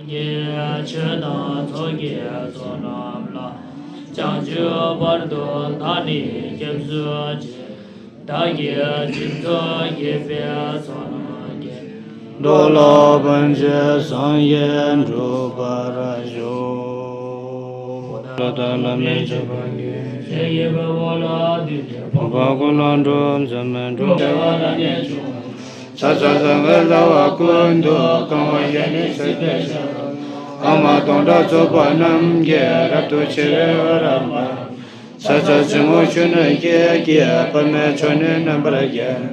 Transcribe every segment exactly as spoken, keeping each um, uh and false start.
གི་ཆོས་དང་ཚོགས་ཀྱི་ཚོགས་རྣམས་ལ། བྱང་ཆུབ་བར་དུ་བདག་ནི་སྐྱབས་སུ་མཆི། བདག་གིས་སྦྱིན་སོགས་བགྱིས་པའི་ཚོགས་རྣམས་ཀྱིས། འགྲོ་ལ་ཕན་ཕྱིར་སངས་རྒྱས་འགྲུབ་པར་ཤོག །ལ་དྭགས་བླ་མའི་མཆོད་པ་ཉིད། ཞལ་གྱི་བ་བོ་ལ་བདུད་ཀྱི་ཕོངས་པ་ཀུན་ལ་འགྲོ། འཛད་མེད་འགྲོ་བ་ལ་ནི་ཕྱོགས། ཚ་ཚ་ཚ་བའི་ལ་བ་ཀུན་ཏུ་གང་བ་ཡ་ནི་སྲིད་པའི་ཤ། ཨ་མ་དང་འདྲ་ཚོགས་པ་རྣམས་ཀྱིས། རབ་ཏུ་ཕྱེ་བའི་འོད་རབ་འབར། ཚ་ཚ་ཚ་མོ་ཆུ་སྣོད་སྐྱེས་ཀྱི། པདྨའི་མཆོག་ནི་རྣམ་པར་རྒྱལ།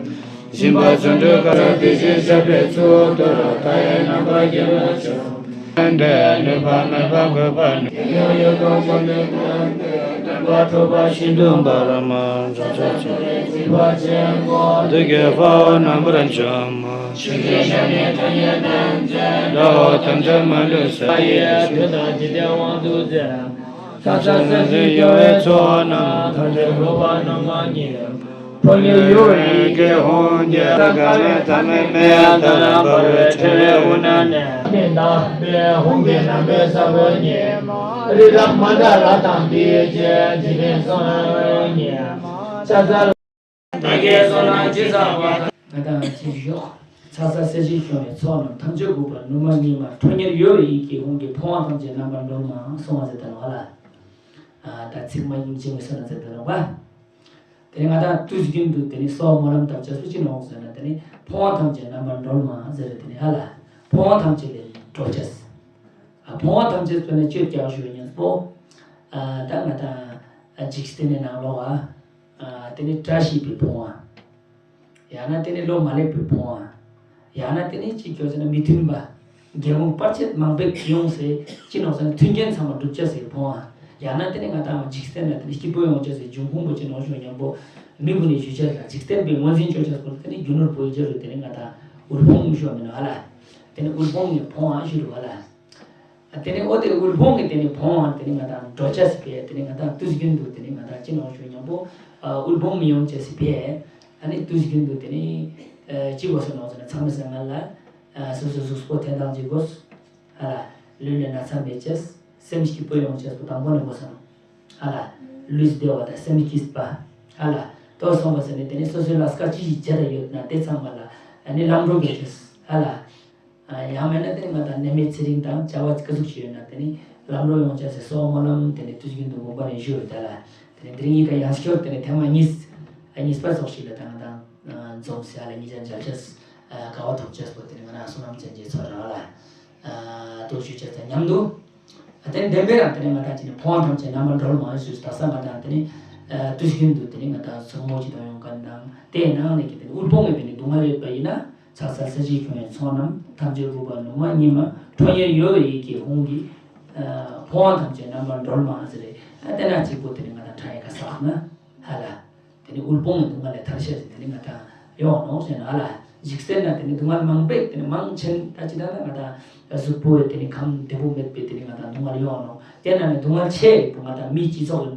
སྦྱིན་པ་བརྩོན་འགྲུས་དཀའ་ཐུབ་དེ་བཞིན་གཤེགས་པའི་ཚོགས། ཏུ་ར་མཐའ་ཡས་རྣམ་པར་རྒྱལ་བར་སྤྱོད། ནུས་པ་མེད་པ་འགོད་པ་ནི། ཡང་ཡང་ཡོད་དང་ཆོག་ནི་ཀུན་ཏུ། དྲན་པ་འཕྲོག་པ་ཤིན་ཏུ་འབར་མ། ཚ་ཚ་ཚ་བའི་བྱིས་པ་ཆེན་པོ། བདུད་ཀྱི་དཔའ་བོ་རྣམ་པར་འཇོམས། ཆོས་ཀྱི་ཞབས་ནི་ཕྲིན་ལས་ལྡན་མཛད། དགྲ་བོ་ཐམས་ཅད་མ་ལུས་གསོད། ཡི་དུས་དང་འཇིག་རྟེན་དབང་སྡུད་མཛད། ཚ་ཚ་ཚ་ཚ་སྐྱོ་བའི་ཚོགས་རྣམས། ཐམས་ཅད་འགྲོ་བ་སྣང་བ་ཉིད། ཁྲོ་གཉེར་གཡོ་བའི་ཡི་གེ་ཧཱུྃ་གིས། ཀ་མེད་ཐ་མེད་མེ་ཡང་དག་ལ། འབར་བའི་ཕྲེང་བའི་དབུས་ན་གནས། ནི་དག་པའི་ཧཱུྃ་གི་རྣམ་པའི་ས་བོན་ཉིད། རི་དྭགས་མ་དག་ལ་དང་འདུས་བྱས། འཇིག་རྟེན་གསུམ་ཉིད། ཚ་ཚ། བདག་གིས་བསོད་ནམས་ཅི་བསགས་པ། ང་དང་ཅི་ཞོག་ཚ་ཚ་གསེར་གྱིས་བྱུགས་པའི་ཚོགས་རྣམས། ཐམས་ཅད་འགུགས་པར་ནུས་མ་ཉིད་མ། ཁྲོ་གཉེར་གཡོ་བའི་ཡི་གེ་ཧཱུྃ་གིས། ཕོངས་པ་ཐམས་ཅད་རྣམ་པར་སྒྲོལ་མ་གསུངས་པ་ཟེར་ད་ནོ་ཨ་ལ། ཨ་ད་ཚིག་མ་ཡིན་ཅིག་མི་སོན་ན་ཟེར་ད་ནོ་པ། དེ་ནས་ང་དང་དུས་རྒྱུན་དུ་དེ་ནི་གསོལ་བ་སྨོན་ལམ་བཏབ་བྱས་སུ་ཅི་ནོག་ཟེར་ན། དེ་ནི་ཕོངས་པ་ཐམས་ཅད་རྣམ་པར་སྒྲོལ་མ་ཟེར་རེད། དེ་ནི་ཧ་ལ་ཕོངས་པ་ཐམས་ཅད་ལས་སྒྲོལ་བྱས། ཨ་ཕོངས་པ་ཐམས་ཅད་ཟེར་ནས་ཅི་ཡོད་ཀྱང་ཞུ་ཉན་པོ། ཨ་ད་ང་དང་ཨ་འཇིག་རྟེན་ནི་ནང་ལོགས་ཨ་དེ་ནི་བཀྲ་ཤིས་པའི་ཕོངས་པ། ཡང་ན་དེ་ནི་བློ་མ་ལེགས་པའི་ཕོངས་པ། ཡང་ན་དེ་ནི་ཅི་ཁྱོད་ཟེར་ན་མི་མཐུན་པ། འགལ་རྐྱེན་བར་ཆད་མང་པོ་ཡོང་སའི་ཅི་ནོག་ཟེར་ན་མཐུན་རྐྱེན་ཚང་མ་འགྲུབ་བྱ་སའི་ཕོངས་པ། ཡང་ན་དེ་ནི་ང་དང་འཇིག་རྟེན་ལ་དེ་ནི་སྐྱིད་པོ་ཡོང་བྱ་སའི་འབྱུང་ཁུངས་པོ་ཅི་ནོག་ཞུ་ཉན་པོ། མི་བུ་ནི་ཞུ་བྱ་ལ་འཇིག་རྟེན་པའི་ངོས་འཛིན་བྱ་བྱ་སྐོར་དེ་ནི་རྒྱུ་ནོར་བུ་ཡི་བྱ་རུ་དེ་ནི་ང་དང་དབུལ་ཕོངས་ཞུ་མི་ནོ་ཧ་ལ། དེ་ནི་དབུལ་ཕོངས་ནི་ཕོངས་པ་ཞུ་རུ་ཧ་ལ། དེ་ནི་ཨོ་དེ་དབུལ་ཕོངས་ཀྱི་དེ་ནི་ཕོངས་པ་དེ་ནི་ང་དང་འགྲོ་བྱ་སི་པས། དེ་ནི་ང་དང་དུས་རྒྱུན་དུ་དེ་ནི་ང་དང་ཅི་ནོག་ཞུ་ཉན་པོ། དབུལ་ཕོངས་མི་ཡོང་བྱ་སི་པས། ཨ་ནི་དུས་རྒྱུན་དུ་དེ་ནི་ཅི་དགོས་སོ་ནོག་ཟེར་ན་ཚང་མ་སེམས་ལ་སོ་སོའི་གཟུགས་པོ་འཐེན་སྟངས་ཅི་དགོས། ཧ་ལ། ལུས་ལ་ན་ཚ་མེད་བྱས། སེམས་སྐྱིད་པོ་ཡོང་བྱས་སུ་དང་པོ་ནས་དགོས་སོ་ནོག་ཧ་ལ། ལུས་བདེ་བ་དང་སེམས་སྐྱིད་པ། ཧ་ལ། དོ་སོང་བ་ཟེར་ནས་དེ་ནི་སོ་སོའི་ལ་སྐ་ཅི་ཞིག་བྱ་ད་ཡོད་ན་དེ་ཚང་མ་ལ་ཨ་ནི་ལམ་འགྲོ་དགོས་བྱས། ཧ་ལ། ཡང་མིན་ན་དེ་ནི་ང་དང་ནད་མེད་ཚེ་རིང་དང་བྱ་བ་ཀ་ཟུག་ཅིག་ཡོད་ན་དེ་ནི་ལམ་འགྲོ་ཡོང་བྱ་སའི་གསོལ་བ་སྨོན་ལམ་དེ་ནི་དུས་རྒྱུན་དུ་དགོངས་པ་རེ་ཞུ་ཡོད་ད་ལ། དེ་ནི་དེ་རིང་གཉིས་ཀ་ཡང་སྐྱོར་དེ་ནི་ཐེངས་མ་གཉིས། གཉིས་པ་སོགས་ཤིག་ལ་ད་ང་དང་འཛོམས་སེ་ཧ་ལ་གཉིས་ཆ་མཇལ་བྱས། དགའ་བ་ཐོབ་བྱས་པོ་དེ་ནི་ང་རང་བསོད་ནམས་ཅན་གྱི་ཚོགས་རང་ལ་དུ་ཞུ་བྱས་ཙང་མཉམ་དུ། དེ་ནི་བདེན་པའི་རང་དེ་ནི་ང་དང་ཅི་ནི་ཕོངས་པ་ཐམས་ཅད་རྣམ་པར་སྒྲོལ་མ་ཞུས་ད་ས་ང་དང་དེ་ནི་དུས་རྒྱུན་དུ་དེ་ནི་ང་དང་ཚོགས་མོ་ཅི་དང་ཡོང་མཁན་དང་དེའི་ནང་ནས་ཀྱི་དེ་ནི་དབུལ་ཕོངས་ཀྱི་དེ་ནི་སྡུག་བསྔལ་ཡོད་པ་ཡིན་ན། ཚ་ཚ་གསེར་གྱིས་བྱུགས་པའི་ཚོགས་རྣམས། ཐམས་ཅད་འགུགས་པ་ནུས་མ་ཉིད་མ། ཁྲོ་གཉེར་གཡོ་བའི་ཡི་གེ་ཧཱུྃ་གིས། ཕོངས་པ་ཐམས་ཅད་རྣམ་པར་སྒྲོལ་མ་ཟེར་རེད། ཨ་དེ་ན་གཅིག་པོ་དེ་ནི་ང་དང་ཕྲ་ཡི་ཁ་བསགས་ན་ཧ་ལ། དེ་ནི་དབུལ་ཕོངས་ཀྱི་སྡུག་བསྔལ་ལས་ཐར་ཤེས་ཟེར་དེ་ནི་ང་དང་ཡོང་ནོག་ཟེར་ན་ཧ་ལ། འཇིག་རྟེན་ན་དེ་ནི་སྡུག་བསྔལ་མང་པོས་དེ་ནི་མང་ཆེན་ད་ཅི་ད་ན་ང་དང་གཟུགས་པོའི་དེ་ནི་ཁམས་བདེ་པོ་མེད་པའི་དེ་ནི་ང་དང་སྡུག་བསྔལ་ཡོང་ནོག་དེ་ན་ནི་སྡུག་བསྔལ་ཆེ་རིགས་པོ་ང་དང་མིའི་སྤྱི་ཚོགས་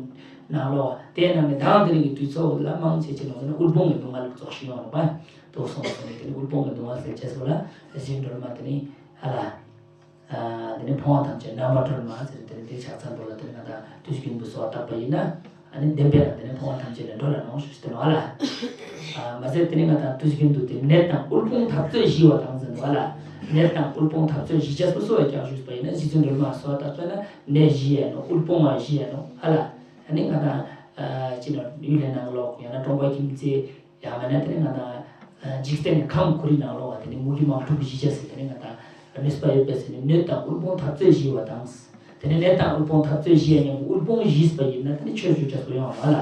ནང་ལོགས་དེ་ན་ནི་དང་དེ་རིང་གི་དུས་ཚོད་ལ་མང་ཆེ་ཆེ་ནོག་ཟེར་ན་དབུལ་ཕོངས་ཀྱི་སྡུག་བསྔལ་ཙོགས་ཤིག་ཡོང་ནོག་པ། དོ་སོང་ཟེར་ནས་དེ་ནི་དབུལ་ཕོངས་ཀྱི་སྡུག་བསྔལ་སེལ་བྱེད་སོགས་ལ་རྗེ་བཙུན་སྒྲོལ་མ་དེ་ནི་ཧ་ལ། དེ་ནི་ཕོངས་པ་ཐམས་ཅད་རྣམ་པར་སྒྲོལ་མ་ཟེར་དེ་ནི་དེ་ཕྱག་འཚལ་འདུག་ལ་དེ་ནི་ང་དང་དུས་རྒྱུན་དུ་གསོལ་བ་བཏབ་པ་ཡིན་ན་ཨ་ནི་བདེན་པའི་རང་དེ་ནི་ཕོངས་པ་ཐམས་ཅད་ལས་སྒྲོལ་ལ་ནོག་ཞུས་ཏེ་ནོག་ཧ་ལ། མ་ཟད་དེ་ནི་ང་དང་དུས་རྒྱུན་དུ་དེ་ནད་དང་དབུལ་ཕོངས་འཐབ་རྩོད་ཞི་བ་དང་ཟེར་ནོག་ཧ་ལ། ནད་དང་དབུལ་ཕོངས་འཐབ་རྩོད་ཞི་བྱ་སོ་སོ་བས་ཀྱང་ཞུས་པ་ཡིན་ན་རྗེ་བཙུན་སྒྲོལ་མ་གསོལ་བ་བཏབ་པ་ན་ནད་ཞི་ཡ་ནོག་དབུལ་ཕོངས་ཞི་ཡ་ནོག་ཧ་ལ། ཨ་ནི་ང་དང་ཅི་ནོག་ཡུལ་ལྷའི་ནང་ལོགས་ཡང་ན་གྲོང་པ་ཁྱིམ་མཚེས། ཡང་མིན་ན་དེ་ནི་ང་དང་འཇིག་རྟེན་ནི་ཁམས་ཁོར་ཡུག་ནང་ལོགས་པ་དེ་ནི་མུ་གེ་དམག་འཁྲུག་ཞི་བྱ་ཟེར་དེ་ནི་ང་དང་ནུས་པ་ཡོད་པས་ཟེར་ནི་ནད་དང་དབུལ་ཕོངས་འཐབ་རྩོད་ཞི་བ་དང་། དེ་ནི་ནད་དང་དབུལ་ཕོངས་འཐབ་རྩོད་ཞི་ཡ་ཉམ་པོ་དབུལ་ཕོངས་ཞིས་པ་ཡིན་ན་དེ་ནི་ཆོས་ཆོས་ཅེས་པོ་ཡོང་བ་ལ།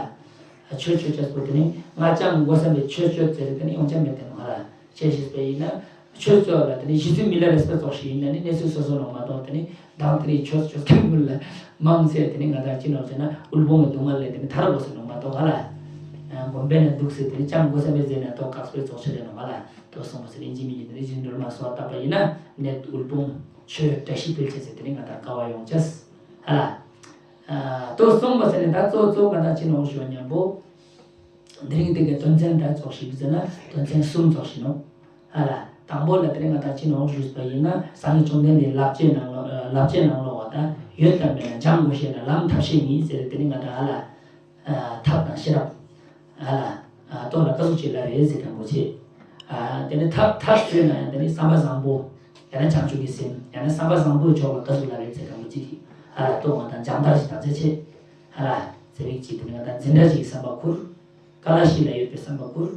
ཆོས་ཆོས་ཅེས་པོ་དེ་ནི་ང་ཅང་མགོ་བསམ་པའི་ཆོས་ཆོས་ཟེར་དེ་ནི་ཡོང་ཆ་མེད་དེ་ནོག་ལ། ཆོས་ཞིས་པ་ཡིན་ན། ཆོས་ཚོགས་ལ་དེ་ནི་གཞི་རྩའི་མི་ལ་རས་པ་ཚོགས་ཤིག་ཡིན་ན་ནི་གནས་ཚུལ་སོ་སོ་ནང་མ་གཏོགས་དེ་ནི་དང་དེ་ནི་ཆོས་ཆོས་ཐུན་མོང་ལ་མང་ཚེ་དེ་ནི་ང་དང་ཅི་ནོག་ཟེར་ན་དབུལ་ཕོངས་ཀྱི་སྡུག་བསྔལ་ལས་དེ་ནི་ཐར་དགོས་ཟེར་ནོག་མ་གཏོགས་ཧ་ལ། དགོན་པའི་ནང་འདུག་ཟེར་དེ་ནི་ཅང་དགོས་ས་མེད་ཟེར་ན་ཏོག་ཁག་པོའི་ཚོགས་ཆེ་རེད་ནོག་ཧ་ལ། དོ་སོང་བ་ཟེར་ཡིན་གཅིག་མིན་གཅིག་དེ་ནི་རྗེ་བཙུན་སྒྲོལ་མ་གསོལ་བ་བཏབ་པ་ཡིན་ན་ནད་དབུལ་ཕོངས་ཆོས་བཀྲ་ཤིས་འཕེལ་ཆེ་ཟེར་དེ་ནི་ང་དང་དཀའ་བ་ཡོང་ཆེས་ཧ་ལ། དོ་སོང་བ་ཟེར་ནི་ད་གཙོ་གཙོ་ང་དང་ཅི་ནོག་ཞུ་ཉམ་པོ། དེ་རིང་དེ་གའི་དོན་ཚན་ད་ཚོགས་ཤིག་ཟེར་ན་དོན་ཚན་གསུམ་ཚོགས་ཤིག་ནོག་ཧ་ལ། དང་པོ་ལ་དེ་ནི་ང་དང་ཅི་ནོག་ཞུས་པ་ཡིན་ན། སངས་རྒྱས་བཅོམ་ལྡན་འདས་ལབ་བྱེད་ནང་ལོགས་ལབ་བྱེད་ནང་ལོགས་བ་དང་ཡོད་དམ་མེད་ན་སྦྱང་དགོས་ཤེས་ན་ལམ་ཐབས་ཤེས་གཉིས་ཟེར། དེ་ནི་ང་དང་ཨ་ལ་ཐབས་དང་ཤེས་རབ། ཨ་ལ་ལྟོ་ལ་ཀ་ཟུག་ཅིག་ལབ་རེད་ཟེར་དང་པོ་ཆེ། དེ་ནི་ཐབས་ཐབས་ཟེར་ན་ཡང་དེ་ནི་བསམ་པ་བཟང་པོ། ཡང་ན་བྱང་ཆུབ་ཀྱི་སེམས། ཡང་ན་བསམ་པ་བཟང་པོའི་ཕྱོགས་ལ་ཀ་ཟུག་ལབ་རེད་ཟེར་དང་པོ་ཆེ། ཨ་ལ་ལྟོ་ང་དང་སྦྱང་བརྡར་ཞིག་དང་ཚེ་ཆེ། ཨ་ལ་ཚེ་རིག་ཅིག་དེ་ནི་ང་དང་འཛིན་གྲྭ་ཅིག་གི་བསམ་པ་ཁུར། ཀ་ལ་ཤི་ལ་ཡོད་པའི་བསམ་པ་ཁུར།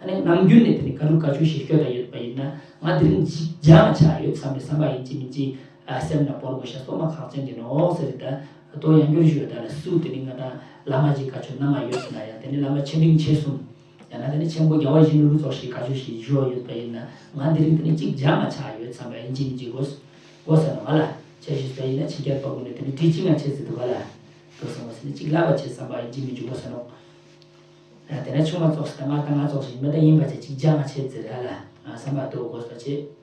ཨ་ནི་ནམ་རྒྱུན་ནས་དེ་ནི་ཀ་ལུ་ཀ་ཆུ་ཞིག་སྐྱོ་དང་ཡོད་པ་ཡིན་ན་ང་དེ་རིང་ཅིག་སྦྱང་ཆ་ཡོད་བསམ་པའི་བསམ་པ་ཡིན་གཅིག་མིན་གཅིག་ཨ་སེམས་ལ་བོར་དགོས་ཤ་སོ་མ་ཁག་ཅན་གྱི་ནོག་ཟེར། ད་ལྟོ་ཡང་འགྱུར་ཞུ་ད་ལ་སུ་དེ་ནི་ང་དང་བླ་མ་ཅིག་ཀ་ཆུ་ནང་ང་ཡོད་ན་ཡང་དེ་ནི་བླ་མ་ཆེ་འབྲིང་ཆེ་གསུམ། ཡང་ན་དེ་ནི་ཆེན་པོ་རྒྱལ་བ་ཡིད་བཞིན་ནོར་བུ་ཚོགས་ཤིག་ཀ་ཆུ་ཞིག་བཞུགས་ཡོད་པ་ཡིན་ན་ང་དེ་རིང་དེ་ནི་ཅིག་སྦྱང་ང་ཆ་ཡོད་བསམ་པ་ཡིན་གཅིག་མིན་གཅིག་དགོས་དགོས་ཟེར་ནོག་ང་ལ་ཆ་ཞུས་པ་ཡིན་ན་ཕྱི་རྒྱལ་པ་ཀུན་ནས་དེ་ནི་དྲི་ཅི་ང་ཆེ་ཟེར་འདུག་ག་ལ། དུ་སོང་བ་ཟེར་ནས་གཅིག་ལབ་པ་བྱེད་བསམ་པ་ཡིན་གཅིག་མིན་གཅིག་དགོས་ཟེར་ནོག་དེ་ནས་ཆུང་མ་ཙོགས་ཤིག་དང་ང་དང་ང་ཙོགས་ཤིག་མི་དང་ཡིན་པ་བྱས་གཅིག་སྦྱང་བྱེད་ཟེར་ཧ་ལ་བསམ་པ་དུ་དགོས་པ་བྱེད།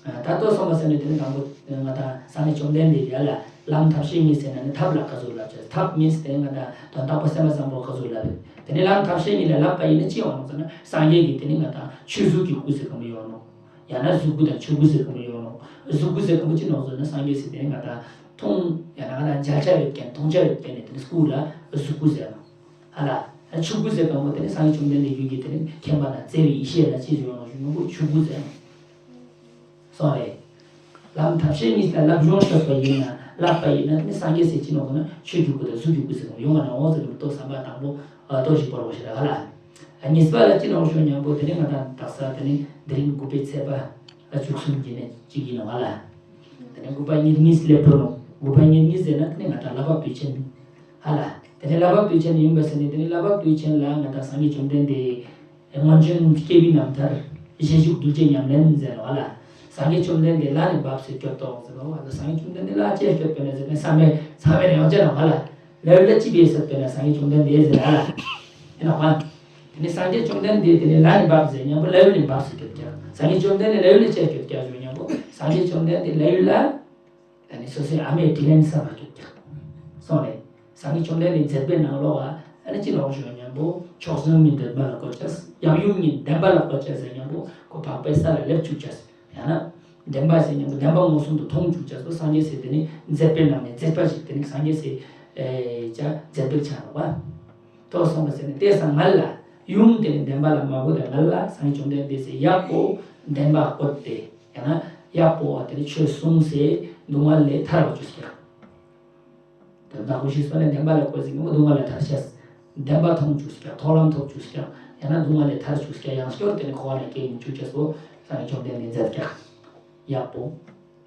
ད་ལྟོ་སོང་བ་ཟེར་ནས་དེ་ནས་དང་པོ་ང་དང་སངས་རྒྱས་བཅོམ་ལྡན་འདས་ཀྱིས་ལ་ལམ་ཐབས་ཤེས་གཉིས་ཟེར་ན་ནི་ཐབས་ལ་ཀ་ཟུག་ལབ་བྱས། ཐབས་མིན་ཟེར་ང་དང་དོན་དག་པོ་སེམས་པ་བཟང་པོ་ཀ་ཟུག་ལབ། དེ་ནས་ལམ་ཐབས་ཤེས་གཉིས་ལ་ལབ་པ་ཡིན་ན་ཅི་ཡོང་ནོག་ཟེར་ན་སངས་རྒྱས་ཀྱིས་དེ་ནས་ང་དང་ཆོས་གཟུགས་ཀྱི་སྐུ་ཟེར་གང་པོ་ཡོང་ནོག་ཡང་ན་གཟུགས་སྐུ་དང་ཆོས་སྐུ་ཟེར་གང་པོ་ཡོང་ནོག་གཟུགས་སྐུ་ཟེར་གང་པོ་ཅི་ནོག་ཟེར་ན་སངས་རྒྱས་ཟེར་དེ་ནས་ང་དང་མཐོང་ཡང་ན་ང་དང་མཇལ་བྱ་ཡོད་མཁན་མཐོང་བྱ་ཡོད་མཁན་ནས་དེ་ནས་སྐུ་ལ་གཟུགས་སྐུ་ཟེར་ནོག་ཧ་ལ། ཆོས་སྐུ་ཟེར་དང་པོ་དེ་ནི་སངས་རྒྱས་བཅོམ་ལྡན་འདས་རྒྱུད་ཀྱི་དེ་ནི་མཁྱེན་པ་དང་བརྩེ་བའི་ཡེ་ཤེས་ལ་ཅི་ཟེར་ཡོང་ནོག་ཞུ་ན་ཆོས་སྐུ་ཟེར་ཡོང་། སོང་རེད། ལམ་ཐབས་ཤེས་གཉིས་ལ་ལབ་ཡོང་ཤོག་པ་ཡིན་ན་ལབ་པ་ཡིན་ན་དེ་ནི་སངས་རྒྱས་ཟེར་ཅི་ནོག་ཟེར་ན་ཆོས་ཀྱི་སྐུ་དང་གཟུགས་ཀྱི་སྐུ་ཟེར་ཡོང་བ་ན་འོང་ཟེར་ནས་ལྟོ་བསམ་པ་དང་པོ་ལྟོ་ཞིག་བོར་བ་ཞིག་ལ་ཧ་ལ། གཉིས་པ་ལ་ཅི་ནོག་ཞུ་སྙམ་པོ་དེ་ནི་ང་དང་དག་ས་དེ་ནི་དེ་རིང་དགུ་པའི་ཚེས་པ་བཅུ་གསུམ་གྱི་ནས་གཅིག་ཡིན་ནོག་ཧ་ལ། དེ་ནས་དགུ་པ་ཉེར་གཉིས་སླེབས་འགྲོ་ནོག་དགུ་པ་ཉེར་གཉིས་ཟེར་ན་དེ་ནས་ང་དང་བསླབ་པ་དུས་ཆེན་ཧ་ལ། དེ་ནས་བསླབ་པ་དུས་ཆེན་ཡིན་པ་ཟེར་ནས་དེ་ནས་བསླབ་པ་དུས་ཆེན་ལ་ང་དང་སངས་རྒྱས་བཅོམ་ལྡན་འདས་སྔོན་བྱོན་སྐྱེས་བུའི་རྣམ་ཐར་རྗེས་འཇུག་གདུལ་བྱའི་ཉམས་ལེན་ཟེར་ནོག་ཧ་ལ། སངས་རྒྱས་བཅོམ་ལྡན་འདས་ལ་ནི་བབས་སུ་གྱུར་ཏོ་ཟེར་ནོག་ཧ་ལ། སངས་རྒྱས་བཅོམ་ལྡན་འདས་ལ་ཅི་ཡང་སྐྱོད་པས་ན་ཟེར་ནས་བསམ་མེད་བསམ་མེད་ཡང་ཅི་ནོག་ཧ་ལ། ལ་ཡུལ་ལ་ཅི་བས་ཟེར་པས་ན་སངས་རྒྱས་བཅོམ་ལྡན་འདས་ཟེར་ཧ་ལ། ཡིན་ནོག་ཧ། དེ་ནས་སངས་རྒྱས་བཅོམ་ལྡན་འདས་དེ་ནས་ལ་ནི་བབས་ཟེར་སྙམ་པོ་ལ་ཡུལ་ནི་བབས་སུ་གྱུར་ཀྱང་། སངས་རྒྱས་བཅོམ་ལྡན་འདས་ལ་ཡུལ་ནི་ཅི་ཡང་སྐྱོད་ཀྱང་ཞུ་སྙམ་པོ་སངས་རྒྱས་བཅོམ་ལྡན་འདས་ལ་ཡུལ་ལ། ཨ་ནི་སོ་སོའི་ཨ་མས་དྲིན་ལན་བསབ་པར་གྱུར་ཀྱང་། སོང་ལེ། སངས་རྒྱས་བཅོམ་ལྡན་འདས་མཛད་པའི་ནང་ལོགས་ཨ་ནི་ཅི་ལོག་ཞུ་སྙམ་པོ་མཆོག་ཟུང་གཉིས་ལྡན་པ་ལ་བཀོད་ཅེས། ཡབ་ཡུམ་གཉིས་ལྡན་པ་ལ་བཀོད་ཅེས་ཟེར་སྙམ་པོ་ཁོ་འཕགས་པའི་ས་ལ་སླེབས་བཅུག་ཅེས། ཡང་ན་ལྡན་པ་ཟེར་སྙམ་པོ་བདེན་པ་མངོན་སུམ་དུ་མཐོང་བཅུག་ཅེས་སོ། སངས་རྒྱས་ཟེར་དེ་ནི་མཛད་པའི་ནང་ནས་མཛད་པ་ཞིག་དེ་ནི་སངས་རྒྱས་ཟེར་ཨེ་ཅ་མཛད་པའི་ཆ་ནོག་པ། ཐོག་སོང་བ་ཟེར་ནས་དེ་སང་ང་ལ་ཡུམ་དེ་ནི་ལྡན་པ་ལ་མ་བུ་དང་ང་ལ་སངས་རྒྱས་བཅོམ་ལྡན་འདས་ཟེར་ཡག་པོ་ལྡན་པ་བཀོད་དེ། ཡང་ན་ཡག་པོ་བ་དེ་ནི་ཆོས་གསུངས་སེ་སྡུག་བསྔལ་ལས་ཐར་བ་བཅུག་ཀྱང་། དེ་བདག་པོ་ཞིག་སོང་ནས་ལྡན་པ་ལ་བཀོད་ཟིན་གྱི་མོ་སྡུག་བསྔལ་ལས་ཐར་ཤེས། ལྡན་པ་མཐོང་བཅུག་ཀྱང་མཐོང་ལམ་ཐོབ་བཅུག་ཀྱང་ཡང་ན་སྡུག་བསྔལ་ལས་ཐར་བཅུག་ཀྱང་ཡང་སྐྱོར་དེ་ནི་འཁོར་བ་ལས་སྐྱེ་ཡིན་བཅུག་ཀྱང་སོ། སངས་རྒྱས་བཅོམ་ལྡན་འདས་མཛད་ཀྱང་ཡག་པོ།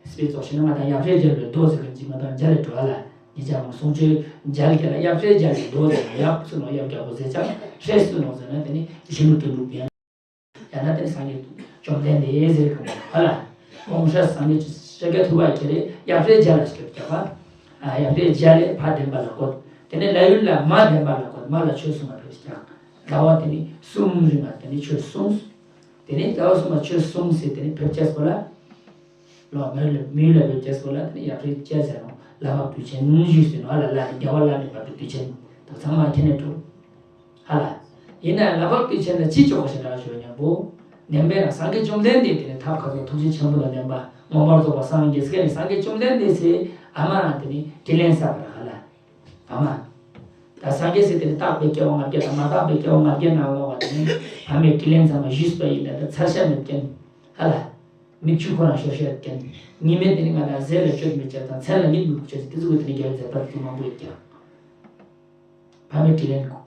སྤེ་ཙོགས་ཤིག་ན་ང་དང་ཡབ་སྲས་མཇལ་བའི་མདོ་ཟེར་གི་ཅིག་ང་དང་མཇལ་ལས་འགྲོ་ཨ་ལ། ཉེ་ཆར་ང་གསུང་ཆོས་མཇལ་གི་ལ་ཡབ་སྲས་མཇལ་བའི་མདོ་ཟེར་ན་ཡབ་ཟེར་ནོ་ཡབ་རྒྱལ་པོ་ཟེར་ཀྱང་སྲས་ཟེར་ནོ་ཟེར་ན་དེ་ནི་གཞོན་ནུ་དོན་གྲུབ་ཡིན། ཡང་ན་དེ་ནི་སངས་རྒྱས་བཅོམ་ལྡན་འདས་ཟེར་གི་མོ་ཨ་ལ། ཁོང་སྲས་སངས་རྒྱས་ཤཱཀྱ་ཐུབ་པ་ཁྱེད་རེ་ཡབ་སྲས་མཇལ་ལ་སྐྱོད་ཀྱང་ཨ། ཡབ་སྲས་མཇལ་ལས་ཕ་ལྡན་པ་ལ་བཀོད། དེ་ནི་ལ་ཡུལ་ལ་མ་ལྡན་པ་ལ་བཀོད་མ་ལ་ཆོས་གསུང་བ་ཕེབས་ཀྱང་ཟླ་བ་དེ་ནི་གསུམ་རིང་ལ་དེ་ནི་ཆོས་གསུངས། དེ་ནས་ཟླ་བ་གསུམ་པ་ཆོས་གསུངས་ཟེར་དེ་ནས་ཕེབས་ཅེས་པོ་ལ། ལོ་མི་ལ་མི་ལ་ཕེབས་ཅེས་པོ་ལ་དེ་ནས་ཡབ་སྲས་མཇལ་ཟེར་ནོ་ལ་བབས་དུས་ཆེན་ཞུས་ཟེར་ནོ་ཨ་ལ་ལ་ནི་རྒྱལ་བ་ལ་ནི་བབས་པའི་དུས་ཆེན་དུ་ཚང་མ་ཁྱེད་ནས་གྲུབ། ཧ་ལ། ཡིན་ན་ལ་བབས་དུས་ཆེན་ལ་ཅི་ཆོག་ཞེ་དྲག་ཞུ་སྙམ་པོ། ནན་པས་ན་སངས་རྒྱས་བཅོམ་ལྡན་འདས་དེ་ནས་ཐབས་མཁས་པའི་ཐུགས་རྗེ་ཆེན་པོ་དང་ལྡན་པ་མངོན་པར་རྫོགས་པ་སངས་རྒྱས་སྐད་ནས་སངས་རྒྱས་བཅོམ་ལྡན་འདས་སེ་ཨ་མ་དེ་ནས་དྲིན་ལན་བསབ་པ་ཧ་ལ། ཨ་མ། ད་སངས་རྒྱས་ཟེར་དེ་ནི་བཏགས་པའི་སྐྱེ་བ་ལྔ་བརྒྱ་དང་མ་བཏགས་པའི་སྐྱེ་བ་ལྔ་བརྒྱ་ནང་ལོགས་པ་དེ་ནི་ཕ་མའི་དྲིན་ལན་ཚང་མ་ཞུས་པ་ཡིན་ན་ད་ཚར་ཤ་མེད་མཁན་ཧ་ལ། མིག་ཆུ་ཁོ་རང་ཤོར་ཤ་མཁན་ཉི་མས་དེ་ནི་ང་དང་ཟས་ལ་སྤྱོད་མི་བྱེད་དང་མཚན་ལ་གཉིད་མི་ཁུག་བྱེད་དེ་ཚོ་གི་དེ་ནི་རྒྱལ་བའི་མཛད་པ་དེ་ཚོ་མང་པོ་ཡོད་ཀྱང་། ཕ་མའི་དྲིན་ལན་གོ།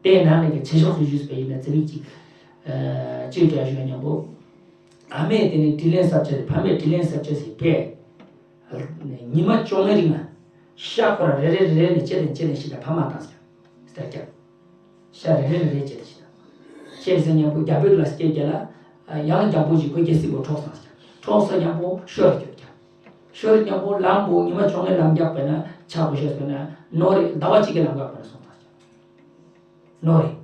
དེའི་ནང་ནས་ཀྱང་ཆེ་ཤོས་སུ་ཞུས་པ་ཡིན་ན་ཚེ་རིང་གཅིག་ཅིའི་ཀྱང་ཞུ་སྙམ་པོ། ཨ་མས་དེ་ནི་དྲིན་ལན་བསབ་བྱ་ཕ་མའི་དྲིན་ལན་བསབ་བྱ་ཟེར་བས། ཉི་མ་བཅོ་ལྔའི་རིང་ལ་ཤ་ཁོ་ར་རེ་རེ་རེ་རེ་ནས་བཅད་དེ་བཅད་དེ་ཞིག་ལ་ཕ་མ་བཏང་ཟེར། ཟེར་ཀྱང་། ཤ་རེ་རེ་རེ་རེ་བཅད་དེ་ཞིག་ལ། བཅད་ཟེར་སྙམ་པོ་རྒྱལ་པོའི་ལ་སྐྱེས་རྒྱལ་ལ། ཡང་རྒྱལ་པོ་ཞིག་ཁོ་རྒྱལ་སྲིད་པོ་འཕྲོག་སོང་ཟེར་ཀྱང་འཕྲོག་སོང་སྙམ་པོ་ཤོར་རྒྱབ་ཀྱང་། ཤོར་སྙམ་པོ་ལམ་པོ་ཉི་མ་བཅོ་ལྔའི་ལམ་རྒྱག་པས་ན་ཆག་པོ་ཤོར་པས་ན་ནོར་རེ་ཟླ་བ་གཅིག་གི་ལམ་རྒྱག་པས་ན་སོང་ཟེར་ཀྱང་། ནོར་རེད།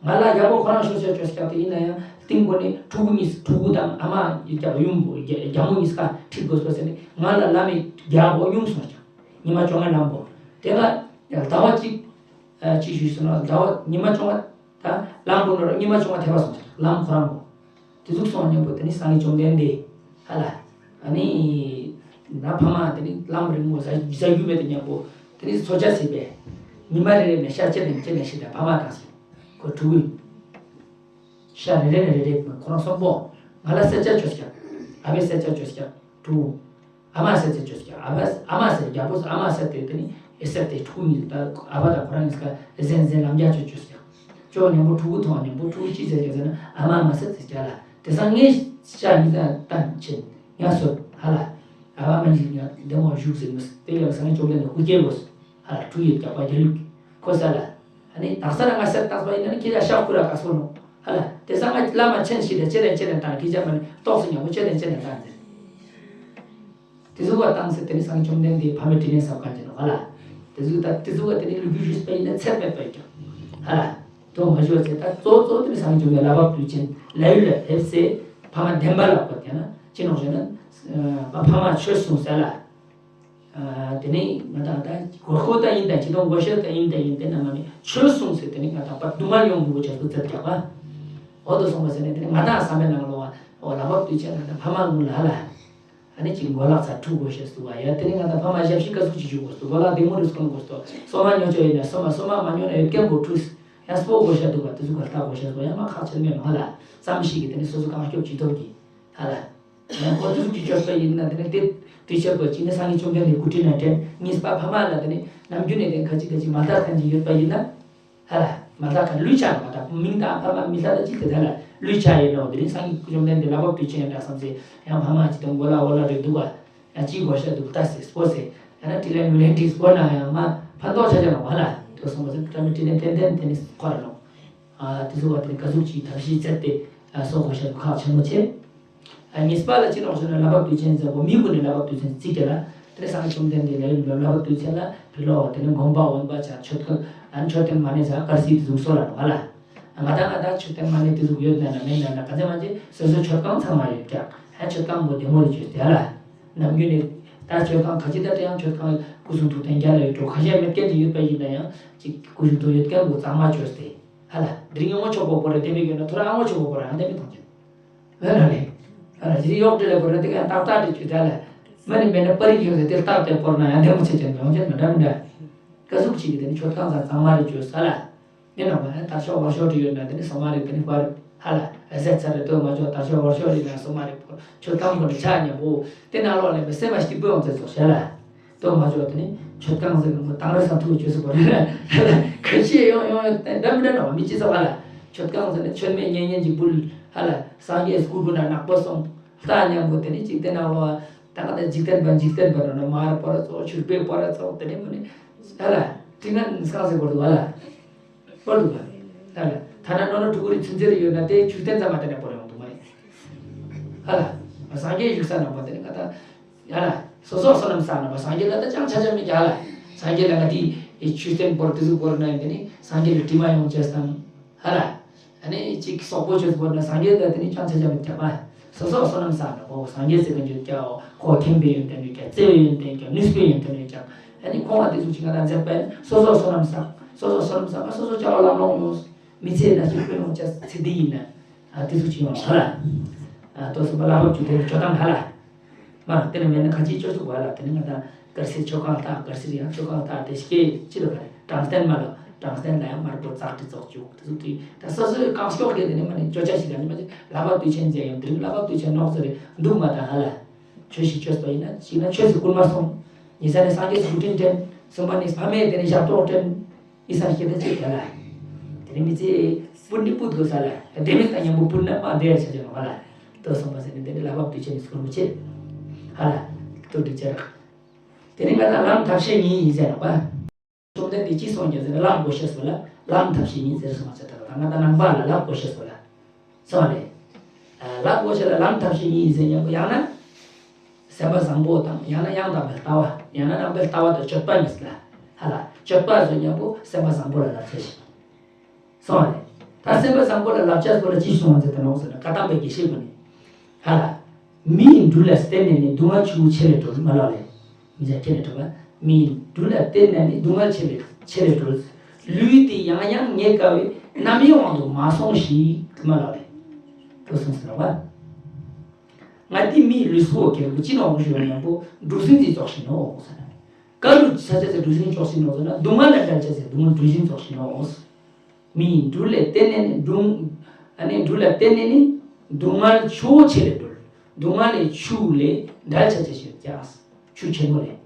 ང་ལ་རྒྱལ་པོ་ཁོ་རང་ཤོར་ཤོར་ཤོར་སྐྱབས་དེ་ཡིན་ན་ཡང་སྟེང་པོ་ནས་ཕྲུ་གུ་གཉིས་ཕྲུ་གུ་དང་ཨ་མ་རྒྱལ་པོ་ཡུམ་བུ་རྒྱལ་རྒྱལ་མོ་གཉིས་ཀ་ཁྲིད་དགོས་སོ་ཟེར་ནས་ང་ལ་བླ་མས་རྒྱལ་པོ་ཡུམ་སོང་ཀྱང་ཉི་མ་བཅོ་ལྔ་ལམ་པོ་དེ་ལ་ཟླ་བ་གཅིག་གཅིག་ཞུས་སོང་ན་ཟླ་བ་ཉི་མ་བཅོ་ལྔ་ད་ལམ་པོ་ནོར་ཉི་མ་བཅོ་ལྔ་ཐེབས་པ་སོང་ཀྱང་ལམ་ཁོ་རང་པོ། དེ་ཟུག་སོང་སྙམ་པོ་དེ་ནི་སངས་རྒྱས་བཅོམ་ལྡན་འདས་ཧ་ལ། ཨ་ནི། ན་ཕ་མ་དེ་ནི་ལམ་རིང་མོ་ཟ་ཟ་རྒྱུ་མེད་དེ་སྙམ་པོ་དེ་ནི་འཚོ་བྱ་སྲིད་པས། ཉི་མ་རེ་རེ་ནས་ཤ་ཅི་ནས་ཅི་ནས་ཤི་དང་ཕ་མ་དང་སོང་ཁོ་ཕྲུ་གུ། ཤ་རེ་རེ་ནས་རེ་རེ་ཁོ་རང་གསོན་པོ། ང་ལ་སེར་ཆ་བཅོས་ཀྱང་། ཨ་ཕའི་སེར་ཆ་བཅོས་ཀྱང་ཕྲུ་གུ། ཨ་མ་ཟེར་ཚེ་བཅོས་ཀྱང་ཨ་ཕ་ཨ་མ་ཟེར་རྒྱལ་པོ་ཟེར་ཨ་མ་ཟེར་དེ་དེ་ནི་ཨེ་ཟེར་དེ་ཕྲུ་གུ་གཉིས་ད་ཨ་ཕ་དང་ཁོ་རང་གཉིས་ཀ་གཟན་གཟན་ལམ་རྒྱགས་ཆོས་བཅོས་ཀྱང་། ཅོ་ཉམ་པོ་ཕྲུ་གུ་མཐོང་ཉམ་པོ་ཕྲུ་གུ་ཅི་ཟེར་ཀྱང་ཟེར་ན་ཨ་མ་ཨ་མ་ཟེར་ཚེ་རྒྱ་ལ། དེ་སང་ངས་ཤ་གཉིས་ད་བཏང་ཕྱིན་ངས་སོད་ཧ་ལ། ཨ་ཕ་མ་གཉིས་ཀྱང་འདི་མོ་བཞུགས་ཟེར་མི་དེ་ལ་སང་ངས་བཅོམ་ལྡན་འདས་སྐུ་སྐྱེ་དགོས་ཧ་ལ། ཕྲུ་གུ་ཡོད་རྒྱགས་པ་རྒྱལ་ལུགས་ཁོ་ས་ལ། ཨ་ནི་དག་ས་ར་ང་སེར་བཏགས་པ་ཡིན་ན་ནི་ཁྱེད་ཅག་ཤ་ཁུ་ར་ག་སོ་ནོ་ཧ་ལ། དེ་སང་ང་བླ་མ་ཆེན་ཞིག་ལ་ཅེ་རེ་ཅེ་རེ་བཏང་ཁྱེད་ཅག་མ་ནི་ཏོག་སེ་ཉམ་པོ་ཅེ་རེ་ཅེ་རེ་བཏང་ཟེར། དེ་ཟུག་པ་བཏང་ཟེར་དེ་ནི་སངས་རྒྱས་བཅོམ་ལྡན་འདས་ཕ་མའི་དྲིན་ལན་གཟབ་མཁན་ཅན་ནོ་ཧ་ལ། དེ་ཟུག་ད་དེ་ཟུག་པ་དེ་ནི་ལུ་གུ་ཞུས་པ་ཡིན་ན་ཚད་མེད་པ་ཡིན་ཀྱང་ཧ་ལ། དོ་མ་ཞུ་བ་ཚེ་ད་གཙོ་གཙོ་དེ་ནི་སངས་རྒྱས་བཅོམ་ལྡན་ལྷ་བབས་དུས་ཆེན་ལ་ཡུལ་ལ་ཕེབས་སེ་ཕ་མ་བདེན་པ་ལ་བཀོད་ཀྱང་ན་ཅི་ནོག་ཞེ་ན། ཕ་མ་ཆོས་གསུངས་ཟེར་ལ། དེ་ནས་ང་དང་ད་གོ་ཁོ་ད་ཡིན་ད་ཅི་དང་གོ་ཤེས་ད་ཡིན་ད་ཡིན་དེ་ན་མ་ནི་ཆོས་གསུངས་ཟེར་དེ་ནི་ང་དང་པ་དུ་མ་ཡོང་དགོས་ཆེད་དུ་ཚད་རྒྱག་པ། འོ་དོ་སོང་བ་ཟེར་ནས་དེ་ནི་ང་དང་བསམ་པའི་ནང་ལོ་བ་འོ་ལ་བབ་དུས་ཆེན་ང་དང་ཕ་མ་ངུ་ལ་ཧ་ལ། ཨ་ནི་ཅིག་མགོ་ལག་ཚ་ཁྲུ་གོ་ཤེས་སུ་བ་ཡ་དེ་ནི་ང་དང་ཕ་མ་ཞབས་ཕྱི་ཀ་ཟུག་ཅིག་ཞུ་དགོས་སུ་མགོ་ལག་བདེ་མོ་རུ་སྐོང་དགོས་སུ་སོ་མ་ཉོ་ཆོ་ཡིན་ན་སོ་མ་སོ་མ་མ་ཉོ་ན་ཡོད་སྐད་མགོ་ཁྲུས་ཡ་སྤོ་གོ་ཤ་འདུག་བ་དེ་ཚོ་ག་ལྟ་གོ་ཤ་སོ་ཡ་མ་ཁག་ཆེན་མེད་མ་ལ་བསམ་ཤེས་ཀྱི་དེ་ནི་སོ་སོ་གང་སྐྱོབ་ཅི་ཐོབ་ཀྱི་ཧ་ལ། ཡང་ཁོ་ཚོ་གི་སྤྱོད་པ་ཡིན་ན་དེ་ནི་དེ་དེ་ཆེད་དུ་ཅི་ནི་སངས་རྒྱས་བཅོམ་ལྡན་འདས་སྐུ་དྲིན་ལ་དྲན་གཉིས་པ་ཕ་མ་ལ་དེ་ནི་ནམ་རྒྱུན་ནས་དེ་ཁ་ཅིག་ཁ་ཅིག་མ་ལྟ་མཁན་ཅིག་ཡོད་པ་ཡིན་ན། ཧ་ལ། མ་ལྟ་ཁ་ལུས་ཆགས་མ་ལྟ་མིང་དང་ཕ་མ་མི་ལྟ་ད་ཅི་དེ་ད་ལ་ལུས་ཆགས་ཡིན་ནོ་དེ་རིང་སངས་རྒྱས་བཅོམ་ལྡན་འདས་ལ་བབ་དུས་ཆེན་འདྲ་བསམ་སེ་ཡང་ཕ་མ་ཅི་དང་མགོ་ལ་འོ་ལ་རེ་འདུག་ག་ཡང་ཅི་གོ་ཤ་འདུག་ལྟ་སེ་སྤོ་སེ་ཡང་ན་དྲི་ལན་མི་ལན་དྲི་སྤོ་ན་ཡང་མ་ཕན་ཐོགས་ཆ་ཆ་ནོ་ཧ་ལ་དུ་སོང་བ་ཟེར་བཀྲ་མི་དྲི་ལན་ཏན་ཏན་དེ་ནི་ཁོ་ར་ནོ། དེ་ཚོ་བ་དེ་ནི་ག་ཟུག་ཅིག་ཐབས་ཤེས་བཙལ་ཏེ་སོ་གོ་ཤ་འདུག་ཁག་ཆེན་མོ་ཆེ། གཉིས་པ་ལ་ཅི་ནོག་ཟེར་ན་ལྷ་བབས་དུས་ཆེན་ཟེར་བོ་མི་ཀུན་ནས་ལྷ་བབས་དུས་ཆེན་བརྩི་གི་ལ། དེ་ནས་སངས་རྒྱས་བཅོམ་ལྡན་འདས་ལ་ཡུལ་ལ་ལྷ་བབས་དུས་ཆེན་ལ་ཕི་ལོགས་དེ་ནས་དགོན་པ་འོན་པ་ཆ་མཆོད་ཁང་ཨ་ནི་མཆོད་རྟེན་མ་ཎི་ཟ་དཀར་གསལ་དེ་ཟུག་སོ་ལ་ནོ་ཧ་ལ། ང་དང་ང་དང་མཆོད་རྟེན་མ་ཎི་དེ་ཟུག་ཡོད་ན་ན་མེད་ན་ན་ག་ཚད་མ་ཅི་སོ་སོའི་མཆོད་ཁང་ཚང་མ་ཡོད་ཀྱང་ཧ་མཆོད་ཁང་པོ་བདེ་མོ་རེ་བཅོས་ཏེ་ཧ་ལ། ནམ་རྒྱུན་ནས་ད་མཆོད་ཁང་ཁ་ཅིག་ད་དེ་ཡང་མཆོད་ཁང་སྐུ་གསུང་ཐུགས་རྟེན་རྒྱ་ལ་ཡོད་འགྲོ་ཁ་ཤས་མེད་མཁན་ཅིག་ཡོད་པ་ཡིན་ན་ཡང་ཅིག་སྐུ་གསུང་ཐུགས་ཡོད་མཁན་པོ་གཙང་མ་བཅོས་ཏེ་ཧ་ལ། དེ་རིང་ཡོང་ངོ་ཆོག་པོ་པོ་རེ་དེ་མི་ཡོད་ན་ཐོ་ར་ཨ་ངོ་ཆོག་པོ་པོ་རེ་ཨང་དེ་མི་མཐོང་ཅིག་ཨ་ལ་ལེ། ཨ་ལ་ཇི་གཡོག་འདྲི་ལ་བོར་ན་དེ་ག་ཏག་ཏག་འདྲི་བཅུ་ད་ལ། མ་ནི་མེད་ན་པ་རིག་ཡོད་ཟེར་དེ་ཏག་ཏག་བོར་ན་ཡང་དེ་མོ་ཆེ་ཆེན་ཡོང་ཆེན་མི་འདྲ་མི་འདྲ། ཀ་ཟུག་ཅིག་གི་དེ་ནི་མཆོད་ཁང་ཚང་ཚང་མ་རེ་བཅོས་ས་ལ། ཡིན་ནོ་མ་ཡང་དར་ཤོག་བར་ཤོག་རེ་ཡོད་ན་དེ་ནི་སོ་མ་རེ་དེ་ནི་པར་ཧ་ལ་ཨ་ཟེར་ཚར་རེ་དོ་མ་ཆོག་དར་ཤོག་བར་ཤོག་རེ་ན་སོ་མ་རེ་བོར་མཆོད་ཁང་བོར་ཆ་ཉམ་པོ་དེ་ནང་ལོགས་ལ་མི་སེམས་མ་སྐྱིད་པོ་ཡོང་ཚེ་ཚོགས་ཤ་ལ། དོ་མ་ཆོག་དེ་ནི་མཆོད་ཁང་ཟེར་གི་མོ་དང་རེ་ས་ཐུག་བཅོས་སུ་བོར་ན་ཁ་ཤས་ཡོང་ཡོང་ཡོང་འདྲ་མི་འདྲ་ནོ་མི་ཅི་ཚོགས་ཧ་ལ། མཆོད་ཁང་ཟེར་ནས་མཆོད་མེ་ཉན་ཉན་གྱི་འབུལ་ཧ་ལ་སངས་རྒྱས་སྐུ་དགོན་ན་ནག་པོ་སོང་ལྟ་ཉམ་པོ་དེ་ནི་ཅིག་དེ་ནང་ལོ་ད་ག་ད་འཇིག་རྟེན་པ་འཇིག་རྟེན་པ་རོ་ན་མར་པོ་ར་ཚོགས་ཆུར་པའི་པོ་ར་ཚོགས་དེ་ནི་མོ་ནི་ཧ་ལ་དྲི་ན་སྐང་ཟེར་བོར་དུ་ཧ་ལ། བོར་དུ་ཧ་ལ། ཐ་ན་ནོ་ནོ་ཕྲུ་གུ་རི་ཚུན་ཚེ་རི་ཡོད་ན་དེ་ཆུ་རྟེན་ཙམ་མ་དེ་ནས་བོར་ཡོང་དུ་མ་རེད། ཧ་ལ། སངས་རྒྱས་བཞུགས་ས་ནང་པ་དེ་ནི་ག་ད། ཡ་ལ། སོ་སོ་བསོད་ནམས་བསགས་ན་བ་སངས་རྒྱས་ལ་ད་ཅང་ཆ་ཆ་མི་རྒྱ་ལ། སངས་རྒྱས་ལ་ང་དེ་ཆུ་རྟེན་བོར་དེ་ཟུག་བོར་ན་ཡིན་དེ་ནི་སངས་རྒྱས་ལ་དྲི་མ་ཡོང་ཆེས་དང་། ཧ་ལ། ཨ་ནི་གཅིག་སོག་པོ་ཆོས་བོར་ན་སངས་རྒྱས་ལ་དེ་ནི་ཅང་ཆ་ཆ་མི་རྒྱ་བ། སོ་སོ་བསོད་ནམས་བསགས་ན་བོ་སངས་རྒྱས་ཟེར་གི་འཇུག་རྒྱའོ་ཁོ་མཁྱེན་པའི་ཡོན་ཏན་ཡོད་ཀྱང་བརྩེ་བའི་ཡོན་ཏན་ཀྱང་ནུས་པའི་ཡོན་ཏན་ཡོད་ཀྱང་ཨ་ནི་ཁོང་བ་དེ་ཟུག་ཅིག་ང་དང་མཛད་པས་སོ་སོ་བསོད་ནམས་བསགས་སོ་སོ་བསོད་ནམས་བསགས་ན་སོ་སོ་ཅག་ལ་ལམ་ལྷོང་ཡོང་། མི་ཚེ་ན་ཞིག་དཔེ་ཡོང་ཆ་ཚེ་འདི་ཡིན་ན། ཨ་དེ་ཚོ་ཅི་ཡོང་ཧ་ལ། ཨ་ཏོ་སོ་པ་ལ་བབ་ཅུ་དེ་ནི་ཆོ་ཐང་ཧ་ལ། མ་དེ་ནི་མེད་ན་ཁ་ཅིག་ཅོ་ཚུགས་ཧ་ལ་དེ་ནི་ང་དང་དཀར་སེར་ཆོ་གང་ལྟ་དཀར་སེར་ཡང་ཆོ་གང་ལྟ་དེ་སྐྱེ་ཅི་ལ་ག་རེ་དྲང་བསྟན་མ་ལ་དྲང་བསྟན་ལ་ཡང་མར་པོ་ཙག་དྲི་ཙོག་བཅུག་དེ་ཚོ་དེ་ད་སོ་སོའི་གང་ཤོག་གི་དེ་ནི་མ་ནི་ཅོ་ཆ་ཞིག་ལ་ནི་མ་ཅི་ལ་བབ་དུས་ཆེན་མཛད་ཡོང་དེ་རིང་ལ་བབ་དུས་ཆེན་ནོག་ཟེར་རེ་འདུག་མ་དང་ཧ་ལ། ཆོས་ཤིག་ཆོས་པ་ཡིན་ན་ཅིག་ན་ཆོས་སུ་བསྐུལ་མ་སོང་། ཉི་ས་ནི་སངས་རྒྱས་སུ་སྐུ་དྲིན་དྲན། གསུམ་པ་ནི་ཕ་མས་དེ་ནི་ཞབས་ཏོག་དྲན། ཨི་སང་སྐྱེ་ད་ཅིག་དེ་ལ། དེ་ནི་མི་ཚེ་སྤུན་ནི་སྤུད་དགོས་ས་ལ། དེ་མི་ལྟ་མཉམ་པོ་སྤུན་ན་མ་བསྡད་ཆ་ཆ་ནོ་ཧ་ལ། ལྟོས་སོང་པ་ཟེར་ནི་དེ་ནི་ལ་བབ་དུས་ཆེན་ནི་སྐོར་མི་བྱེད། ཧ་ལ། ལྟོས་འགྲིག་ཆ་རག་དེ་ནི་ང་དང་ལམ་ཐབས་ཤེས་གཉིས་ཡིན་ཟེར་རག་པ། བཅོམ་ལྡན་འདས་ཀྱིས་གསུངས་ཀྱང་ཟེར་ན་ལམ་བགོ་ཤེས་སོ་ལ་ལམ་ཐབས་ཤེས་གཉིས་ཟེར་སོང་བ་ཆ་ད་ལ་ད་ང་དང་ནང་པ་ལ་ལམ་བགོ་ཤེས་སོ་ལ། སོང་རེད། ལབ་དགོས་ཤེས་ལ་ལམ་ཐབས་ཤེས་གཉིས་ཡིན་ཟེར་མཉམ་པོ་ཡང་ན། སེམས་པ་བཟང་པོ་དང་ཡང་ན་ཡང་དག་པའི་ལྟ་བ་ཡང་ན་རྣམ་པའི་ལྟ་བ་དང་སྤྱོད་པ་གཉིས་ལ། ཧ་ལ་སྤྱོད་པ་ཟེར་མཉམ་པོ་སེམས་པ་བཟང་པོ་ལ་ལབ་བྱས་ཤིང་། སོང་རེད། ད་སེམས་པ་བཟང་པོ་ལ་ལབ་བྱས་པོ་ལ་ཅི་གསུངས་པ་ཟེར་ད་ནོག་ཟེར་ན་བཀའ་གདམས་པའི་དགེ་བཤེས་པོ་ནི། ཧ་ལ། མི་ཡི་འབྲུ་ལ་བརྟེན་ནས་ནི་སྡུག་བསྔལ་ཆུ་བོ་ཆེ་ལས་གྲོལ་མ་ལ་ལས། མི་ཚེ་ཁྱེར་ནས་གྲོལ་བ། མིའི་འབྲུ་ལ་བརྟེན་ནས་ནི་སྡུག་བསྔལ་ཆེ་ལས་ཆེ་ལས་གྲོལ། ལུས་འདི་ཡང་ཡང་ངེས་དཀའ་བས་རྣམ་གཡེང་དབང་དུ་མ་སོང་ཞིག་མ་ལགས་ལས། དུ་གསུངས་ཟེར་བ། ང་འདི་མིའི་ལུས་པོ་གལ་པོ་ཅི་ནོག་ཞུ་བ་ཡང་པོ་གྲུ་གཟིངས་ཀྱི་ཙོགས་ཤིག་ནོག་ཟེར། ཀ་རུ་ས་ཆ་ཟེར་གྲུ་གཟིངས་ཙོགས་ཤིག་ནོག་ཟེར་ན། སྡུག་བསྔལ་ལ་བྲལ་ཆ་ཟེར་སྡུག་བསྔལ་གྲུ་གཟིངས་ཙོགས་ཤིག་ནོག། མིའི་འབྲུ་ལས་བརྟེན་ནས་ནི་སྡུག་ཨ་ནི་འབྲུ་ལ་བརྟེན་ནས་ནི་སྡུག་བསྔལ་ཆུ་བོ་ཆེ་ལས་སྒྲོལ། སྡུག་བསྔལ་ལས་ཆུ་ལས་བྲལ་ཆ་ཆ་ཞིག་ཀྱག། ཆུ་ཆེན་མོ་ལས།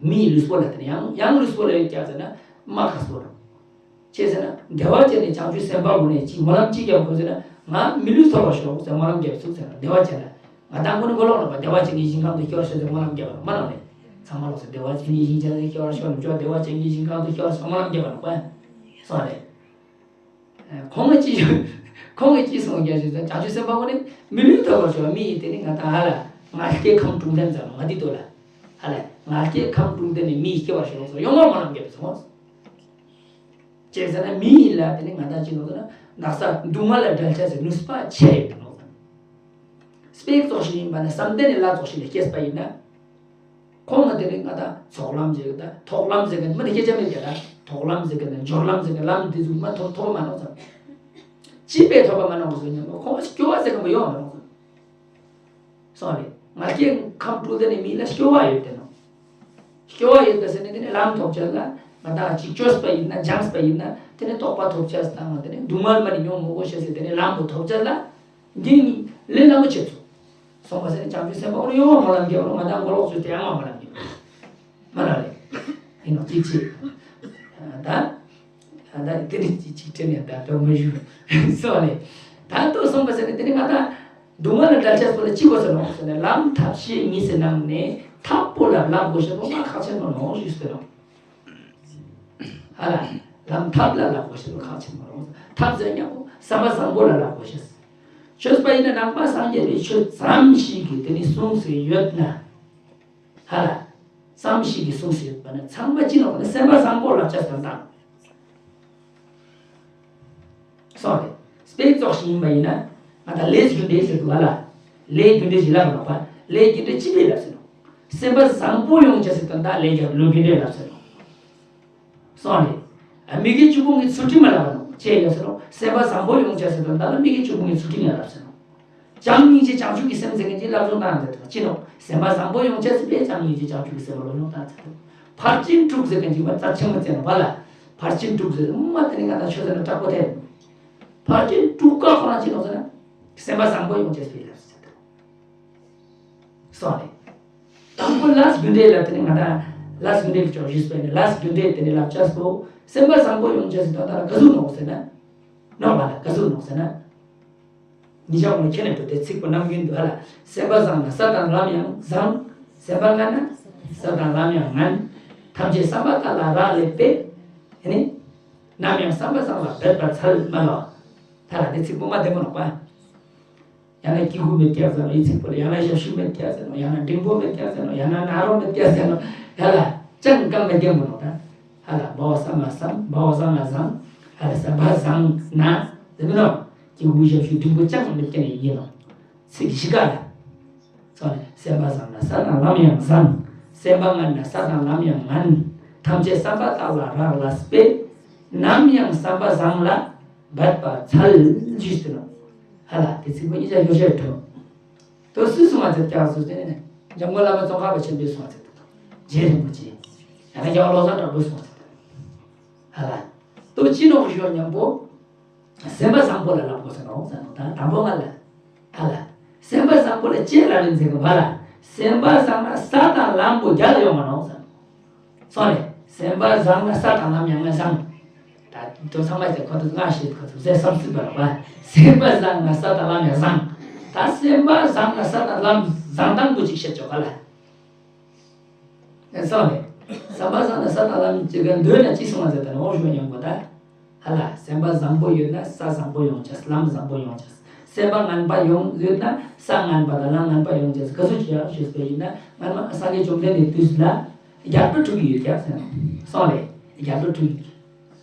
མིའི་ལུས་པོ་ལ་བརྟེན་ནས་ཡང་ཡང་ལུས་པོ་ལ་ཡོད་ཀྱག་ཟེར་ན་མ་ཁ་སོ་རུ། ཅེས་ཟེར་ན་བདེ་བ་ཅན་ནི་བྱང་ཆུབ་སེམས་དཔའ་ཀུན་ནས་ཅིག་སྨོན་ལམ་ཅིག་རྒྱབ་དགོས་ཟེར་ན། ང་མི་ལུས་ཐོབ་པར་ཤོག་ཟེར་སྨོན་ལམ་རྒྱབ་ཚུགས་ཟེར་ན། བདེ་བ་ཅན་ལ། ང་དང་ཀུན་ནི་མགོ་ལོག་ལ་བདེ་བ་ཅན་གྱི་ཞིང་ཁམས་སུ་སྐྱེ་བར་ཤོག་ཟེར་སྨོན་ལམ་རྒྱབ་པ་མ་ནོག་ལེ། ཚང་མ་ལོག་སེ་བདེ་བ་ཅན་གྱི་ཞིང་ཁམས་སུ་སྐྱེ་བར་ཤོག་ནུབ་ཕྱོགས་བདེ་བ་ཅན་གྱི་ཞིང་ཁམས་སུ་སྐྱེ་བར་ཤོག་སྨོན་ལམ་རྒྱབ་པ་ནོག་པ། སོང་ལེ། ཁོང་གིས་ཅི་ཁོང་གིས་ཅི་གསུངས་ཀྱང་ཞུས་ཙང་བྱང་ཆུབ་སེམས་དཔའ་ཀུན་ནི་མི་ལུས་ཐོབ་པར་ཤོག། མི་ཡི་དེ་ནི་ང་དང་ཧ་ལ་ང་རྒྱལ་ཁམས་དྲུག་ལྡན་ཙམ་ང་འདི་ལྟོས་ལ། ཧ་ལ་ང་རྒྱལ་ཁམས་དྲུག་ལྡན་ནི་མི་ཡི་སྐྱེ་བར་ཤོག་སོགས་ཡོང་བ་སྨོན་ལམ་རྒྱབ་པའི་ཚོགས། ཅེས་ཟེར་ན་མི་ཡིན་ལ་དེ་ནི་ང་དང་ཅི་ནོག་ཟེར་ན་ནགས་ས་སྡུག་བསྔལ་ལ་བྲལ་ཆ་ཟེར་ནུས་པ་ཆེ་ཡོད་དེ་ནོག་ཟེར། སྤེག་ཙོགས་ཤིག་ཡིན་པ་ནི་བསམ་གཏན་ནི་ལ་ཙོགས་ཤིག་ལ་སྐྱེས་པ་ཡིན་ན། ཁོང་ང་དེ་ནི་ང་དང་ཚོགས་ལམ་ཟེར་གི་ད་ཐོག་ལམ་ཟེར་གི་མི་ནི་སྐད་ཆ་མེད་ཀྱ་ད་ཐོག་ལམ་ཟེར་གི་ནི་སྦྱོར་ལམ་ཟེར་གི་ལམ་དེ་ཚོ་མ་ཐོབ་ཐོབ་མ་ནོག་ཟེར། ཅི་པས་ཐོབ་པ་མ་ནོག་ཟེར་ཉམ་པོ་ཁོང་སྐྱོ་བ་ཟེར་གི་མ་ཡོང་མ་ནོག་ཟེར། སོང་རེད། ང་རྒྱལ་ཁམས་དྲུག་ལྡན་ནི་མི་ལ་སྐྱོ་བ་ཡོད་དེ་ནོག། སྐྱོ་བ་ཡོད་པ་ཟེར་ནས་དེ་ནི་ལམ་ཐོབ་ཆ་ལ་ང་དང་ཅིག་སྐྱོ་བ་ཡིན་ན་སྦྱངས་པ་ཡིན་ན་དེ་ནི་རྟོགས་པ་ཐོབ་ཆ་དང་དེ་ནི་སྡུག་བསྔལ་མ་ནི་མྱོང་མི་དགོས་ཤེས་ཟེར་དེ་ནི་ལམ་པོ་ཐོབ་ཆ་ལ་འདི་ལས་སླ་མོ་ཆེ་ཚུལ། སོང་པ་ཟེར་ནས་བྱང་ཆུབ་སེམས་དཔའ་ཨོ་ཡོང་བ་སྨོན་ལམ་རྒྱབ་རོགས། ང་དང་མགོ་ལོག་ཚོས་དེ་ཡང་བ་སྨོན་ལམ་རྒྱབ། མ་ལ་རེད། ཡིན་ནོག་ཅིག་ཅིག་ད། ད་དེ་རིགས་ཅིག་ཅིག་དྲན་ནས་ད་དོ་མི་ཞུ། སོ་ལེ། ད་ལྟོས་སོང་པ་ཟེར་ནས་དེ་ནི་ང་དང་སྡུག་བསྔལ་ལ་བྲལ་ཆ་སོགས་ལ་ཅི་དགོས་ཟེར་ནོག་ཟེར་ནས་ལམ་ཐབས་ཤེས་གཉིས་སུ་སྣང་ནས་ཐབས་པོ་ལ་བསླབ་དགོས་ཤེས་པོ་མ་ཁག་ཆེན་པོ་ནོག་ཞུས་ཟེར་ནོག། ཧ་ལ། ལམ་ཐབས་ལ་བསླབ་དགོས་ཤེས་པོ་ཁག་ཆེན་པོ་ནོག། ཐབས་ཟེར་ཉམ་པོ་བསམ་པ་བཟང་པོ་ལ་བསླབ་དགོས་ཤེས། ཆོས་པ་ཡིན་ན་ནང་པ་སངས་རྒྱས་པའི་ཆོས་ཙམ་ཞིག་གིས་དེ་ནི་གསུངས་སུ་ཡོད་ན། ཧ་ལ། ཙམ་ཞིག་གིས་གསུངས་སུ་ཡོད་པ་ནི་ཚང་མ་ཅི་ནོག་ཟེར་ན་སེམས་པ་བཟང་པོ་ལ་བཅས་སུ་བཏང་། སོང་རེད། དཔེ་ཙོགས་ཤིག་ཡིན་པ་ཡིན་ན། ང་དང་ལས་རྒྱུ་འབྲས་ཟེར་འདུག་ག་ལ། ལས་རྒྱུ་འབྲས་ཞིག་ལབ་ནོག་པ། ལས་རྒྱུ་འབྲས་ཅི་ཕིའ་ལབ་ཟེར་ནོག། སེམས་པ་བཟང་པོ་ཡོང་བྱ་ཟེར་དོན་དག་ལས་རྒྱུ་ལས་རྒྱུ་འབྲས་ལབ་ཟེར་ནོག། སོང་རེད། མི་དགེ་བཅུ་སྤོང་གི་ཚུལ་ཁྲིམས་མ་ལབ་ནོག་ཅེས་ཡོད་ཟེར་ནོག། སེམས་པ་བཟང་པོ་ཡོང་བྱ་ཟེར་དོན་དག་ལ་མི་དགེ་བཅུ་སྤོང་གི་ཚུལ་ཁྲིམས་ཡང་ལབ་ཟེར་ནོག། བྱམས་སྙིང་རྗེ་བྱང་ཆུབ་ཀྱི་སེམས་ཟེར་མཁན་ཅིག་སློབ་སྦྱོང་བཏང་ཟེར་དོན་ཅི་ནོག། སེམས་པ་བཟང་པོ་ཡོང་བྱ་ཟེར་བས་བྱམས་སྙིང་རྗེ་བྱང་ཆུབ་ཀྱི་སེམས་པ་སློབ་སྦྱོང་བཏང་ཟེར་དོན། ཕར་ཕྱིན་དྲུག་ཟེར་མཁན་ཅིག་མ་རྩ་ཆེན་མོ་བཙལ་ནོག་པ་ལ། ཕར་ཕྱིན་དྲུག་ཟེར་མ་དེ་ནི་ང་དང་ཆོས་ཟེར་ན་དྲག་པོ་ཐལ། ཕར་ཕྱིན་དྲུག་ཀ་ཁོ་རང་ཅི་ནོག་ཟེར་ན། སེམས་པ་བཟང་པོ་ཡོང་བྱ་ཟེར་བས་ལབ་ཟེར་དོན། སོང་རེད། དང་པོ་ལས་རྒྱུ་འབྲས་ལ་དེ་ནི་ང་དང་ལས་རྒྱུ་འབྲས་ལ་ཅོག་ཞུས་པས་ནི་ལས་རྒྱུ་འབྲས་དེ་ནི་ལབ་བྱས་སོ། སེམས་པ་བཟང་པོ་ཡོང་བྱས་སོ་ད་ལྟ་ག་ཟུག་ནོག་ཟེར་ན། ནོག་པ་ལ་ག་ཟུག་ནོག་ཟེར་ན། ཉིན་ཞག་ངོ་ཁྱེད་ནས་འགྲོ་དེ་ཚིག་པོ་གནང་གིན་འདུག་ཧ་ལ། སེམས་པ་བཟང་ན་ས་དང་ལམ་ཡང་བཟང་། སེམས་པ་ངན་ན་ས་དང་ལམ་ཡང་ངན། ཐམས་ཅད་བསམ་པ་ལྟར་ལ་རག་ལས་པས། ཨེ་ནི། ནམ་ཡང་བསམ་པ་བཟང་ལ་འབད་པར་འཚལ་མ་ལ། ཧ་ལ་དེ་ཚིག་པོ་མ་བདེ་མོ་ནོག་པ། ཡང་ན་སྐྱེ་དགུ་མེད་ཀྱག་ཟེར་ནོག་ཡི་ཚིག་པོ་ལ། ཡང་ན་ཞབས་ཞུ་མེད་ཀྱག་ཟེར་ནོག། ཡང་ན་འབྲིང་པོ་མེད་ཀྱག་ཟེར་ནོག། ཡང་ན་ན་རོ་མེད་ཀྱག་ཟེར་ནོག། ཡ་ལ་ཅང་གང་མེད་ཀྱག་མོ་ནོག་ད། ཧ་ལ་འབའ་བ་བསམ་ལ་བསམ། འབའ་བ་བཟང་ལ་བཟང་། ཧ་ལ་བསམ་པ་བཟང་ན་ཟེར་མི་ནོག། སྐྱེ་དགུ་ཞབས་ཞུ་འབྲིང་པོ་ཅང་མེད་ཀྱག་ནི་ཡིན་ནོག། ཚིག་བཞི་ཀ་ལ། སོང་ནས་སེམས་པ་བཟང་ན་ས་དང་ལམ་ཡང་བཟང་། སེམས་པ་ངན་ན་ས་དང་ལམ་ཡང་ངན། ཐམས་ཅད་བསམ་པ་ལྟར་ལ་རག་ལས་པས། ནམ་ཡང་བསམ་པ་བཟང་ལ་འབད་པར་འཚལ་ཞུས་ཏེ་ནོག། ཧ་ལ་དེ་ཚིག་པོ་གཉིས་ཆ་ཡོ་བཤད་འགྲོ། དོ་སུས་གསུངས་པ་ཚེ་ཀྱག་སུ་ཟེར་ནས་འཇམ་མགོན་བླ་མ་ཙོང་ཁ་པ་ཆེན་པོས་གསུངས་པ་ཚེ་འདུག། རྗེ་རིན་པོ་ཆེ། ཡང་ན་རྒྱལ་བ་བློ་བཟང་གྲགས་པས་གསུངས་པ་ཚེ་འདུག། ཧ་ལ། དོ་ཅི་ནོག་ཞུ་ཉམ་པོ། སེམས་པ་བཟང་པོ་ལ་བསླབ་དགོས་ཟེར་ནོག་ཟེར་ནོག། ད་དང་པོ་ང་ལ། ཨ་ལ། སེམས་པ་བཟང་པོ་ལ་ཅི་ལབ་ཡིན་ཟེར་གི་བ་ལ། སེམས་པ་བཟང་ན་ས་དང་ལམ་པོ་རྒྱལ་ལ་ཡོང་བ་ནོག་ཟེར་ནོག། སོང་རེད། སེམས་པ་བཟང་ན་ས་དང་ལམ་ཡང་ང་བཟང་། ད་དོ་ཚང་མ་ཟེར་ཁོ་ཚོ་ང་ཞིག་ཁོ་ཚོ་ཟེར་བསམ་སྲིད་པ་རེད་བ། སེམས་པ་བཟང་ན་ས་དང་ལམ་ཡང་བཟང་། ད་སེམས་པ་བཟང་ན་ས་དང་ལམ་བཟང་དང་པོ་ཅིག་བཤད་ཆོག་ག་ལ། སོང་རེད། བསམ་པ་བཟང་ན་ས་དང་ལམ་ཅིག་ག་འདོད་ན་ཅི་སོང་བ་ཟེར་ད་ནོག་ཞུ་ཉམ་པོ་ད། ཧ་ལ། སེམས་པ་བཟང་པོ་ཡོད་ན་ས་བཟང་པོ་ཡོང་ཆ། ལམ་བཟང་པོ་ཡོང་ཆ། སེམས་པ་ངན་པ་ཡོང་ཡོད་ན་ས་ངན་པ་དང་ལམ་ངན་པ་ཡོང་ཆ། ག་ཚོད་ཅི་ཡང་ཞུས་པ་ཡིན་ན་སྔན་མ་སངས་རྒྱས་བཅོམ་ལྡན་འདས་དུས་ལ་རྒྱལ་པོ་དྲུག་ཡོད་ཀྱག་ཟེར་ནོག། སོང་རེད། རྒྱལ་པོ་དྲུག་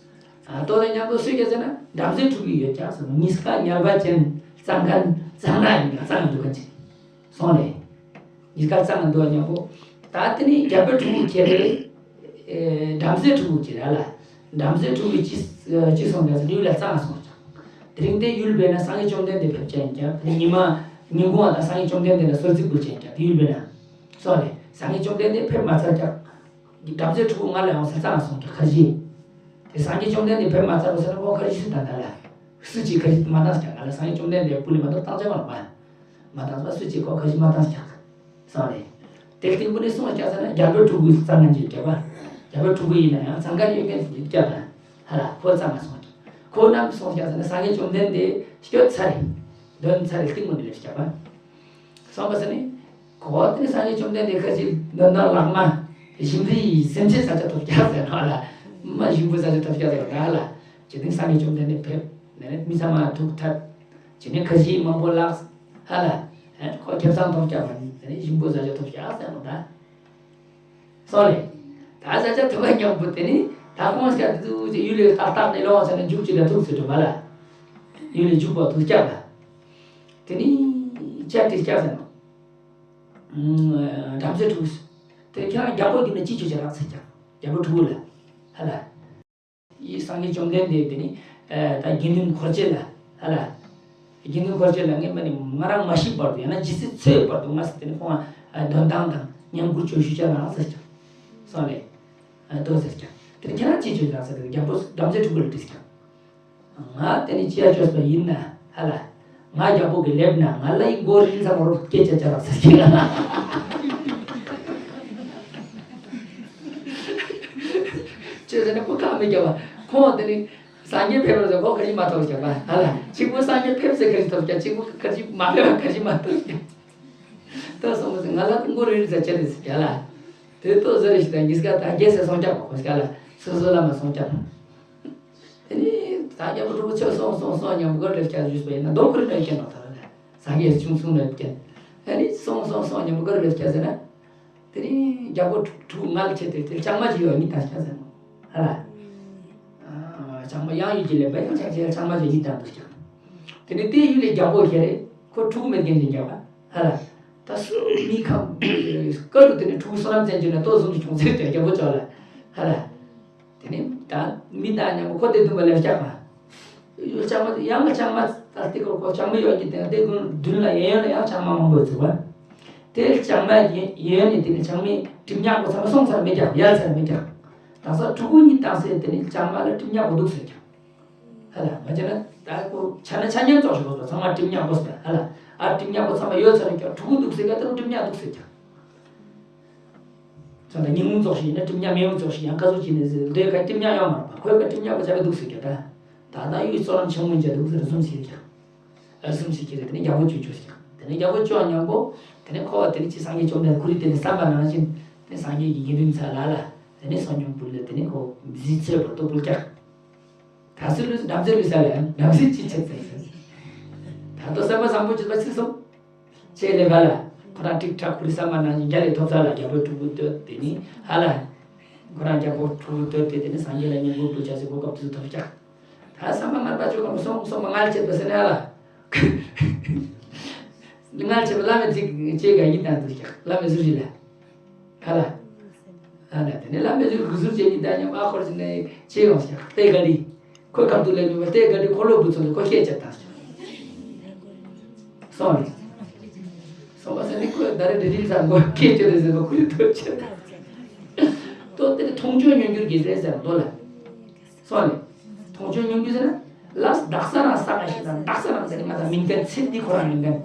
ཨ་ཏོ་ལ་ཉམ་པོ་སུས་ཀྱག་ཟེར་ན་བྲམ་ཟེ་དྲུག་ཡོད་ཀྱག་ཟེར་ནོག། གཉིས་ཀ་ཉལ་བ་ཅན་གཙང་མཁན་གཙང་ན་ཡིན་ཀྱག་གཙང་འདུག་ག་ཅིག། སོང་ལེ། ཉིས་ཀ་གཙང་ང་འདུག་སྙམ་པོ། ད་དེ་ནི་རྒྱལ་པོ་དྲུག་པོ་ཁྱེར་རེ། ཨེ་བྲམ་ཟེ་དྲུག་པོ་ཁྱེར་ར་ལ། བྲམ་ཟེ་དྲུག་པོས་ཅི་ཅི་གསུངས་ཀྱང་ལུས་ལ་གཙང་སོང་ཀྱང་། དེ་རིང་དེ་ཡུལ་བས་ན་སངས་རྒྱས་བཅོམ་ལྡན་འདས་ཕེབས་ཀྱང་ཀྱང་དེ་ཉི་མ་ཉིན་གུང་བ་དང་སངས་རྒྱས་བཅོམ་ལྡན་འདས་ལ་གསོལ་ཚིགས་འབུལ་ཀྱང་ཀྱང་དེ་ཡུལ་བས་ན། སོང་ལེ། སངས་རྒྱས་བཅོམ་ལྡན་འདས་ཕེབས་མ་ཚར་ཀྱང་། བྲམ་ཟེ་ཕྲུ་གུ་ང་ལ་ཡང་སེམས་གཙང་སོང་ཀྱང་ཁར་ཇི། དེ་སངས་རྒྱས་བཅོམ་ལྡན་འདས་ཕེབས་མ་ཚར་བ་སོང་ན་ཁོང་ཁར་ཇི་སུ་དང་ད་ལ། སུ་གཅིག་ཁར་ཇི་མ་བཏང་ཀྱང་ང་ལ་སངས་རྒྱས་བཅོམ་ལྡན་འདས་སྤུ་ལས་མ་གཏོགས་བཏང་ཆ་མ་རེད་པ། མ་བཏང་བ་སུ་གཅིག་ཁོ་ཁར་ཇི་མ་བཏང་ཀྱང་། སོང་རེད། དེ་སྟེང་པོ་ནས་སོང་བ་སྐྱག་ཟེར་ན་རྒྱལ་པོའི་ཕྲུ་གུ་གཙང་ངན་གྱི་རྒྱལ་པ། རྒྱལ་པོའི་ཕྲུ་གུ་ཡིན་ན་ཡང་གཙང་ཁ་ཡོད་མཁན་གྱི་སྐྱག་དང་། ཧ་ལ་ཁོ་གཙང་མ་སོང་ཀྱང་། ཁོ་རྣམས་སོང་སྐྱག་ཟེར་ན་སངས་རྒྱས་བཅོམ་ལྡན་འདས་སྐྱོད་ཚར་རེད། འདོན་ཚར་རེད་སྟེང་པོ་ནས་ལེབ་སྐྱག་པ། སོང་པ་ཟེར་ནས། ཁོ་དེ་ནས་སངས་རྒྱས་བཅོམ་ལྡན་འདས་ཁ་ཅིག་འདོན་དང་ལག་མ། ཞིམ་པའི་སེམས་ཅན་ས་ཆ་ཐོབ་སྐྱག་ཟེར་ན་ཧ་ལ། མ་ཞིམ་པོ་ས་ཆ་ཐོབ་སྐྱག་ཟེར་ན་ཧ་ལ། ཇི་ལྟར་སངས་རྒྱས་བཅོམ་ལྡན་འདས་ཕེབས། ནས་མི་ཚང་མ་ཐུག་ཐབས། ཇི་ནས་ཁ་ཞིག་མང་པོ་ལགས། ཧ་ལ། ཁོ་ཁེ་བཟང་ཐོབ་ཀྱང་མ་ནས་ཞིམ་པོ་བཟའ་བྱ་ཐོབ་ཀྱང་ཟེར་མོ་ད། སོང་ལེ། ད་བཟའ་བྱ་ཐོབ་པ་མཉམ་པོ་དེ་ནི་ད་ཁོང་སྐྱ་དུ་ཡུལ་ལས་ཏག་ཏག་ནས་ལོང་བ་ཚ་ནས་འཇུག་ཅི་ལ་ཐུག་ཟེར་དུ་མ་ལ། ཡུལ་ལས་འཇུག་པ་ཐུག་ཀྱང་ལ། དེ་ནི་ཅག་དེ་སྐྱ་ཟེར་ནོ། བྲམ་ཟེ་ཕྲུ་གུ། དེ་ཁྱེད་རང་རྒྱལ་པོ་གི་ནི་ཅི་ཆོས་ཅི་རག་ཟེར་ཀྱང་རྒྱལ་པོ་ཕྲུ་གུ་ལ། ཧ་ལ། ཡིས་སངས་རྒྱས་བཅོམ་ལྡན་འདས་དེ་ནི། ད་དགེ་འདུན་འཁོར་བཅས་ལ། ཧ་ལ། དགེ་འདུན་འཁོར་བཅས་ལ་ངས་མ་ནི་ང་རང་མ་ཤི་བར་དུ་ཡང་ན་ཇི་སྲིད་འཚོའི་བར་དུ་ང་སྲིད་དེ་ནི་ཁོང་ང་འདོན་ཐང་དང་བསྙེན་བཀུར་བཅོས་ཞུ་བྱ་རང་ཟེར་ཀྱང་། སོང་ལེ། ལྟོས་ཟེར་ཀྱང་། དེ་ནི་ཁྱེད་རང་ཅི་བྱོས་ཀྱང་ཟེར་ཏེ་རྒྱལ་པོ་བྲམ་ཟེ་ཕྲུ་གུ་ལ་དྲིས་ཀྱང་། ང་དེ་ནི་ཅི་ཡ་བཅོས་པ་ཡིན་ན་ཧ་ལ། ང་རྒྱལ་པོ་གི་ལེབ་ན་ང་ལ་ཡི་མགོ་རིལ་ཙམ་རོབ་སྐད་ཆ་ཅ་རག་ཟེར་གྱི། ཅི་ཟེར་ན་ཁོ་ཁ་མི་རྒྱབ་པ། ཁོང་དེ་ནི་སངས་རྒྱས་ཕེབས་རོགས་ཟེར་ཁོ་ཁ་ཞིག་མ་ཐོབ་ཀྱང་པ་ཧ་ལ། གཅིག་པུ་སངས་རྒྱས་ཕེབས་ཟེར་ཁ་ཞིག་ཐོབ་ཀྱང་གཅིག་པུ་ཁ་ཞིག་མ་ཕེབས་པ་ཁ་ཞིག་མ་ཐོབ་ཀྱང་། ད་སོང་ཟེར་ང་ལ་མགོ་རིལ་ཟེར་ཅི་རེད་ཟེར་ཀྱང་ལ། དེ་ལྟོ་ཟེར་རེ་ཞིག་དང་གཉིས་ཀ་ད་རྒྱལ་སྲས་སོང་ཀྱང་པ་ཁོ་ཞིག་ལ་སོ་སོ་ལ་མ་སོང་ཀྱང་། དེ་ནས་ད་རྒྱལ་པོ་ཕྲུ་གུ་ཚོས་སོང་སོང་སོང་སྙམ་པོ་གར་ལེབ་སྐྱ་ཞུས་པ་ཡིན་ན་རྡོ་ཁུར་ནས་སྐྱེ་ནོ་ད་ར་ལ་སངས་རྒྱས་ཆུང་སོང་ནས་སྐྱེ། དེ་ནས་སོང་སོང་སོང་སྙམ་པོ་གར་ལེབ་སྐྱ་ཟེར་ན། དེ་ནས་རྒྱལ་པོ་ཕྲུ་གུ་ངལ་ཆེ་སྟེ་དེ་ལྕང་མ་ཅིག་ཡོད་གཉིས་དང་སྐྱ་ཟེར་ནོ། ཧ་ལ། ལྕང་མ་ཡང་ཡུལ་གྱི་ལེན་པ་ཡང་ཆགས་ཆེ་ལྕང་མ་ཅིག་གཉིས་དང་དུ་སྐྱ། དེ་ནས་དེ་ཡུལ་ལས་རྒྱལ་པོ་ཁྱེར་རེ་ཁོ་ཕྲུ་གུ་མེད་མཁན་ཅིག་རྒྱལ་བ་ཧ་ལ། ད་སུ་མི་ཁམས་དཀར་རུ་དེ་ནས་ཕྲུ་གུ་བསོད་ནམས་ཅན་གྱི་ནས་ལྟོ་བཟུང་དུ་བྱུང་ཟེར་ཏེ་རྒྱལ་པོ་ཅོག་ལ་ཧ་ལ། དེ་ནས་ད་མི་དང་མཉམ་པོ་ཁོ་དེ་བདུན་པ་ལ་སྐྱག་པ། ལྕང་མ་ཡང་ལྕང་མ་ད་ལྟའི་ཁོ་ལྕང་མ་ཡོད་ཀྱི་དེ་དེ་ཀུན་མདུན་ལ་ཡོད་ཡོད་ལ་ཡང་ལྕང་མ་མང་པོ་ཡོད་ཚུལ་བ། དེ་ལྕང་མ་ཡོད་ནས་དེ་ནས་ལྕང་མའི་གྲིབ་ཉག་པོ་ཚང་མ་སོང་ཚར་མེད་ཀྱག་ཡལ་ཚར་མེད་ཀྱག་ད་ས་ཕྲུ་གུ་གཉིས་བཏང་སའི་དེ་ནས་ལྕང་མ་ལ་གྲིབ་ཉག་པོ་འདུག་ཟེར་ཀྱག་ཧ་ལ་མ་བྱས་ན་ད་ཁོ་ཆ་ན་ཆ་མཉམ་ཙོགས་ཤིག་ཡོད་པ་ཚང་མ་གྲིབ་ཉག་པོ་ཟེར་ཧ་ལ་ཨ་གྲིབ་ཉག་པོ་ཚང་མ་ཡོད་ཚར་ཀྱག་ཕྲུ་གུ་འདུག་ཟེར་ཀྱག་དེ་རུ་གྲིབ་ཉག་འདུག་ཟེར་ཀྱག་ཚོད་ལ་ཉིན་གུང་ཙོགས་ཤིག་ཡིན་ན་གྲིབ་ཉག་མེ་འུ་ཙོགས་ཤིག་ཡང་ཀ་ཟུག་ཅིག་ནས་ཟེར་འདོད་ཀ་གྲིབ་ཉག་ཡོང་མ་རེད་པ་ཁོས་ཀ་གྲིབ་ཉག་པོ་བྱ་བའི་འདུག་ཟེར་གྱི་ད། ད་ལྟ་ཡུལ་གཙོ་རམ་ཆུང་ངུ་འཇའ་འདུག་ཟེར་གསུམ་ཞིག་ཀྱང་། ཨ་གསུམ་ཞིག་ཀྱི་རེད་དེ་ནས་རྒྱལ་པོ་བཅུ་བཅུ་ཞིག་དེ་ནས་རྒྱལ་པོ་བཅུ་མཉམ་པོ། དེ་ནས་ཁོ་བ་དེ་ནས་ཅི་སངས་རྒྱས་བཅོམ་ལྡན་ཁུ་རི་དེ་ནས་བསམ་པ་ནང་བཞིན་དེ་སངས་རྒྱས་ཀྱི་དགེ་འདུན་ཚ་ལ་ལ་དེ་ནས་སོ་སྙོམས་པུ་ལ་དེ་ནས་ཁོ་གཟི་ཚོད་པ་ལྟོ་བུལ་ཀྱང་། ད་སུ་ལུས་སུ་བྲམ་ཟེ་ལུས་ས་ལ་ཡང་བྲམ་ཟེ་ཅི་ཆེ་ཚེ་ཟེར། ད་ལྟོ་བསམ་པ་བཟང་པོ་བྱེད་པ་ཚིག་སོང་། ཅེས་ལས་ག་ལ། ཁོ་རང་ཀྲིག་ཀྲག་ཁུ་རི་བསམ་པ་ནང་བཞིན་རྒྱ་ལས་ཐོབ་ས་ལ་རྒྱལ་པོའི་ཕྲུ་གུ་སྟོད་དེ་ནི་ཧ་ལ། ཁོ་རང་རྒྱལ་པོ་ཕྲུ་གུ་སྟོད་དེ་དེ་ནི་སངས་རྒྱས་ལ་བསྙེན་བཀུར་བྱ་ཟེར་གོ་སྐབས་དུ་ཐོབ་ཀྱང་། ད་བསམ་པ་ངན་པ་བཅོས་གོ་མི་སོང་སོང་མ་ངལ་བྱེད་པ་ཟེར་ན་ཧ་ལ། ངལ་བྱེད་པ་བླ་མའི་ཚིག་ཅེས་ག་ཡིན་དང་དུ་ཀྱང་བླ་མའི་ཟུར་ཞིག་ལ། ཧ་ལ། ཨ་ན་དེ་ནས་བླ་མའི་ཟུར་གུ་ཟུར་བྱེད་ཀྱི་ད་མཉམ་ཨ་འཁོར་ཟིན་ནས་ཅེས་ཡོང་ཀྱང་ལྟས་ག་ལི། ཁོའི་ཁ་ཐུག་ལས་མི་བ་ལྟས་ག་ལི་འཁོར་ལོ་བུ་ཚོ་ལ་ཁོ་སྐད་ཆ་བཏང་ཞིང་། སོང་རེད། སོང་བ་ཟེར་ནི་ཁོས་ད་རེ་རེ་རིག་ས་མགོ་སྐད་ཆ་རེད་ཟེར་བ་ཁོའི་ཐོས་ཆེ། ཏོ་དེ་ནི་མཐོང་ཆོས་མྱོང་འགྱུར་གྱི་རེད་ཟེར་མདོ་ལ། སོང་ནས། མཐོང་ཆོས་མྱོང་རྒྱུ་ཟེར་ན། ལ་དག་ས་རང་ས་ག་ཞིག་དང་དག་ས་རང་ཟེར་ནི་ང་དང་མིང་དོན་ཚིག་འདི་ཁོ་རང་མིང་དོན།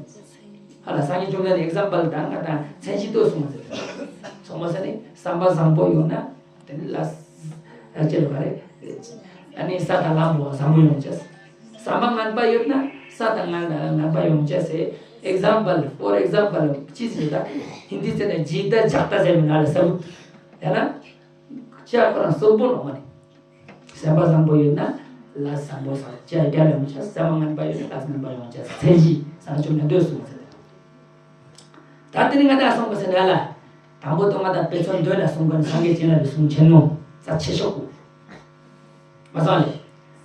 ཧ་ལ་སངས་རྒྱས་བཅོམ་ལྡན་འདས་ཨེག་ཛམ་པལ་དང་ང་དང་མཚན་གཞི་ལྟོས་སོང་ཟེར། སོང་མ་ཟེར་ནི་བསམ་པ་བཟང་པོ་ཡོང་ན། དེ་ནི་ལ་ཅེར་བ་རེད། ཨ་ནི་ས་དང་ལམ་བོ་བཟང་པོ་ཡོང་ཅེས། བསམ་པ་ངན་པ་ཡོད་ན་ས་དང་ངན་ངན་པ་ཡོང་ཅེས་ཟེར། ཨེག་ཛམ་པལ་ཕོར་ཨེག་ཛམ་པལ་ཅི་ཟེར་ད། ཧིན་དི་ཚེ་ན་ཇི་ད་ཇག་ད་ཟེར་མི་ན་ལ་ས་བུ། ཡང་ན། ཅ་ཁོ་རང་གསོན་པོ་ལོག་མ་ནི། བསམ་པ་བཟང་པོ་ཡོད་ན་ལ་བཟང་པོ་བཟང་ཅ་རྒྱ་ལ་མི་ཆ་བསམ་པ་ངན་པ་ཡོད་ན་ལ་ངན་པ་ཡོང་ཅ་ཚེ་གཞི་བཟང་ཆུང་ན་འདོད་གསུངས་ཟེར། ད་དེ་ནི་ང་དང་གསུངས་པ་ཟེར་ན་ལ། དང་པོ་དང་ང་དང་དཔེ་མཚོན་འདོན་ལ་གསུངས་གོ་ནི་སངས་རྒྱས་བྱིན་རླབས་ཀྱི་གསུང་ཆེན་མོ་རྩ་ཆེ་ཤོས་ཀུ། མ་སོང་ལེ།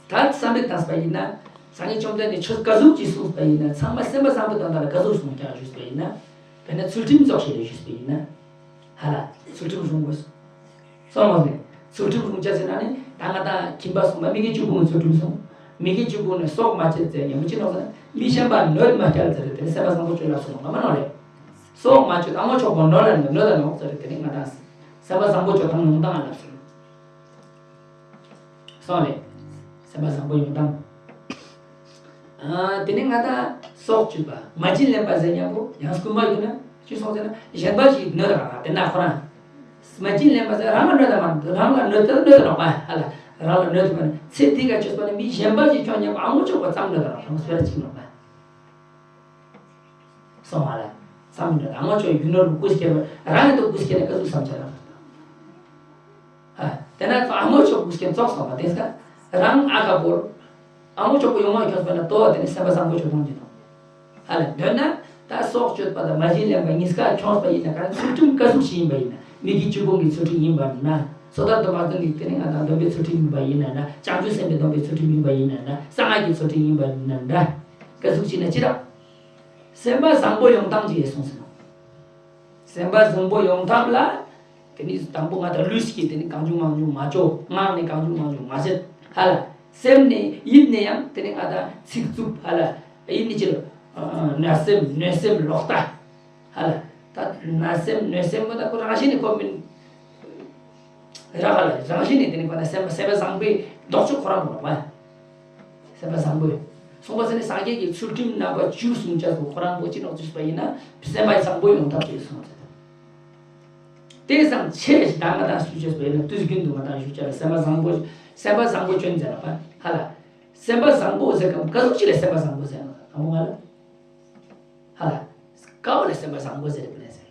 ད་བསམ་པའི་བཏང་པ་ཡིན་ན། སངས་རྒྱས་བཅོམ་ལྡན་འདས་ཆོས་ག་ཟུག་ཅིག་གསུངས་པ་ཡིན་ན་ཚང་མ་སེམས་པ་བཟང་པོ་དང་ལ་ག་ཟུག་གསུངས་ཀྱང་ཞུས་པ་ཡིན་ན། དཔེར་ན་ཚུལ་ཁྲིམས་ཙོགས་ཤིག་ལ་ཞུས་པ་ཡིན་ན། ཧ་ལ་ཚུལ་ཁྲིམས་སྲུང་དགོས། སོང་མ་ཟེར། ཚུལ་ཁྲིམས་སྲུང་བྱ་ཟེར་ན་ནི་ད་ང་དང་ཁྱིམ་པ་སོང་མ་མི་གི་བཅུ་སྤོང་གི་ཚུལ་ཁྲིམས་སྲུང་། མི་དགེ་བཅུ་སྤོང་ནི་སྲོག་མ་གཅོད་ཟེར་ཉམས་པོ་ཅི་ནོག་ཟེར་ན། མི་གཞན་པ་གནོད་མ་བསྐྱལ་ཟེར་ཏེ་ནི་སེམས་པ་བཟང་པོ་སྤྱོད་ལ་སོགས་ནོག་མ་ནོག་ལེ། སྲོག་མ་གཅོད། ཨ་མོ་ཆོག་པོ་གནོད་ལ་ནི་གནོད་ལ་ནོག་ཟེར་ཏེ་ནི་ང་དང་སེམས་པ་བཟང་པོ་སྤྱོད་སྟངས་ཡོང་སྟངས་ལ་ཟེར། སོང་ལེ། སེམས་པ་བཟང་པོ་ཡོང་སྟངས། ཨ། དེ་ནས་ང་དང་སྲོག་གཅོད་པ། མ་བྱིན་ལེན་པ་ཟེར་མཉམ་པོ་ཡང་སྐུལ་མ་ཡོད་ན་ཅི་སོང་ཟེར་ན། གཞན་པ་ཞིག་གནོད་ར་དེ་ན་ཁོ་རང་། མ་བྱིན་ལེན་པ་ཟེར་རང་ལ་གནོད་ད་མ་རང་ལ་གནོད་ད་གནོད་ད་རོགས་པ་ཧ་ལ། རང་ལ་གནོད་ད་པ་ནི་ཚེ་འདི་ག་ཆོས་པ་ནི་མི་གཞན་པ་ཞིག་ཁྱོད་མཉམ་པོ་ཨ་མོ་ཆོག་པོ་ཙམ་གནོད་ད་རོགས་པ་སྤེ་ར་ཅིག་རོགས་པ། སོང་བ་ལ། ཙམ་གནོད་ད་ཨ་མོ་ཆོག་ཡུ་ནོར་བུ་སྐྱེ་བ་རང་ཡང་དུ་བུ་སྐྱེ་ན་ཀ་ཟུག་བསམ་བྱ་ར། ཨ། དེ་ན་ཨ་མོ་ཆོག་པོ་སྐྱེ་ཙོག་སོང་བ་དེ་སྐ་རང་ཨ་ཁ་བོར། ཨ་མོ་ཆོག་པོ་ཡོང་བ་ཁྱོད་པ་ན་ཏོ་བ་དེ་ནི་སེམས་པ་བཟང་པོ་ཆོག་གཏོང་གི་དང་། ཧ་ལ་འདོད་ན་ད་སྲོག་གཅོད་པ་དང་མ་བྱིན་ལེན་པ་གཉིས་ཀ་ཁྱོངས་པ་ཡིན་ན་ག་ཚུལ་ཁྲིམས་ཀ་ཟུག་ཞིག་ཡིན་པ་ཡིན་ན། མི་དགེ་བཅུ་སྤོང་གི་ཚུལ་ཁྲིམས་ཡིན་པ་ན། སོ་ཐར་དུ་མ་བཏང་གི་དེ་ནི་ང་དང་སྡོམ་པའི་ཚུལ་ཁྲིམས་ཡིན་པ་ཡིན་ན་ན། བྱང་ཆུབ་སེམས་དཔའི་སྡོམ་པའི་ཚུལ་ཁྲིམས་ཡིན་པ་ཡིན་ན་ན། གསང་སྔགས་ཀྱི་ཚུལ་ཁྲིམས་ཡིན་པ་ཡིན་ན་ན། ཀ་ཟུག་ཞིག་ན་ཅི་ར། སེམས་པ་བཟང་པོ་ཡོང་སྟངས་ཅིག་ཡེ་སོང་ཟེར་ན། སེམས་པ་བཟང་པོ་ཡོང་ཐབས་ལ། དེ་ནི་དང་པོ་ང་དང་ལུས་ཀྱིས་དེ་ནི་གང་བྱུང་མང་བྱུང་མ་སྤྱོད། ངག་ནས་གང་བྱུང་མང་བྱུང་མ་བྱེད། ཧ་ལ། སེམས་ནས་ཡིད་ནས་ཡང་དེ་ནི་ང་དང་ཚིག་རྩུབ་ཧ་ལ། ཡིད་ནས་ཅི་རུ། ན་སེམས་གནོད་སེམས་ལོག་ལྟ། ཧ་ལ། ད་ན་སེམས་གནོད་སེམས་པོ་ད་ཁོ་རང་བཞིན་ནས་ཁོ་མིན། ར་ཧ་ལ་རང་བཞིན་ནས་དེ་ནི་ཁོ་ན་སེམས་པ་སེམས་པ་བཟང་པོའི་ལྡོག་ཕྱོགས་ཁོ་རང་མོ་ལོག་པ། སེམས་པ་བཟང་པོས། སོང་པ་ཟེར་ནས་སངས་རྒྱས་ཀྱི་ཚུལ་ཁྲིམས་རྣམ་པ་བཅུ་གསུངས་ཅེས་སུ་ཁོ་རང་པོ་ཅི་ནོག་ཅེས་པ་ཡིན་ན་སེམས་པ་བཟང་པོ་ཡོང་ཐབས་ཅེས་གསུངས་ཟེར། དེ་ཙམ་ཆེ་ཞིག་ད་ང་དང་སུ་ཅེས་པ་ཡིན་ན་དུས་རྒྱུན་དུ་ང་དང་ཞུ་ཅེས་ལ་སེམས་པ་བཟང་པོ། སེམས་པ་བཟང་པོ་ཅོན་ཟེར་ལ་པ་ཧ་ལ། སེམས་པ་བཟང་པོ་ཟེར་གམ་ཀ་ཟུག་ཅིག་ལ་སེམས་པ་བཟང་པོ་ཟེར་ན་དང་པོ་ང་ལ། ཧ་ལ། ཀ་བོ་ལ་སེམས་པ་བཟང་པོ་ཟེར་པ་ལ་ཟེར།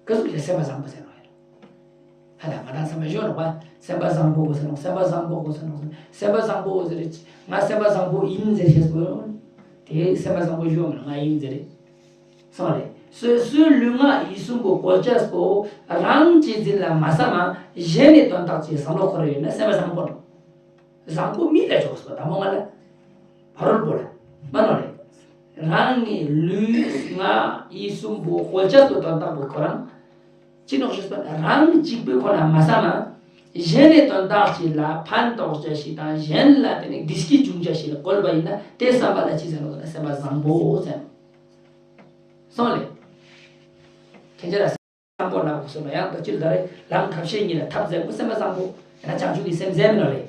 ཀ་ཟུག་ལ་སེམས་པ་བཟང་པོ་ཟེར་ནོ། ཧ་ལ་ང་དང་སེམས་པ་གཞོན་ནོ་བ། སེམས་པ་བཟང་པོ་གོ་ཟེར་ནོ། སེམས་པ་བཟང་པོ་གོ་ཟེར་ནོ། སེམས་པ་བཟང་པོ་གོ་ཟེར་རེ། ང་སེམས་པ་བཟང་པོ་ཡིན་ཟེར་ཤེས་པོ། དེ་སེམས་པ་བཟང་པོ་གཞོན་མི་ང་ཡིན་ཟེར་རེ། སོང་རེ། སོ་སོའི་ལུས་ངག་ཡིད་གསུམ་པོ་གོ་ཅེས་པོ། རང་གཅེས་འཛིན་ལ་མ་བསམ་མ། གཞན་ནས་དོན་དག་ཅེས་བསམ་བློ་འཁོར་ཡོད་ན་སེམས་པ་བཟང་པོ་ནོ། བཟང་པོ་མི་ལ་ཆོག་སོ་དང་མོ་ང་ལ། ཕ་རོལ་པོ་ལ། མ་ནོ་རེ། རང་གི་ལུས་ངག་ཡིད་གསུམ་པོ་གོ་ཅེས་པོ་དོན་དག་པོ་ཁོ་རང་། ཅི་ནོག་ཞུས་པ་རང་གཅིག་པུའི་ཁོ་ན་མ་བསམ་མ། གཞན་ནས་དོན་དག་ཅིག་ལ་ཕན་ཐོགས་བྱ་ཞིག་དང་གཞན་ལ་དེ་ནི་བདེ་སྐྱིད་འབྱུང་བྱ་ཞིག་ལ་བཀོལ་བ་ཡིན་ན་དེ་བསམ་པ་ལ་ཅི་ཟེར་ནོག་ཟེར་ན་སེམས་པ་བཟང་པོ་ཟེར་ནོག་སོང་ལེ། ཁྱེད་ཅག་ལ་བཟང་པོ་ལ་གོ་སོང་ན་ཡང་ད་ཅི་ལ་རེ་ལམ་ཐབས་ཤེས་གཉིས་ལ་ཐབས་ཟེར་གོ་སེམས་པ་བཟང་པོ་ཡང་ན་བྱང་ཆུབ་ཀྱི་སེམས་ཟེར་མི་ནོ་ལེ།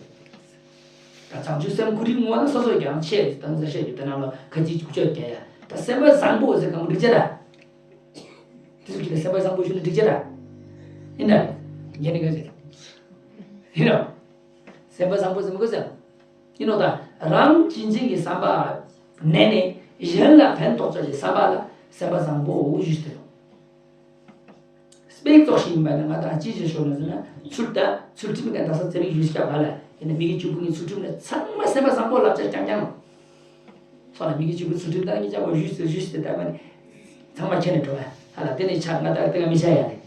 ད་བྱང་ཆུབ་སེམས་ཁོ་རིག་ངོ་ན་སོ་སོ་ཀྱང་ཆེ་དང་ཟེར་ཤེས་ཀྱི་དེ་ནང་ལ་ཁ་ཅིག་ཅུག་ཅོག་རྒྱ་ཡ་ད་སེམས་པ་བཟང་པོ་ཟེར་གང་འགྲིག་ཅེ་ར། དེ་ཚོ་ཀྱི་ལ་སེམས་པ་བཟང་པོ་ཞུ་ན་འགྲིག་ཅེ་ར། ཡིན་ན་ལེ། ཡིན་ནི་ག་ཟེར། ཡིན་ནོ། སེམས་པ་བཟང་པོ་ཟེར་མི་དགོས་ཟེར། ཡིན་ནོ་ད་རང་གཅེས་འཛིན་གྱི་བསམ་པ་ནས་ནས་གཞན་ལ་ཕན་ཐོགས་ཆ་གི་བསམ་པ་ལ་སེམས་པ་བཟང་པོ་ཞུས་ཏེ། སྤེག་ཙོག་ཞིག་ཡིན་པ་ནི་ང་དང་ཅི་ཞིག་ཤོར་ན་ཟེར་ན་ཚུལ་ད་ཚུལ་ཁྲིམས་ཀྱི་ད་ས་ཚེ་རིང་ཞུས་སྐྱབས་ག་ལ་ཡིན་ན་མི་དགེ་བཅུ་སྤོང་གི་ཚུལ་ཁྲིམས་ལ་ཚང་མ་སེམས་པ་བཟང་པོ་ལབ་ཆ་རྐྱང་རྐྱང་ལོ། སོང་ལ་མི་དགེ་བཅུ་སྤོང་ཚུལ་ཁྲིམས་ད་ངེད་ཅག་པོ་ཞུས་ཏེ་ཞུས་ཏེ་ད་མ་ནི་ཚང་མ་ཁྱེར་ནས་འགྲོ་བ་ཧ་ལ་དེ་ནས་ཆ་ང་ད་དེ་ག་མི་ཆ་ཡ་རེད།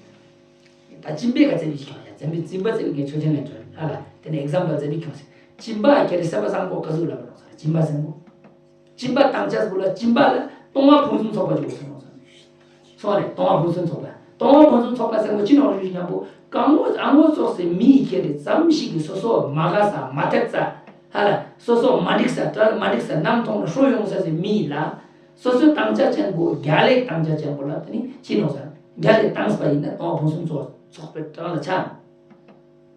ད་སྦྱིན་པའི་ག་ཚད་པའི་ཞིག་ཡང་ཡང་འཛམ་བུའི་སྦྱིན་པ་ཚད་པའི་ངས་ཆོས་ཅན་ནས་འདྲ་ཧ་ལ་དེ་ནས་ཨེག་ཛམ་པལ་ཚད་པའི་ཁྱོངས་ཟེར། སྦྱིན་པ་ཁྱེད་རེ་སེམས་པ་བཟང་པོ་ག་ཟུག་ལ་བ་ལོག་ཟེར་སྦྱིན་པ་བཟང་པོ། སྦྱིན་པ་བཏང་ཆ་ཟེར་ལ་སྦྱིན་པ་ལ་སྟོང་པ་ཕུན་སུམ་ཚོགས་པ་ཅིག་ཡོད་སོང་ཟེར། སོང་རེད་སྟོང་པ་ཕུན་སུམ་ཚོགས་པ། སྟོང་པ་ཕུན་སུམ་ཚོགས་པ་ཟེར་བ་ཅི་ནོར་རིགས་མཉམ་པོ་ཀ་ངོ་ཨ་ངོ་ཙོགས་སེ་མི་ཡི་ཁྱེད་རེ་ཙམ་ཞིག་གིས་སོ་སོ་མ་དགའ་ས་མ་འཐད་ས་ཧ་ལ་སོ་སོ་མ་འགྲིག་ས་དགྲ་ལ་མ་འགྲིག་ས་ནམ་མཐོང་ན་ཧྲོ་ཡོང་ས་ཟེར་མི་ཡི་ལ། སོ་སོའི་བཏང་ཆ་ཅན་པོ་རྒྱལ་ལེགས་བཏང་ཆ་ཅན་པོ་ལ་དེ་ནི་ཅི་ནོག་ཟེར། རྒྱལ་ལེགས་བཏང་པ་ཡིན་ན་སྟོང་པ་ཕུན་སུམ་ཚོགས་ཚོགས་པའི་གྲངས་ལ་ཆགས།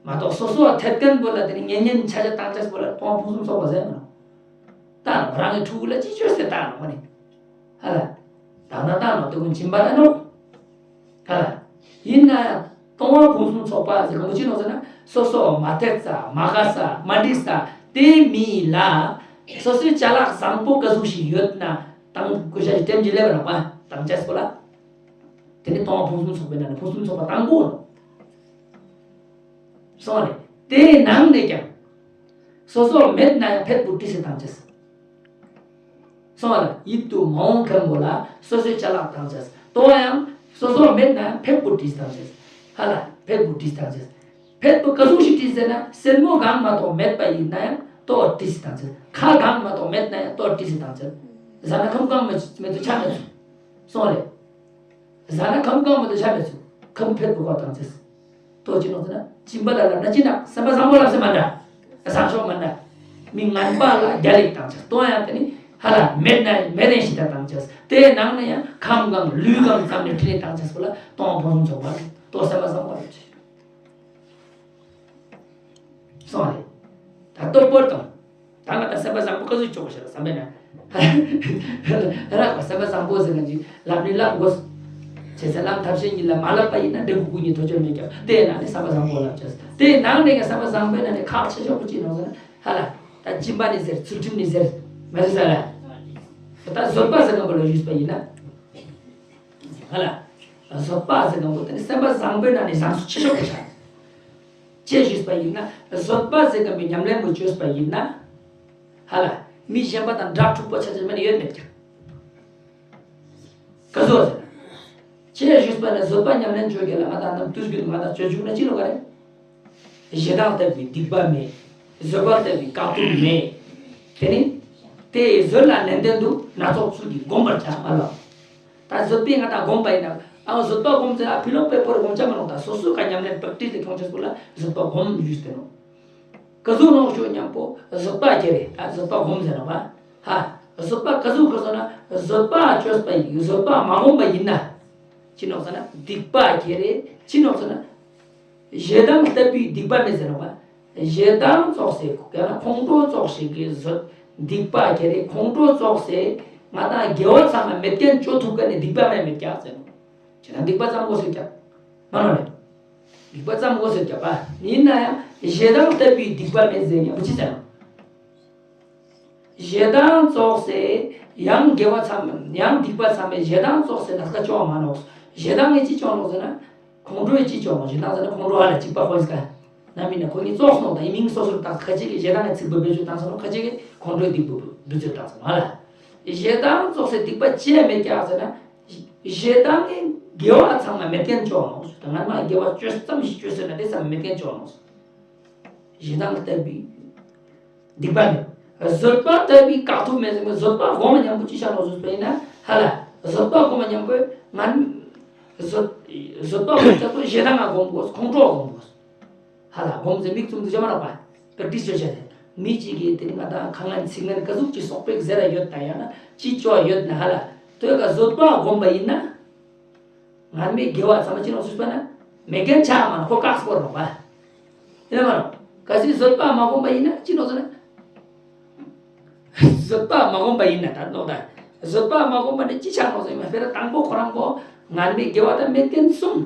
མ་གཏོགས་སོ་སོ་བ་འཐད་མཁན་པོ་ལ་དེ་ནི་ཉན་ཉན་ཆ་ཆ་བཏང་ཆ་པོ་ལ་སྟོང་པ་ཕུན་སུམ་ཚོགས་པ་ཟེར་མི་ནོག་བཏང་ནོག་རང་གི་ཕྲུ་གུ་ལ་ཅི་བཅོས་ཟེར་བཏང་ནོག་ནི། ཧ་ལ། བཏང་ན་བཏང་ནོག་དེ་ཀུན་སྦྱིན་པ་ལ་ནོག་ཧ་ལ། ཡིན་ན་ཡང་སྟོང་པ་ཕུན་སུམ་ཚོགས་པ་ཟེར་གང་པོ་ཅི་ནོག་ཟེར་ན་སོ་སོ་མ་འཐད་ས་མ་དགའ་ས་མ་འགྲིག་ས་དེ་མི་ལ་སོ་སོའི་ཅ་ལག་བཟང་པོ་ག་ཟུག་ཞིག་ཡོད་ན་བཏང་དགོས་ཤ་ཞིག་དེམ་གྱི་ལེབ་རོགས་པ་བཏང་ཆ་སོ་ལ། དེ་ནི་སྟོང་པ་ཕུན་སུམ་ཚོགས་པའི་ནང་ནས་ཕུན་སུམ་ཚོགས་པ་དང་པོ་ནོག་སོང་བ་རེད། དེའི་ནང་ནས་ཀྱང་། སོ་སོ་མེད་ན་ཡང་ཕེད་པོ་ཏི་སེ་བཏང་ཆེས། སོང་བ་ལ་ཡིད་དུ་མ་འོང་མཁན་པོ་ལ་སོ་སོའི་ཅ་ལག་བཏང་ཆེས། ཏོ་ཡང་སོ་སོ་མེད་ན་ཡང་ཕེད་པོ་ཏི་སེ་བཏང་ཆེས། ཧ་ལ་ཕེད་པོ་ཏི་སེ་བཏང་ཆེས། ཕེད་པོ་ག་ཟུག་ཞིག་ཏི་སེ་ཟེར་ན་སེན་མོ་གང་མ་གཏོགས་མེད་པ་ཡིན་ན་ཡང་ཏོ་ཏི་སེ་བཏང་ཆེས། ཁ་གང་མ་གཏོགས་མེད་ན་ཡང་ཏོ་ཏི་སེ་བཏང་ཆེས། ཟ་ན་ཁམ་གང་མ་མེད་དུ་ཆ་མེད་སོང་། སོང་བ་རེད། ཟ་ན་ཁམ་གང་མ་གཏོགས་ཆ་མེད་སོང་། ཁམ་ཕེད་པོ་ག་བཏང་ཆེས། ལྟོ་ཅི་ནོག་ཟེར་ན་སྦྱིན་པ་ལ་ལབ་ན་ཅི་ན་སེམས་པ་བཟང་པོ་ལབ་ས་མ་འདྲ། བཟང་ཕྱོགས་མ་འདྲ། མི་ངན་པ་ལ་རྒྱ་ལེགས་བཏང་ཆས་ལྟོ་ཡང་དེ་ནི་ཧ་ལ་མེད་ན་མེད་ནས་ཤི་ད་བཏང་ཆས་དེ་ནང་ནས་ཡང་ཁམས་གང་ལུས་གང་ཙམ་ནས་ཁྲིད་ནས་བཏང་ཆས་པོ་ལ་ལྟོ་ཕུན་སུམ་ཚོགས་པ་ལྟོ་སེམས་པ་བཟང་པོ་ལབ་ཆས། སོང་རེད། ད་ལྟོ་བོར་དང་། ད་ང་ད་སེམས་པ་བཟང་པོ་ག་ཚོད་ཆོག་གོ་ཤེས་ལ་བསམ་པས་ན། ར་གོ་སེམས་པ་བཟང་པོ་ཟེར་ན་ཅིག་ལབ་ནི་ལབ་དགོས། བྱས་ཙང་ལམ་ཐབས་ཤེས་གཉིས་ལ་མ་ལབ་པ་ཡིན་ན་འབྲས་བུ་དགུ་གཉིས་ཐོབ་ཆོག་མེད་ཀྱང་དེ་ན་ནི་སེམས་པ་བཟང་པོ་ལབ་ཆོག་དེ་ནང་ནས་ཀྱང་སེམས་པ་བཟང་པོའི་ནང་ནས་ཁག་ཆེ་ཤོས་པོ་ཅི་ནོག་ཟེར་ན་ཧ་ལ། ད་སྦྱིན་པ་ནི་ཟེར་ཚུལ་ཁྲིམས་ནི་ཟེར་མ་ཟེར་ས་ལ། ད་བཟོད་པ་ཟེར་མཁན་པོ་ལ་ཞུས་པ་ཡིན་ན། ཧ་ལ། བཟོད་པ་ཟེར་མཁན་པོ་དེ་ནི་སེམས་པ་བཟང་པོའི་ནང་ནས་བཟང་སུ་ཆེ་ཤོས་པོ་ཆགས། ཅེས་ཞུས་པ་ཡིན་ན་བཟོད་པ་ཟེར་མཁན་པོའི་ཉམས་ལེན་པོ་བཅོས་པ་ཡིན་ན། ཧ་ལ། མི་གཞན་པ་དང་འདྲ་འཁྲུག་པོ་ཆ་ཆ་མེད་ན་ཡོད་མེད་ཀྱང་། ག་ཟོ་ཟེར་ན། ཅེས་ཞུས་པ་ནི་བཟོད་པ་ཉམས་ལེན་བཅོས་རྒྱུ་ལ་ང་དང་ནམ་དུས་རྒྱུན་ང་དང་སྤྱོད་འཇུག་ན་ཅི་ལོ་ག་རེད། ཞེ་སྡང་ལྟ་བུའི་སྡིག་པ་མེད། བཟོད་པ་ལྟ་བུའི་དཀའ་ཐུབ་མེད། དེ་ནི། དེ་ཡི་བཟོད་ལ་ནན་ཏན་དུ་སྣ་ཚོགས་ཚུལ་གྱིས་བསྒོམ་པར་བྱ་ཨ་ལོ། ད་བཟོད་པས་ང་དང་བསྒོམ་པ་ཡིན་ན་ཨ་བཟོད་པ་བསྒོམ་ཚེ་ཨ་ཕི་ལོག་པའི་ཕོར་བསྒོམ་བྱ་མ་རུང་ད་སོ་སོའི་ཀ་ཉམས་ལེན་པྲེག་ཊིས་ལ་ཁྱོང་ཆེས་པོ་ལ་བཟོད་པ་བསྒོམ་ཞུས་ཏེ་ནོ། ཀ་ཟུག་ནོ་ཞུ་མཉམ་པོ་བཟོད་པ་ཁྱེར་རེ་ད་བཟོད་པ་བསྒོམ་ཟེར་ནོ་བ། ཧ། བཟོད་པ་ཀ་ཟུག་ཁོ་སོ་ན་བཟོད་པ་བཅོས་པ་ཡིན་བཟོད་པ་མ་བསྒོམ་པ་ཡིན་ན། ཅི་ནོག་ཟེར་ན་སྡིག་པ་ཁྱེར་རེ་ཅི་ནོག་ཟེར་ན། ཞེ་སྡང་ལྟ་བུའི་སྡིག་པ་མེད་ཟེར་ནོ་བ། ཞེ་སྡང་ཙོགས་སེ་ཡང་ན་ཁོང་ཁྲོ་ཙོགས་ཤིག་གི་བཟོད་སྡིག་པ་ཁྱེར་རེ་ཁོང་ཁྲོ་ཙོགས་སེ་ང་དང་དགེ་བ་ཚང་མ་མེད་མཁན་བཅོ་ཐུབ་མཁན་ནི་སྡིག་པ་མེད་མེད་ཀྱག་ཟེར་ནོ། ཁྱེད་རང་སྡིག་པ་ཙམ་དགོས་ཟེར་ཀྱག་མ་ནོ་རེད། སྡིག་པ་ཙམ་དགོས་ཟེར་ཀྱག་པ་ཡིན་ན་ཡང་ཞེ་སྡང་ལྟ་བུའི་སྡིག་པ་མེད་ཟེར་ཡང་མི་ཅི་ཟེར་ནོ། ཞེ་སྡང་ཙོགས་སེ་ཡང་དགེ་བ་ཚང་མ་ཡང་སྡིག་པ་ཚང་མས་ཞེ་སྡང་ཙོགས་སེ་ལ་ཁ་ཅོག་མ་ནོག་ཞེ་སྡང་གིས་ཅི་ཅོག་ནོག་ཟེར་ན། ཁོང་ཁྲོས་ཅི་ཅོག་ནོག་ཞེ་སྡང་ཟེར་ན་ཁོང་ཁྲོ་ཧ་ལ་གཅིག་པ་ཁོ་ཡིན་ཀ་ན་མིན་ན་ཁོ་གཉིས་ཙོགས་ནོག་ད་ཡིན་མིན་སོ་སོར་བཏགས་ཁ་ཅིག་གིས་ཞེ་སྡང་གི་ཚིག་བུ་བེད་སྤྱོད་བཏང་སོང་ནོག་ཁ་ཅིག་གིས་ཁོང་ཁྲོའི་སྡིག་པ་བེད་སྤྱོད་བཏང་སོང་ཧ་ལ། ཞེ་སྡང་ཙོགས་སེ་སྡིག་པ་ཅི་ཡང་མེད་ཀྱག་ཟེར་ན། ཞེ་སྡང་གིས་དགེ་བ་ཚང་མ་མེད་མཁན་ཅོག་ནོག་ད་ང་མ་དགེ་བ་བཅོས་ཙམ་ཞིག་བཅོས་ཟེར་ན་དེ་ཚང་མ་མེད་མཁན་ཅོག་ནོག་ཞེ་སྡང་ལྟ་བུའི་སྡིག་པ་མེད། བཟོད་པ་ལྟ་བུའི་དཀའ་ཐུབ་མེད་ཟེར་བའི་བཟོད་པ་སྒོམ་མཉམ་པོ་ཅི་བྱ་ནོག་ཟེར་བ་ཡིན་ན་ཧ་ལ། བཟོད་པ་སྒོམ་མཉམ་པོས་ང་བཟོད་བཟོད་པ་སྒོམ་ཆགས་པོ་ཞེ་སྡང་ང་སྒོམ་དགོས་ཁོང་ཁྲོ་སྒོམ་དགོས། ཧ་ལ་སྒོམ་ཟེར་མིག་བཙུམ་དུ་བྱ་མ་རོགས་པ། པྲེག་ཊིས་བྱོས་བྱ་དེ། མི་གཅིག་གིས་དེ་ནི་ང་དང་ཁ་ངན་ཚིག་ངན་ག་ཟུག་ཅིག་སོག་པོའི་ཟེར་ར་ཡོད་ད་ཡང་ན་ཅི་ཅོ་ཡོད་ན་ཧ་ལ། དོས་ཀ་བཟོད་པ་སྒོམ་པ་ཡིན་ན། ངར་མའི་དགེ་བ་ཚང་མ་ཅི་ནོག་ཟེར་བ་ན། མེད་མཁན་ཆགས་མ་ཁོ་བཀག་སྐོར་རོགས་པ། ཡིན་ན་མ་རོགས། གལ་སྲིད་བཟོད་པ་མ་སྒོམ་པ་ཡིན་ན་ཅི་ནོག་ཟེར་ན། བཟོད་པ་མ་སྒོམ་པ་ཡིན་ན་ད་ནོག་ད། བཟོད་པ་མ་སྒོམ་པ་ནི་ཅི་ཆགས་ནོག་ཟེར་ན་དཔེར་ན་དང་པོ་ཁོ་རང་གོ་ངར་མའི་དགེ་བ་དང་མེད་མཁན་གསུམ།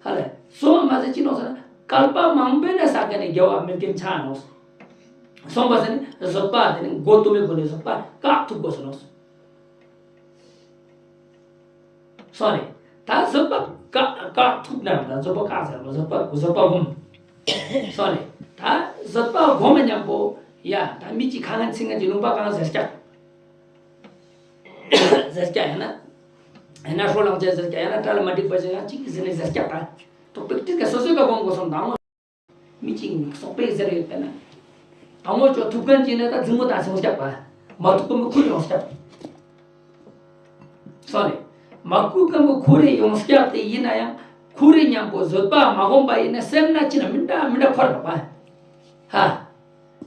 ཧ་ལས། སོང་བ་མ་ཟད་ཅི་ནོག་ཟེར་ན་བསྐལ་པ་མང་པོའི་ནས་བསགས་མཁན་ནི་དགེ་བ་མེད་མཁན་ཆགས་ནོག་སོང་བ་ཟེར་ནི་བཟོད་པ་དེ་ནི་མགོ་གཏུམ་མོའི་སྒོ་ནས་བཟོད་པ་བཀག་ཐུབ་དགོས་ཟེར་ནོག་སོང་རེད། ད་བཟོད་པ་བཀག་བཀག་ཐུབ་ན་ད་བཟོད་པ་བཀག་ཟེར་བ་བཟོད་པ་བཟོད་པ་སྒོམ། སོང་རེད། ད་བཟོད་པ་སྒོམ་མཉམ་པོ་ཡ་ད་མི་གཅིག་ཁ་ངན་ཚིག་ངན་གྱི་ལུང་པ་གང་ཟེར་སྐྱག་ཟེར་སྐྱག་ཡང་ན། ཡང་ན་ཧྲོ་ལངས་ཅན་ཟེར་སྐྱག་ཡང་ན་གྲལ་ལ་མ་འགྲིག་པ་ཞིག་ཡང་གཅིག་ཟེར་ནས་ཟེར་སྐྱག་ད། ཐོག་པིག་ཏིག་ག་སོ་སོའི་ག་སྒོམ་དགོས་སོང་དང་། མི་གཅིག་སོག་པོའི་ཟེར་ཡོད་པས་ན། དང་པོ་ཅོ་ཐུབ་མཁན་གཅིག་ནས་ད་འཛིང་མོ་དང་སོང་སྐྱག་པ། མ་ཐུབ་ཀུན་པོ་ཁུར་ཡོང་སྐྱག་སོང་རེད། མ་ཁུར་ཀུན་པོ་ཁུར་རེ་ཡོང་སྐྱག་དེ་ཡིན་ན་ཡང་ཁུར་རེ་མཉམ་པོ་བཟོད་པ་མ་སྒོམ་པ་ཡིན་ན་སེམས་ན་ཅི་ན་མི་འདྲ་མི་འདྲ་འཁོར་འདུག་པ། ཧ།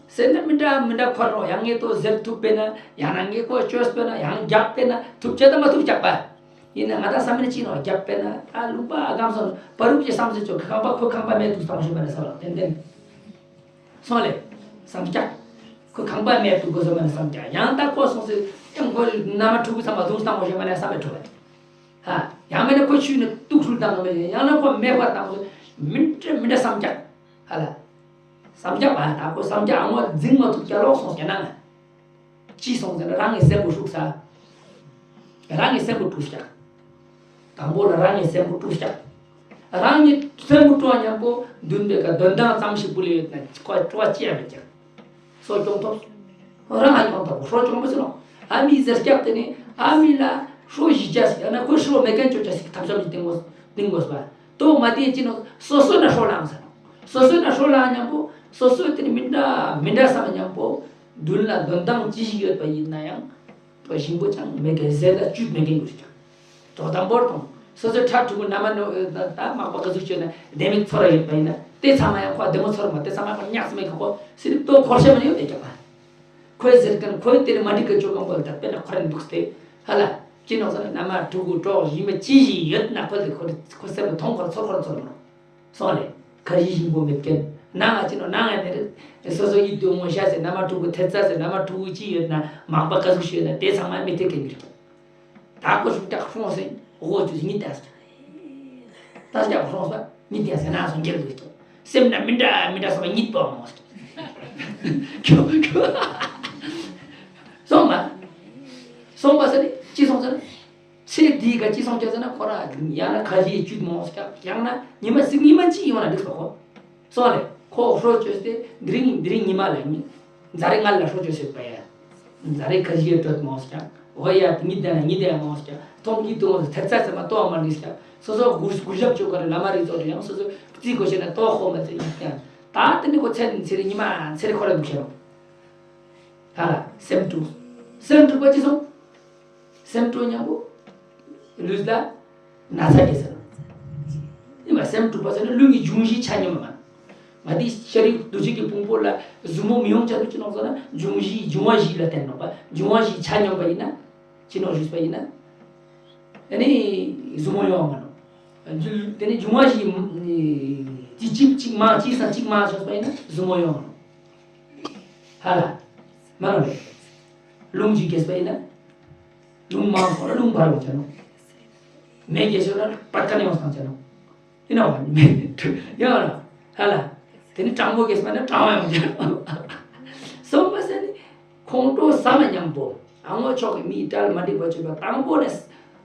སེམས་ན་མི་འདྲ་མི་འདྲ་འཁོར་རོགས་ཡང་ངས་ཏོ་ཟེར་ཐུབ་པས་ན་ཡང་ན་ངས་ཁོ་བཅོས་པས་ན་ཡང་རྒྱག་པས་ན་ཐུབ་ཆེ་ད་མ་ཐུབ་རྒྱག་པ། ཡིན་ན་ང་ད་བསམ་ན་ཅི་ནོ་རྒྱག་པས་ན་ད་ལུང་པ་ཨ་གམ་སོང་པ་རུབ་ཀྱི་བསམ་ཚུལ་ཅོ་ཁ་ཁང་པ་ཁོ་ཁང་པ་མེད་དུ་བཏང་ཞིག་མ་ནས་བསམ་ལ་ཏན་ཏན། སོང་ལེ། བསམ་རྒྱག་ཁོ་ཁང་པ་མེད་དུ་དགོས་སོ་མ་ནས་བསམ་རྒྱག་ཡང་ད་ཁོ་སོང་ཚེ་ཀྱང་ཁོ་ན་མ་ཕྲུ་གུ་ཚང་མ་དུ་བཏང་ཞིག་མ་ནས་བསམ་མེད་ཐུབ་པ། ཧ། ཡང་མེད་ན་ཁོ་ཆུས་ནས་གཏུག་ཧྲུལ་བཏང་ནོ་མེད་ཡང་ན་ཁོ་མེད་པ་བཏང་སོ་མི་འདྲ་མི་འདྲ་བསམ་རྒྱག་ཧ་ལ། བསམ་རྒྱག་པ་ད་ཁོ་བསམ་རྒྱག་ཨ་མོ་འཛིང་མ་ཐུབ་རྒྱག་ལོག་སོང་ཟེར་ན། ཅི་སོང་ཟེར་ན་རང་གི་སེམས་པོ་ཧྲུག་ས། རང་གི་སེམས་པོ་དཀྲུག་རྒྱག་དང་པོ་ལ་རང་གི་སེམས་པོ་དཀྲུག་རྒྱག་རང་གི་སེམས་པོ་དཀྲུག་མཉམ་པོ་འདུན་པའི་ཀ་འདོན་སྟངས་ཙམ་ཞིག་པུ་ལས་ཡོད་ན་ཁོ་སྤྲོ་བ་ཅི་ཡང་མེད་ཀྱང་། སོ་སྐྱོང་ཐོབ། རང་ང་སྐྱོང་ཐོབ་ཧྲོ་སྐྱོང་མི་སྲིད་ནོ། ཨ་མི་ཟེར་སྐྱག་དེ་ནི་ཨ་མི་ལ་ཧྲོ་བཞི་བརྒྱ་ཞིག་ཡང་ན་ཁོ་ཧྲོ་མེད་མཁན་བཅོ་བརྒྱ་ཞིག་ཐབས་ཤམ་ཞིག་བཏིང་དགོས་བཏིང་དགོས་པ། དོ་མ་དེ་ཅི་ནོ་སོ་སོ་ན་ཧྲོ་ལངས་ཟེར། སོ་སོ་ན་ཧྲོ་ལངས་མཉམ་པོ་སོ་སོ་དེ་ནི་མི་འདྲ་མི་འདྲ་བསམ་མཉམ་པོ་མདུན་ལ་འདོན་སྟངས་ཅི་ཞིག་ཡོད་པ་ཡིན་ན་ཡང་། ཞིང་པོ་ཅང་མེད་མཁན་ཟས་ལ་བཅུད་མེད་མཁན་དགོས་ཀྱང་། དོ་དམ་པོར་དང་ སོ་སོའི་ཕྲུ་གུ་མནའ་མ་ནོ་ད་མག་པ་ག་ཟུག་བྱོས་ན་བདེ་མོ་ཚོར་ཡོད་པ་ཡིན་ན་དེ་ཚང་མ་ཡང་ཁོ་བདེ་མོ་ཚོར་མ་དེ་ཚང་མ་ཁོ་ཉག་སི་མེད་ཁོ་སི་རིབ་ཏོ་འཁོར་ཤེས་མ་ཡོད་དེ་ཀྱང་ཁོས་ཟེར་མཁན་ཁོས་དེ་ནི་མ་འགྲིག་གི་ཅོ་གང་པོ་ལ་ད་དཔེར་ན་ཁོ་རང་འདུག་སྟེ་ཧ་ལ་ཅི་ནོག་ཟེར་ན་མནའ་མ་ཕྲུ་གུ་གྲོགས་ཡིན་པ་ཅི་ཞིག་ཡོད་ན་ཁོ་དེ་ཁོ་ཁོ་སེམས་ལ་མཐོང་ཁོ་ཚོར་ཁོ་ཚོར་མ་ནོ། སོང་ལེ། ཁ་ཡི་ཞིང་པོ་མེད་མཁན། ནང་ང་ཅི་ནོ་ནང་ང་ནེ་རེ། སོ་སོ་ཡིད་དུ་འོང་ཤ་ཟེར་མནའ་མ་ཕྲུ་གུ་ཐེབས་རྩ་ཟེར་མནའ་མ་ཕྲུ་གུ་ཅི་ཡོད་ན་མག་པ་ག་ཟུག་ཤོད་ན་དེ་ཚང་མ་མི་ཐེབས་མཁན་གྱི་རེད། ད་ཀོ་ཤུགས་ཀྱག་ཧྲོང་སེ་འོ་ཅུ་ཉིད་ལྟ་ཟེར། ད་ཀྱག་ཧྲོང་སེ་ཉིད་ལྟ་ཟེར་ན་སོང་འགྱེལ་འདུག་ཀྱོ། སེམས་ན་མི་འདྲ་མི་འདྲ་སོང་ཉིད་པོ་མོ་ཟེར། ཁྱོ་ཁྱོ། སོང་མ། སོང་པ་ཟེར་ནི་ཅི་སོང་ཟེར་ན། ཚེ་འདིའི་ག་ཅི་སོང་ཀྱང་ཟེར་ན་ཁོ་ར་ཡང་ན་ཁ་ཞེ་བཅུད་མོ་ཀྱང་ཡང་ན་ཉི་མ་གཟིག་ཉི་མ་གཅིག་ཡོང་ན་འགྲིག་པ་ཁོ། སོང་ལེ་ཁོ་ཧྲོ་བཅོས་ཏེ་འདི་རིང་འདི་རིང་ཉི་མ་ལ་ཉི་ཛ་རེ་ང་ལ་ཧྲོ་བཅོས་ཟེར་པ་ཡ། ཛ་རེ་ཁ་ཞེ་སྤྲོད་མོ་ཀྱང་འོ་ཡ་ཉི་ཟླ་ན་ཉི་ཟླ་མོ་ཀྱང་ཐོང་གི་དུང་ཐེབས་ཚ་ཟེར་མ་ཏོ་མ་འགྲིག་ཀྱང་སོ་སོ་གུ་གུ་ཞབས་བཅོས་ག་རེ་བླ་མ་རིག་ཚོགས་ཡང་སོ་སོ་རྩིས་གོ་ཤེས་ན་ཏོ་ཧོ་མ་ཚེ་ཡིན་ཀྱང་ད་དེ་ནི་ཁོ་ཚེ་ཚེ་རིང་ཉི་མ་ཚེ་རེ་ཁོ་ར་འདུག་ཤེས་རོ། ཧ་ལ་སེམས་དཀྲུག་སེམས་དཀྲུག་པ་ཅི་སོང་། སེམས་སྤྲོ་མཉམ་པོ། ལུས་ལ་ན་ཚ་སྐྱེ་ཟེར། ཨེ་མ་སེམས་དཀྲུག་པ་ཟེར་ན་ལུས་ཀྱི་འབྱུང་བཞི་ཆ་སྙོམས་པ་མ། ང་དེ་ཤ་རིགས་འདུ་བྱེད་ཀྱི་ཕུང་པོ་ལ་ཟུར་མོ་མི་ཡོང་ཆ་ལུགས་ཅི་ནོག་ཟེར་ན་འབྱུང་བཞི་འབྱུང་བ་བཞི་ལ་བརྟེན་ནོག་པ། འབྱུང་བ་བཞི་ཆ་སྙོམས་པ་ཡིན་ན། ཅི་ནོག་ཞུས་པ་ཡིན་ན། ཨ་ནི་ཟུར་མོ་ཡོང་མ་ནོག་དེ་ནི་འབྱུང་བ་བཞི་གཅིག་གཅིག་མ་གཅིག་སང་གཅིག་མ་ཞུས་པ་ཡིན་ན་ཟུར་མོ་ཡོང་མ་ནོག་ཧ་ལ། མ་ནོ་རེད། རླུང་གཅིག་སྐྱེས་པ་ཡིན་ན། རླུང་མང་སོང་ན་རླུང་འབར་ཡོང་ཆ་ནོ། མེ་སྐྱེས་སོང་ན་བད་ཀན་ཡོང་སང་ཆ་ནོ། ཡིན་ནོ་བ་མེ་ཡོང་ལ། ཧ་ལ། དེ་ནི་གྲང་མོ་སྐྱེས་པ་ན་གྲང་བ་ཡོང་ཆ་ནོ། སོང་པ་ས་ནི། ཁོང་ཁྲོ་ཟ་མ་ཉམ་པོ། ཨ་ངོ་ཕྱོགས་ཀྱི་མིའི་གྲལ་མ་འགྲིག་པ་བྱེད་པ་དང་པོ་ནས།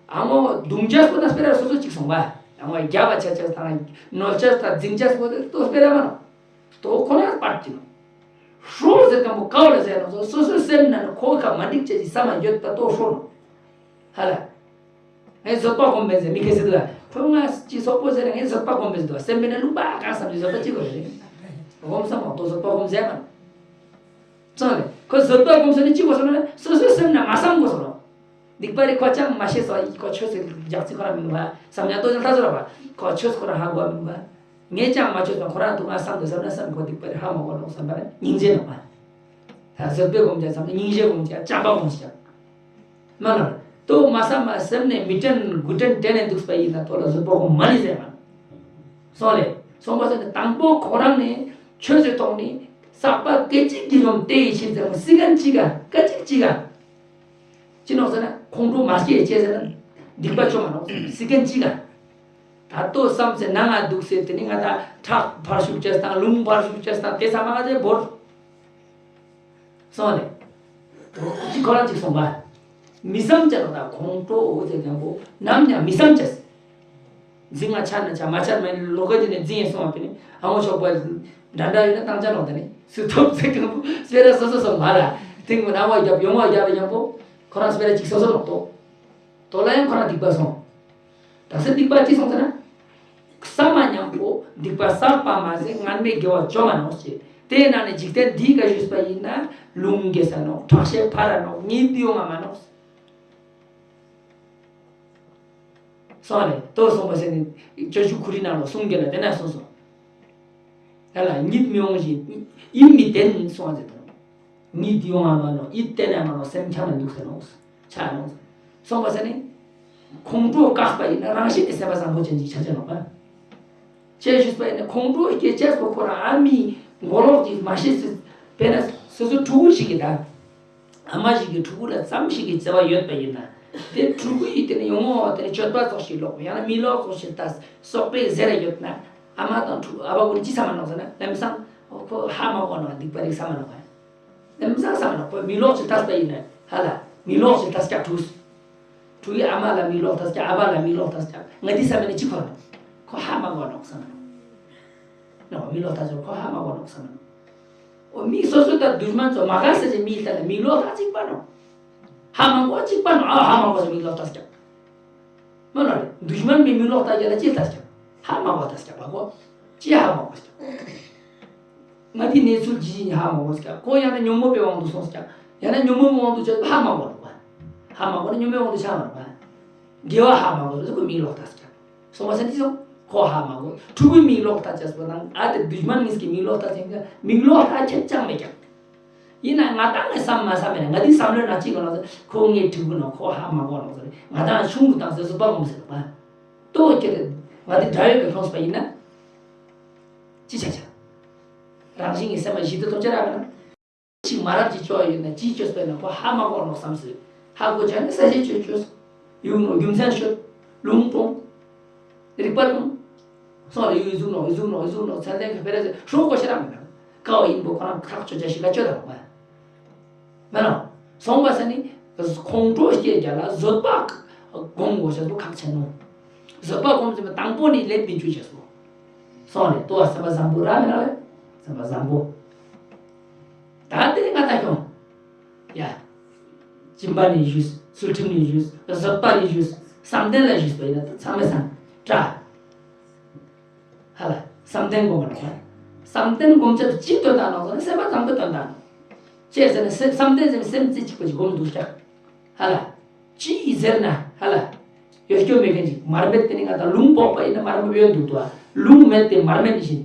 ཨ་ངོ་གདུང་རྒྱས་པོ་ན་སྤེ་ར་སོ་སོ་གཅིག་སོང་བ། ཨ་ངོ་རྒྱ་བ་ཆ་ཆ་དང་ནོར་ཆ་དང་འཛིང་ཆ་པོ་དེ་ཏོ་སྤེ་ར་མ་ནོ། ཏོ་ཁོ་ན་པར་གྱི་ནོ། ཧྲོ་ཟེར་གམ་པོ་ཀའོ་ལ་ཟེར་ནོ་སོ་སོའི་སེམས་ནང་ནས་ཁོ་ཁ་མ་འགྲིག་ཅེས་ཀྱི་ས་མ་ཡོད་པ་ཏོ་ཧྲོ་ནོ། ཧ་ལ། ངས་བཟོད་པ་སྒོམ་པས་ཟེར་མི་ཁེ་སི་དུ་ལ་ཁོ་ང་ཅི་སོག་པོ་ཟེར་ངས་བཟོད་པ་སྒོམ་པས་ཟེར་དུ་སེམས་པའི་ནང་ལུག་པ་གང་བསམ་ཅི་བཟོད་པ་ཅི་དགོས་རེད། སྒོམ་བསམ་མ་ཏོ་བཟོད་པ་སྒོམ་ཟེར་མ་ནོ། ཙང་ལེ་ཁོ་བཟོད་པ་སྒོམ་ཟེར་ནི་ཅི་དགོས་སོ་ན་སོ་སོའི་སེམས་ནང་མ་བསམ་དགོས་སོ་ནོ། སྡིག་པ་རེ་ཁོ་ཅང་མ་ཤེས་སོ་ཡི་ཁོ་ཆོས་སུ་རྒྱག་ཚིག་ཁོ་ར་མི་འདུག་བ་བསམ་ཡང་ཏོ་ཅང་ལྟ་ཚོ་ར་བ་ཁོ་ཆོས་ཁོ་ར་ཧ་གོ་མི་འདུག་བ། ངས་ཅང་མ་ཆོས་དང་ཁོ་ར་འདུག་ང་བསམ་དུ་བསམ་ན་བསམ་ཁོ་སྡིག་པ་རེ་ཧ་མ་གོ་ནོ་བསམ་པ་ར་སྙིང་རྗེ་ནོ་བ། ད་བཟོད་པའི་སྒོམ་ཅང་བསམ་ན་སྙིང་རྗེ་སྒོམ་ཅང་བྱམས་པ་སྒོམ་ཅང་། མ་ལ་ཏོ་མ་བསམ་མ་སེམས་ནས་མི་དྲན་དགུ་དྲན་དྲན་ནས་འདུག་པ་ཡིན་ན་ཏོ་ལ་བཟོད་པ་སྒོམ་མ་ནི་ཟེར་མ། སོང་ལེ། སོང་པ་ཟེར་ནས་དང་པོ་ཁོ་རང་ནས་ཆོས་ཀྱི་ཐོག་ནས་བསགས་པ་སྐད་ཅིག་གིས་ཡོང་དེ་ཡི་ཕྱིར་ཟེར་མ་སི་ཀན་གཅིག་ག་སྐད་ཅིག་གཅིག་ག་ཅི་ནོག་ཟེར་ན་ཁོང་ཁྲོ་མ་སྐྱེས་ཅེས་ཟེར་ན་སྡིག་པ་བཅོ་མ་ནོག་སི་ཀན་གཅིག་ག་ད་ལྟོ་བསམ་ཚེ་ན་ང་འདུག་ཟེར་དེ་ནི་ང་ད་ཁྲག་འབར་ཤུགས་ཅེས་དང་རླུང་འབར་ཤུགས་ཅེས་དང་དེ་ཚང་མ་ང་ཚེ་བོར། སོང་ལེ། ཅི་ཁོ་རང་ཅིག་སོང་པ། མི་བསམ་ཅེས་ལ་ད་ཁོང་ཁྲོ་འོ་ཚེ་རྒན་པོ་ནམ་ཡང་མི་བསམ་ཅེས། འཛིན་ང་ཆ་ན་ཆ་མ་ཆ་མ་ལོ་ཀ་ཅི་ནས་འཛིན་ཡེ་སོང་བ་དེ་ནི་ཨ་ངོ་ཆོག་པ་འདྲ་འདྲ་ཡོད་ན་བཏང་ཆ་ལོག་དེ་ནི་སུ་ཐོབ་ཚེ་རྒན་པོ་སྤེ་ར་སོ་སོ་སོང་མ་ལ་དེང་མོ་ན་བ་རྒྱབ་ཡོང་བ་རྒྱབ་རྒན་པོ་ཁོ་རང་སྤེ་ར་ཅིག་སོ་སོ་ལོག་ཏོ། དོ་ལ་ཡང་ཁོ་རང་སྡིག་པ་སོང་། ད་སེ་སྡིག་པ་ཅི་སོང་ཟེར་ན། བསམ་མ་ཉམ་པོ་སྡིག་པ་བསགས་པ་མ་ཟད་སྔར་མེད་དགེ་བ་བཅོ་མ་ནོག་ཅེས། དེའི་ནང་ནས་འཇིག་རྟེན་འདིའི་ག་ཞུས་པ་ཡིན་ན་ལུང་གེ་ས་ནོག་ཁྲག་ཤེད་ཕ་ར་ནོག་གཉིད་ཡོང་ང་མ་ནོག་སོང་ལེ་ཏོ་སོང་པ་ཟེར་ནས་སྤྱོད་འཇུག་ཁུ་རི་ནང་ལོ་གསུང་གེ་ལ་དེ་ན་སོང་སོང་། ཡ་ལ་གཉིད་མི་ཡོང་ཞིང་ཡིད་མི་བརྟན་སོང་ཟེར་དོ། གཉིད་ཡོང་བ་མ་ནོག་ཡིད་བརྟན་ན་མ་ནོག་སེམས་འཁྱམས་ན་འདུག་ཟེར་ནོག་ཆ་ནོག་སོང་པ་ཟེར་ནི། ཁོང་ཁྲོ་བཀག་པ་ཡིན་ན་རང་བཞིན་གྱི་སེམས་པ་བཟང་པོ་ཅན་ཅིག་ཆ་ཆ་ནོག་པ། ཅེས་ཞུས་པ་ཡིན་ན་ཁོང་ཁྲོ་སྐྱེ་ཅེས་པོ་ཁོ་རང་ཨ་མའི་མགོ་ལོག་ཅིག་མ་ཤེས་སྲིད། དཔེར་ན་སོ་སོ་ཕྲུ་གུ་ཞིག་གིས་ད། ཨ་མ་ཞིག་གིས་ཕྲུ་གུ་ལ་ཙམ་ཞིག་གི་བརྩེ་བ་ཡོད་པ་ཡིན་ན། དེ་ཕྲུ་གུ་ཡིས་དེ་ནས་ཡོང་ངོ་དེ་ནས་སྤྱོད་པ་ཙོགས་ཤིག་ལོག་ཡང་ན་མི་ལོག་ཙོགས་ཤིག་ལྟ་སོག་པའི་ཟེར་ཡོད་ན། ཨ་མ་དང་ཕྲུ་ཨ་ཕ་ཀུན་ཅི་བསམ་མ་ནོག་ཟེར་ན་ལམ་སང་ཁོ་ཧ་མ་གོ་ནོག་སྡིག་པ་རིག་བསམ་མ་ནོག་ལམ་སང་བསམ་མ་ནོག་ཁོ་མི་ལོག་ཅིག་ལྟ་སོག་པ་ཡིན་ན་ཧ་ལ་མི་ལོག་ཅིག་ལྟ་སྐྱག་ཕྲུ་གུ། ཕྲུ་གུའི་ཨ་མ་ལ་མི་ལོག་ལྟ་སྐྱག་ཨ་ཕ་ལ་མི་ལོག་ལྟ་སྐྱག་ང་འདི་བསམ་མ་ནི་ཅི་གོ་ནོག་ཁོ་ཧ་མ་གོ་ནོག་བསམ་མ་ནོག་ནོ་མི་ལོག་ལྟ་ཟེར་ཁོ་ཧ་མ་གོ་ནོག་བསམ་མ་ནོག་འོ་མི་སོ་སོ་ད་དུས་མ་ཚོ་མ་ག་ས་ཅི་མི་ལྟ་ན་མི་ལོག་ལྟ་གཅིག་པ་ནོག་ཧ་མ་གོ་གཅིག་པ་ནོག་ཨ་ཧ་མ་གོ་ས་མི་ལོག་ལྟ་སྐྱག་མ་ལོ་རེ་དུས་མ་མི་མི་ལོག་ལྟ་རྒྱ་ལ་ཅི་ལྟ་སྐྱག་ཧ་མ་གོ་ལྟ་སྐྱག་པ་གོ་ཅི་ཧ་མ་གོ་སྐྱག་ང་དེ་གནས་ཚུལ་ཇི་ཡིན་ཧ་མ་གོ་སྐྱག་ཁོ་ཡང་ན་ཉོན་མོངས་པའི་དབང་དུ་སོང་སྐྱག་ཡང་ན་ཉོན་མོངས་པའི་དབང་དུ་ཆ་ཧ་མ་གོ་ནོག་པ། ཧ་མ་གོ་ན་ཉོན་མོངས་དབང་དུ་ཆ་མ་ནོག་པ། དགེ་བ་ཧ་མ་གོ་ཟེར་ཁོ་མིག་ལོག་ལྟ་ཟེར། སོང་བ་སེ་འདི་སོང་ཁོ་ཧ་མ་གོ། ཕྲུ་གུའི་མིག་ལོག་ལྟ་ཅེས་པ་དང་ཨ་དེ་དུས་མ་ངིས་ཀྱི་མིག་ལོག་ལྟ་ཅེས་ཀྱི་མིག་ལོག་ལྟ་ཁྱད་ཅང་མེད་ཀྱང་། ཡིན་ན་ང་ཏང་ངས་བསམ་མ་བསམ་མེད་ན་ང་འདི་བསམ་བློའི་ནང་གཅིག་གི་ལོག་ཟེར་ཁོ་ངའི་ཕྲུ་གུ་ནང་ཁོ་ཧ་མ་གོ་ལོག་ཟེར་ང་ཏང་ཆུང་གུ་དང་ཟེར་བཟོད་པ་སྒོམ་ཟེར་བ། ལྟོ་ཁྱེར་ང་འདི་དགྲ་ཡོད་པའི་ཁོངས་པ་ཡིན་ན། ཅི་བྱ་བྱ། རང་བཞིན་གྱི་སེམས་པ་ཞི་བདེ་ཐོབ་ཆ་རག་མེད་ན། ཅིག་མ་རབས་ཅིག་ཆོག་ཡོད་ན་ཅིག་ཆོས་པས་ན་ཁོ་ཧ་མ་གོ་ནོ་བསམ་སྲིད། ཧ་གོ་ཆ་ནི་ས་གཞི་ཆོས་ཆོས། ཡུལ་ནོ་རྒྱུ་མཚན་ཤོད། ལུང་སྤོང་། རིག་པ་སྤོང་། སོང་རེ་ཡུལ་གཟུགས་ནོ་ཡུལ་གཟུགས་ནོ་ཡུལ་གཟུགས་ནོ་ཚན་ལྡན་ག་ཕེ་ར་ཟེར་ཧྲོ་གོ་ཤ་ར་མི་དང་། ཀའོ་ཡིན་པོ་ཁོ་རང་ཁག་ཆོད་ཆ་ཞིག་ག་ཆོད་དང་མ། མེད་ནོ། སོང་བ་ས་ནི་ཁོང་ཁྲོ་སྐྱེ་རྒྱ་ལ་བཟོད་པ་སྒོམ་དགོས་ཤ་སོ་ཁག་ཆེ་ནོ། བཟོད་པ་སྒོམ་ཟེར་བ་དང་པོ་ནི་ལེབ་མི་བཅུ་ཆ་སོ། སོང་ལེ་ལྟོ་བ་སེམས་པ་བཟང་པོ་ར་མི་ར་ལེ། སེམས་པ་བཟང་པོ། ད་དེ་ནི་ང་ད་ཁྱོང་། ཡ། སྦྱིན་པ་ནི་ཞུས། ཚུལ་ཁྲིམས་ནི་ཞུས། བཟོད་པ་ནི་ཞུས། བསམ་གཏན་ལ་ཞུས་པ་ཡིན་ན་ད་ཚང་མས་བསམ་དྲ། ཧ་ལ། བསམ་གཏན་སྒོམ་པ་ནོ། བསམ་གཏན་སྒོམ་ཆེད་དུ་ཅི་དོན་དག་ནོ་ཟེར་ན་སེམས་པ་བཟང་པོའི་དོན་དག་ནོ། ཅེས་ཟེར་ན་སེམས་བསམ་གཏན་ཟེར་ན་སེམས་རྩེ་གཅིག་པ་ཅིག་སྒོམ་འདུག་ཀྱང་། ཧ་ལ། ཅི་ཡིས་ཟེར་ན་ཧ་ལ། ཡོད་སྐྱོ་མེད་མཁན་ཅིག་མར་མེད་དེ་ནི་ང་དང་ལུང་འབོག་པ་ཡིན་ན་མར་མེད་ཡོད་འདུག་ཏོ། ལུང་མེད་དེ་མར་མེད་བཞིན།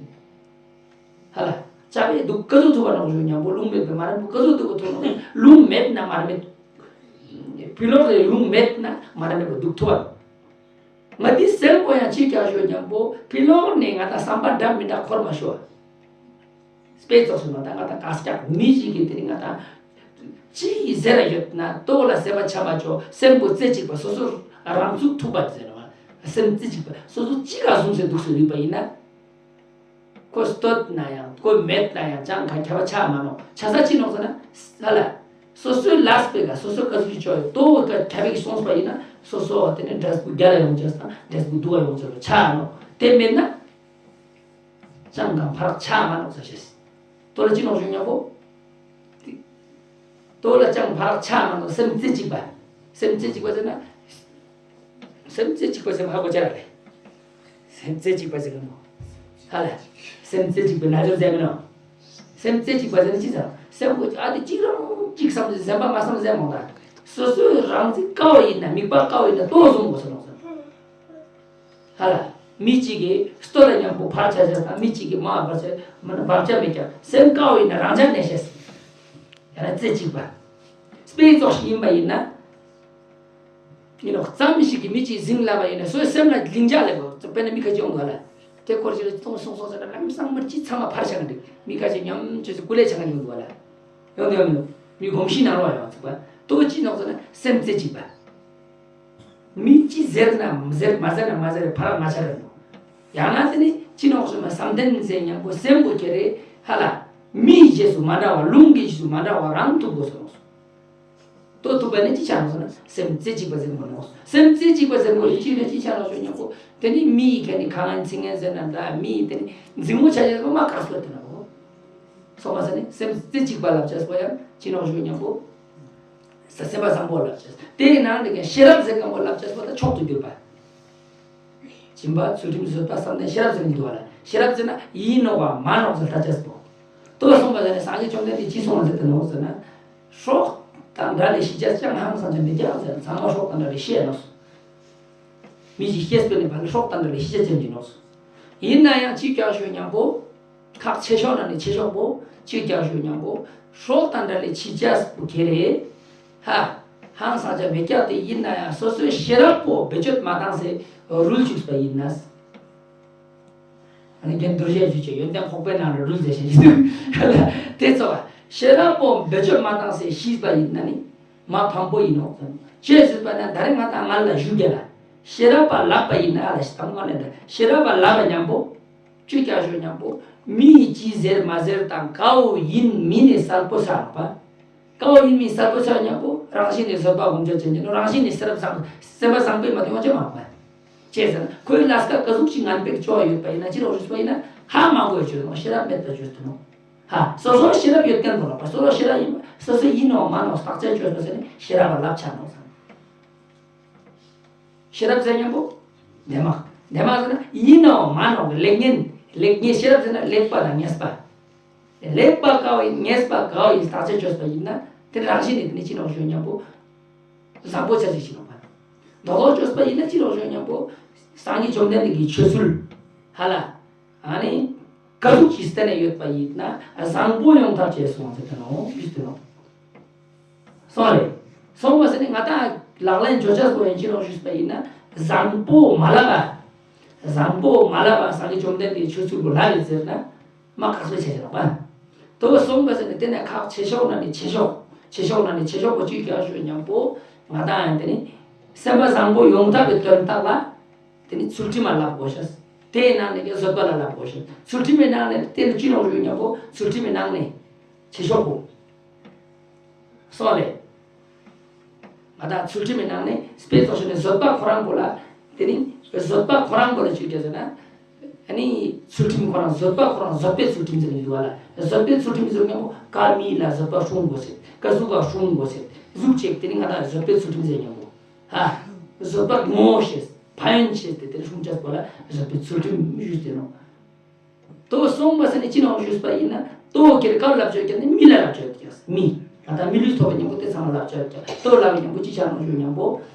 ཧ་ལ། ཅག་པའི་འདུག་ཀ་ཟུག་ཐུབ་པ་ནོག་ཞུ་མཉམ་པོ་ལུང་མེད་པའི་མར་མེད་ཀ་ཟུག་ཐུབ་པ་ཐུབ་ནོག་ལུང་མེད་ན་མར་མེད། ཕི་ལོག་ལས་ལུང་མེད་ན་མར་མེད་པ་འདུག་ཐུབ་པ། ང་འདི་སེམས་པོ་ཡང་ཅིག་ཀྱང་ཞུ་མཉམ་པོ་ཕི་ལོག་ནས་ང་དང་བསམ་པ་འདྲ་མི་འདྲ་འཁོར་མ་ཞུ་བ། དཔེ་ཙོགས་སུ་ང་དང་ང་དང་ག་སྐྱག་མི་ཞིག་གིས་དེ་རིང་ང་དང་ཅི་ཡིས་ཟེར་ར་ཡོད་ན་ལྟོ་ལ་ཟེར་བ་ཆ་མ་ཆོག་སེམས་པོ་རྩེ་གཅིག་པ་སོ་སོ་རང་ཚུགས་ཐུབ་པ་ཟེར་བ། སེམས་རྩེ་གཅིག་པ་སོ་སོ་གཅིག་ག་བཟུང་ཟེར་འདུག་སེ་ལུས་པ་ཡིན་ན། ཁོ་སྟོད་ན་ཡང་ཁོ་མེད་ན་ཡང་ཅང་ག་ཁྱབ་པ་ཆགས་མ་ནོག་ཆ་ས་ཅི་ནོག་ཟེར་ན་ས་ལ། སོ་སོའི་ལས་པའི་ག་སོ་སོ་ག་ཚུགས་ཀྱི་ཆོག་ཡོད་ལྟོ་ག་ཁྱབ་པའི་གི་སོང་པ་ཡིན་ན་སོ་སོ་དེ་ནི་འབྲས་བུ་རྒྱལ་ལ་ཡོང་ཆོག་དང་འབྲས་བུ་སྡུག་ག་ཡོང་ཆོག་ཆགས་ནོག་དེ་མེད་ན། ཅང་གང་ཕར་ཆགས་མ་ནོག་ས་ཤེས། ལྟོ་ལ་ཅི་ནོག་ཞུ་མཉམ་པོ། ལྟོ་ལ་ཅང་ཕར་ཆགས་མ་ནོག་སེམས་རྩེ་གཅིག་པ། སེམས་རྩེ་གཅིག་པ་ཟེར་ན། སེམས་རྩེ་གཅིག་པ་ཟེར་ན་ཧ་གོ་ཅ་ར་རེད། སེམས་རྩེ་གཅིག་པ་ཟེར་གི་མོ། ཧ་ལ། སེམས་རྩེ་གཅིག་པའི་རྣལ་འབྱོར་ཟེར་མི་ནོག་སེམས་རྩེ་གཅིག་པ་ཟེར་ན་ཅི་ཟེར། སེམས་པོ་ཨ་དེ་གཅིག་རང་གཅིག་བསམ་ཟེར་སེམས་པ་མ་བསམ་ཟེར་མོ་ད། སོ་སོའི་རང་ཚིག་ཀའོ་ཡིན་ན་མིག་པ་ཀའོ་ཡིན་ན་ལྟོ་བཟུང་དགོས་སོ་ནོག་ཟེར། ཧ་ལ། མི་གཅིག་གིས་ལྟོ་དང་མཉམ་པོ་ཕར་ཆ་ཆ་དང་མི་གཅིག་གིས་མར་བབ་ཆ་མར་བབ་ཆ་མེད་ཀྱང་སེམས་ཀ་བོ་ཡིན་ན་རང་ཆ་གནས་ཤེས། ཡང་ན་རྩེ་གཅིག་པ། དཔེ་ཙོགས་ཤིག་ཡིན་པ་ཡིན་ན། ཡིན་ནོ་ཙམ་ཞིག་གིས་མི་གཅིག་ཟིང་ལབ་པ་ཡིན་ན་སོའི་སེམས་ལ་ལིང་ཆ་ལེགས་པོ་དཔེར་ན་མི་ཁ་ཅིག་ཡོང་ག་ལ། དེ་སྐོར་ཞིག་ལ་ཐོང་སོང་སོང་ཟེར་ན་ལམ་སང་མར་ཅི་ཚང་མ་ཕར་ཆ་ག་འགྲིག་མི་ཁ་ཅིག་ཉམས་ཆོས་སུ་ཀུ་ལེ་ཆ་ག་ཡོང་ག་ལ། ཡོང་དུ་ཡོང་མི་འདུག་མི་གོམས་གཤིས་ནང་ལོགས་ཡོང་ཚུགས་པ། ལྟོ་ཅི་ནོག་ཟེར་ན་སེམས་རྩེ་གཅིག་པ། མི་ཅི་ཟེར་ན་མི་ཟེར་མ་ཟེར་ན་མ་ཟེར་ཕར་མ་ཆ་རེད་མོ། ཡང་ན་དེ་ནི་ཅི་ནོག་ཟེར་ན་བསམ་གཏན་ཟེར་མཉམ་པོ་སེམས་པོ་ཁྱེར་རེ་ཧ་ལ། མིའི་རྗེས་སུ་མ་འདྲ་བ་ལུང་གི་རྗེས་སུ་མ་འདྲ་བ་རང་ཐུག་དགོས་སོ་ནོག་སོ། ལྟོ་ཐུག་པ་ནི་ཅི་ཆ་ནོག་ཟེར་ན་སེམས་རྩེ་གཅིག་པ་ཟེར་མོ་ནོག་སོ། སེམས་རྩེ་གཅིག་པ་ཟེར་མོ་ཡི་ཅི་ནི་ཅི་ཆ་ནོག་ཞུ་མཉམ་པོ་དེ་ནི་མིའི་ག་ནི་གང་ང་ཚིག་ངན་ཟེར་ན་འདྲ་མིའི་དེ་ནི་འཛིང་མོ་ཆ་ཆ་ཟེར་མ་མ་ག་སོ་དེ་ན་གོ། སོ་མ་ཟེར་ནི་སེམས་རྩེ་གཅིག་པ་ལབ་ཆ་སོ་ཡང་ཅི་ནོག་ཞུ་མཉམ་པོ། ས་སེམས་པ་བཟང་པོ་ལབ་ཅེས། དེའི་ནང་ནས་ཀྱང་ཤེས་རབ་ཟེར་མཁན་པོ་ལབ་ཅེས་པོ་ད་མཆོག་ཏུ་གྱུར་པ། སྦྱིན་པ་ཚུལ་ཁྲིམས་བཟོད་པ་བསམ་གཏན་ཤེས་རབ་ཟེར་གྱི་འདུག་བ་ལ། ཤེས་རབ་ཟེར་ན་ཡིན་ནོ་བ་མ་ནོག་ཟེར་ལྟ་ཅེས་པོ། ལྟོས་སོང་པ་ཟེར་ནས་སངས་རྒྱས་བཅོམ་ལྡན་འདས་ཀྱིས་གསུངས་པ་ཟེར་ཏེ་ནོག་ཟེར་ན། སྲོག་དང་བྲལ་ལས་ཤི་ཆ་ཅང་ཧང་སང་ཆ་མི་རྒྱག་ཟེར་ན་ཚང་མ་སྲོག་དང་བྲལ་ལས་ཤི་ཡ་ནོག་སོ། མི་ཞིག་སྐྱེས་པའི་ནས་བར་ལ་སྲོག་དང་བྲལ་ལས་ཤི་ཆ་ཅན་གྱི་ནོག་སོ། ཡིན་ན་ཡང་གཅིག་ཀྱང་ཞུ་མཉམ་པོ། ཁག་ཆེ་ཤོས་ནང་ནས་ཆེ་ཤོས་པོ་གཅིག་ཀྱང་ཞུ་མཉམ་པོ། སྲོག་དང་བྲལ་ལས་ཤི་ཆ་པོ་ཁེ་རེ། ཧ། ཧང་སང་ཆ་མེད་ཀྱག་དེ་ཡིན་ན་ཡང་སོ་སོའི་ཤེས་རབ་པོ་བེད་སྤྱོད་མ་བཏང་སའི་རུལ་བཅུག་པ་ཡིན་ན། ཨ་ནི་རྒན་རྡོ་རྗེ་ཞུ་ཆེ་ཡོན་ཏན་ཁོག་པའི་ནང་ལ་རུལ་ཟེར་ཞིག་ཡིན་དུས་དེ་ཚོ་བ་ཤེས་རབ་པོ་བེད་སྤྱོད་མ་བཏང་སའི་ཤི་པ་ཡིན་ན་ནི་མ་ཕམ་པོ་ཡིན་ནོ། ཅེས་ཟེར་བ་ན་ད་རེས་ང་དང་ང་ལ་ཞུ་རྒྱ་ལ་ཤེས་རབ་པ་ལབ་པ་ཡིན་ན་ལ་ཞི་དང་ང་ལ་ཤེས་རབ་པ་ལབ་པ་མཉམ་པོ། ཅིག་ཀྱང་ཞུ་མཉམ་པོ། མིས་ཅི་ཟེར་མ་ཟེར་དང་ཀའོ་ཡིན་མིན་ནི་གསལ་པོ་ཆགས་པ། ཀའོ་ཡིན་མིན་གསལ་པོ་ཆགས་མཉམ་པོ་རང་བཞིན་ནི་བཟོད་པ་སྒོམ་སྤྱོད་ཅན་གྱི་ནོ། རང་བཞིན་ནི་སེམས་བཟང་སེམས་པ་བཟང་པོས་མ་དོན་ཡོང་ཆ་མ་པ། ཅེས་ཟེར་ན་ཁོའི་ལས་ཀ་ག་ཟུག་ཅིག་ངན་པའི་ཕྱོགས་ཡོད་པ་ཡིན་ན་ཅི་རོགས་རུས་པ་ཡིན་ན་ཧ་མ་གོ་བའི་བརྗོད་དོ། ཤེས་རབ་མེད་པའི་བརྗོད་དོ། ཧ་སོ་སོ་ཤེས་རབ་ཡོད་མཁན་པོ་ལ་པ་སོ་སོ་ཤེས་རབ་ཡིན་པ་སོ་སོ་ཡིན་ནོ་མ་ནོ་བརྟག་དཔྱད་བཅོས་པ་ཟེར་ནས་ཤེས་རབ་པ་ལབ་ཆ་ནོ་ཟེར། ཤེས་རབ་ཟེར་མཉམ་པོ། འདས་མ། འདས་མ་ཟེར་ན་ཡིན་ནའང་མ་ནོག་གི་ལེགས་ཉེས། ལེགས་ཉེས་ཤེས་རབ་ཟེར་ན་ལེགས་པ་དང་ཉེས་པ། ལེགས་པ་ག་བ་ཡིན་ཉེས་པ་ག་བ་ཡིན་བརྟག་དཔྱད་བཅོས་པ་ཡིན་ན་དེ་རང་བཞིན་ནས་དེ་ནི་ཅི་ནོག་ཞུ་མཉམ་པོ། བཟང་པོ་ཆ་ཅིག་ཅི་ནོག་པ། རྡོག་རྡོག་བཅོས་པ་ཡིན་ན་ཅི་ལོག་བྱུང་སྙམ་པོ། སངས་རྒྱས་བཅོམ་ལྡན་འདས་ཀྱི་ཆོས་ཚུལ། ཧ་ལ། ཨ་ནི། ཀ་ཟུག་གི་སྟེང་ནས་ཡོད་པ་ཡིན་ན་བཟང་པོ་ཡོང་ཐབས་བྱས་སོང་ཟེར་ཏེ་ནོ་ཞུས་ཏེ་ནོ། སོང་རེད། སོང་བ་ཟེར་ནི་ང་དང་ལག་ལེན་བརྗོད་བྱ་སོགས་ཡན་ཅི་ལོག་ཞུས་པ་ཡིན་ན་བཟང་པོ་མ་ལབ་པ། བཟང་པོ་མ་ལབ་པ་སངས་རྒྱས་བཅོམ་ལྡན་འདས་ཀྱི་ཆོས་ཚུལ་པོ་ལ་རེད་ཟེར་ན། མ་ཁག་སོ་ཆེ་ཆེ་རོགས་པ། དོ་སོང་བ་ཟེར་ནི་དེ་ནས་ཁག་ཆེ་ཤོག་ན་ནི་ཆེ་ཤོག་ཆེ་ཤོག་ན་ནི་ཆེ་ཤོག་པོ་ཅིག་ཀྱང་ཞུ་སྙམ་པོ། ང་དང་ཡང་དེ་ནི། སེམས་པ་བཟང་པོ་ཡོང་ཐབས་ཀྱི་དོན་དག་ལ། དེ་ནི་ཚུལ་ཁྲིམས་ལ་བསླབ་དགོས་ཤག་དེའི་ནང་ནས་ཀྱང་བཟོད་པ་ལ་བསླབ་དགོས་ཤག་ཚུལ་ཁྲིམས་མའི་ནང་ནས་དེ་ནི་ཅི་ལོག་ཞུ་སྙམ་པོ་ཚུལ་ཁྲིམས་མའི་ནང་ནས། ཆེ་ཤོག་པོ། སོང་ལེ། ང་དང་ཚུལ་ཁྲིམས་མའི་ནང་ནས་དཔེ་ཚོགས་ཤིག་ནས་བཟོད་པ་ཁོ་རང་པོ་ལ། དེ་ནི་བཟོད་པ་ཁོ་རང་པོ་ལ་ཅིག་བྱས་ཟེར་ན། ཨ་ནི་ཚུལ་ཁྲིམས་ཁོ་རང་བཟོད་པ་ཁོ་རང་བཟོད་པའི་ཚུལ་ཁྲིམས་ཟེར་ནས་འདུག་བ་ལ། བཟོད་པའི་ཚུལ་ཁྲིམས་ཟེར་སྙམ་པོ་ཀ་མི་ལ་བཟོད་པ་སྲུང་དགོས་ཟེར། ཀ་གཟུགས་ལ་སྲུང་དགོས་ཟེར། གཟུགས་ཅིག་དེ་ནི་ང་དང་བཟོད་པའི་ཚུལ་ཁྲིམས་ཟེར་སྙམ་པོ། ཧ། བཟོད་པ་ངོ་ཤེས། ཕན་ཡོན་ཆེ་སྟེ་དེ་སྲུང་བྱ་པོ་ལ་བཟོད་པའི་ཚུལ་ཁྲིམས་ཞུས་ཏེ་ནོ། དོ་སོང་བ་ཟེར་ནས་ཅི་ནང་ཞུས་པ་ཡིན་ན་དོ་ཁྱེར་ག་ལབ་ཆོག་ཀྱང་ནི་མི་ལ་ལབ་ཆོག་ཀྱང་མི། ང་དང་མི་ལུས་ཐོབ་པའི་སྙིང་པོ་དེ་ཚང་མ་ལབ་ཆོག་ཀྱང་དོ་ལབ་པའི་སྙིང་པོ་ཅི་ཆ་ནང་ཞུ་སྙིང་པོ།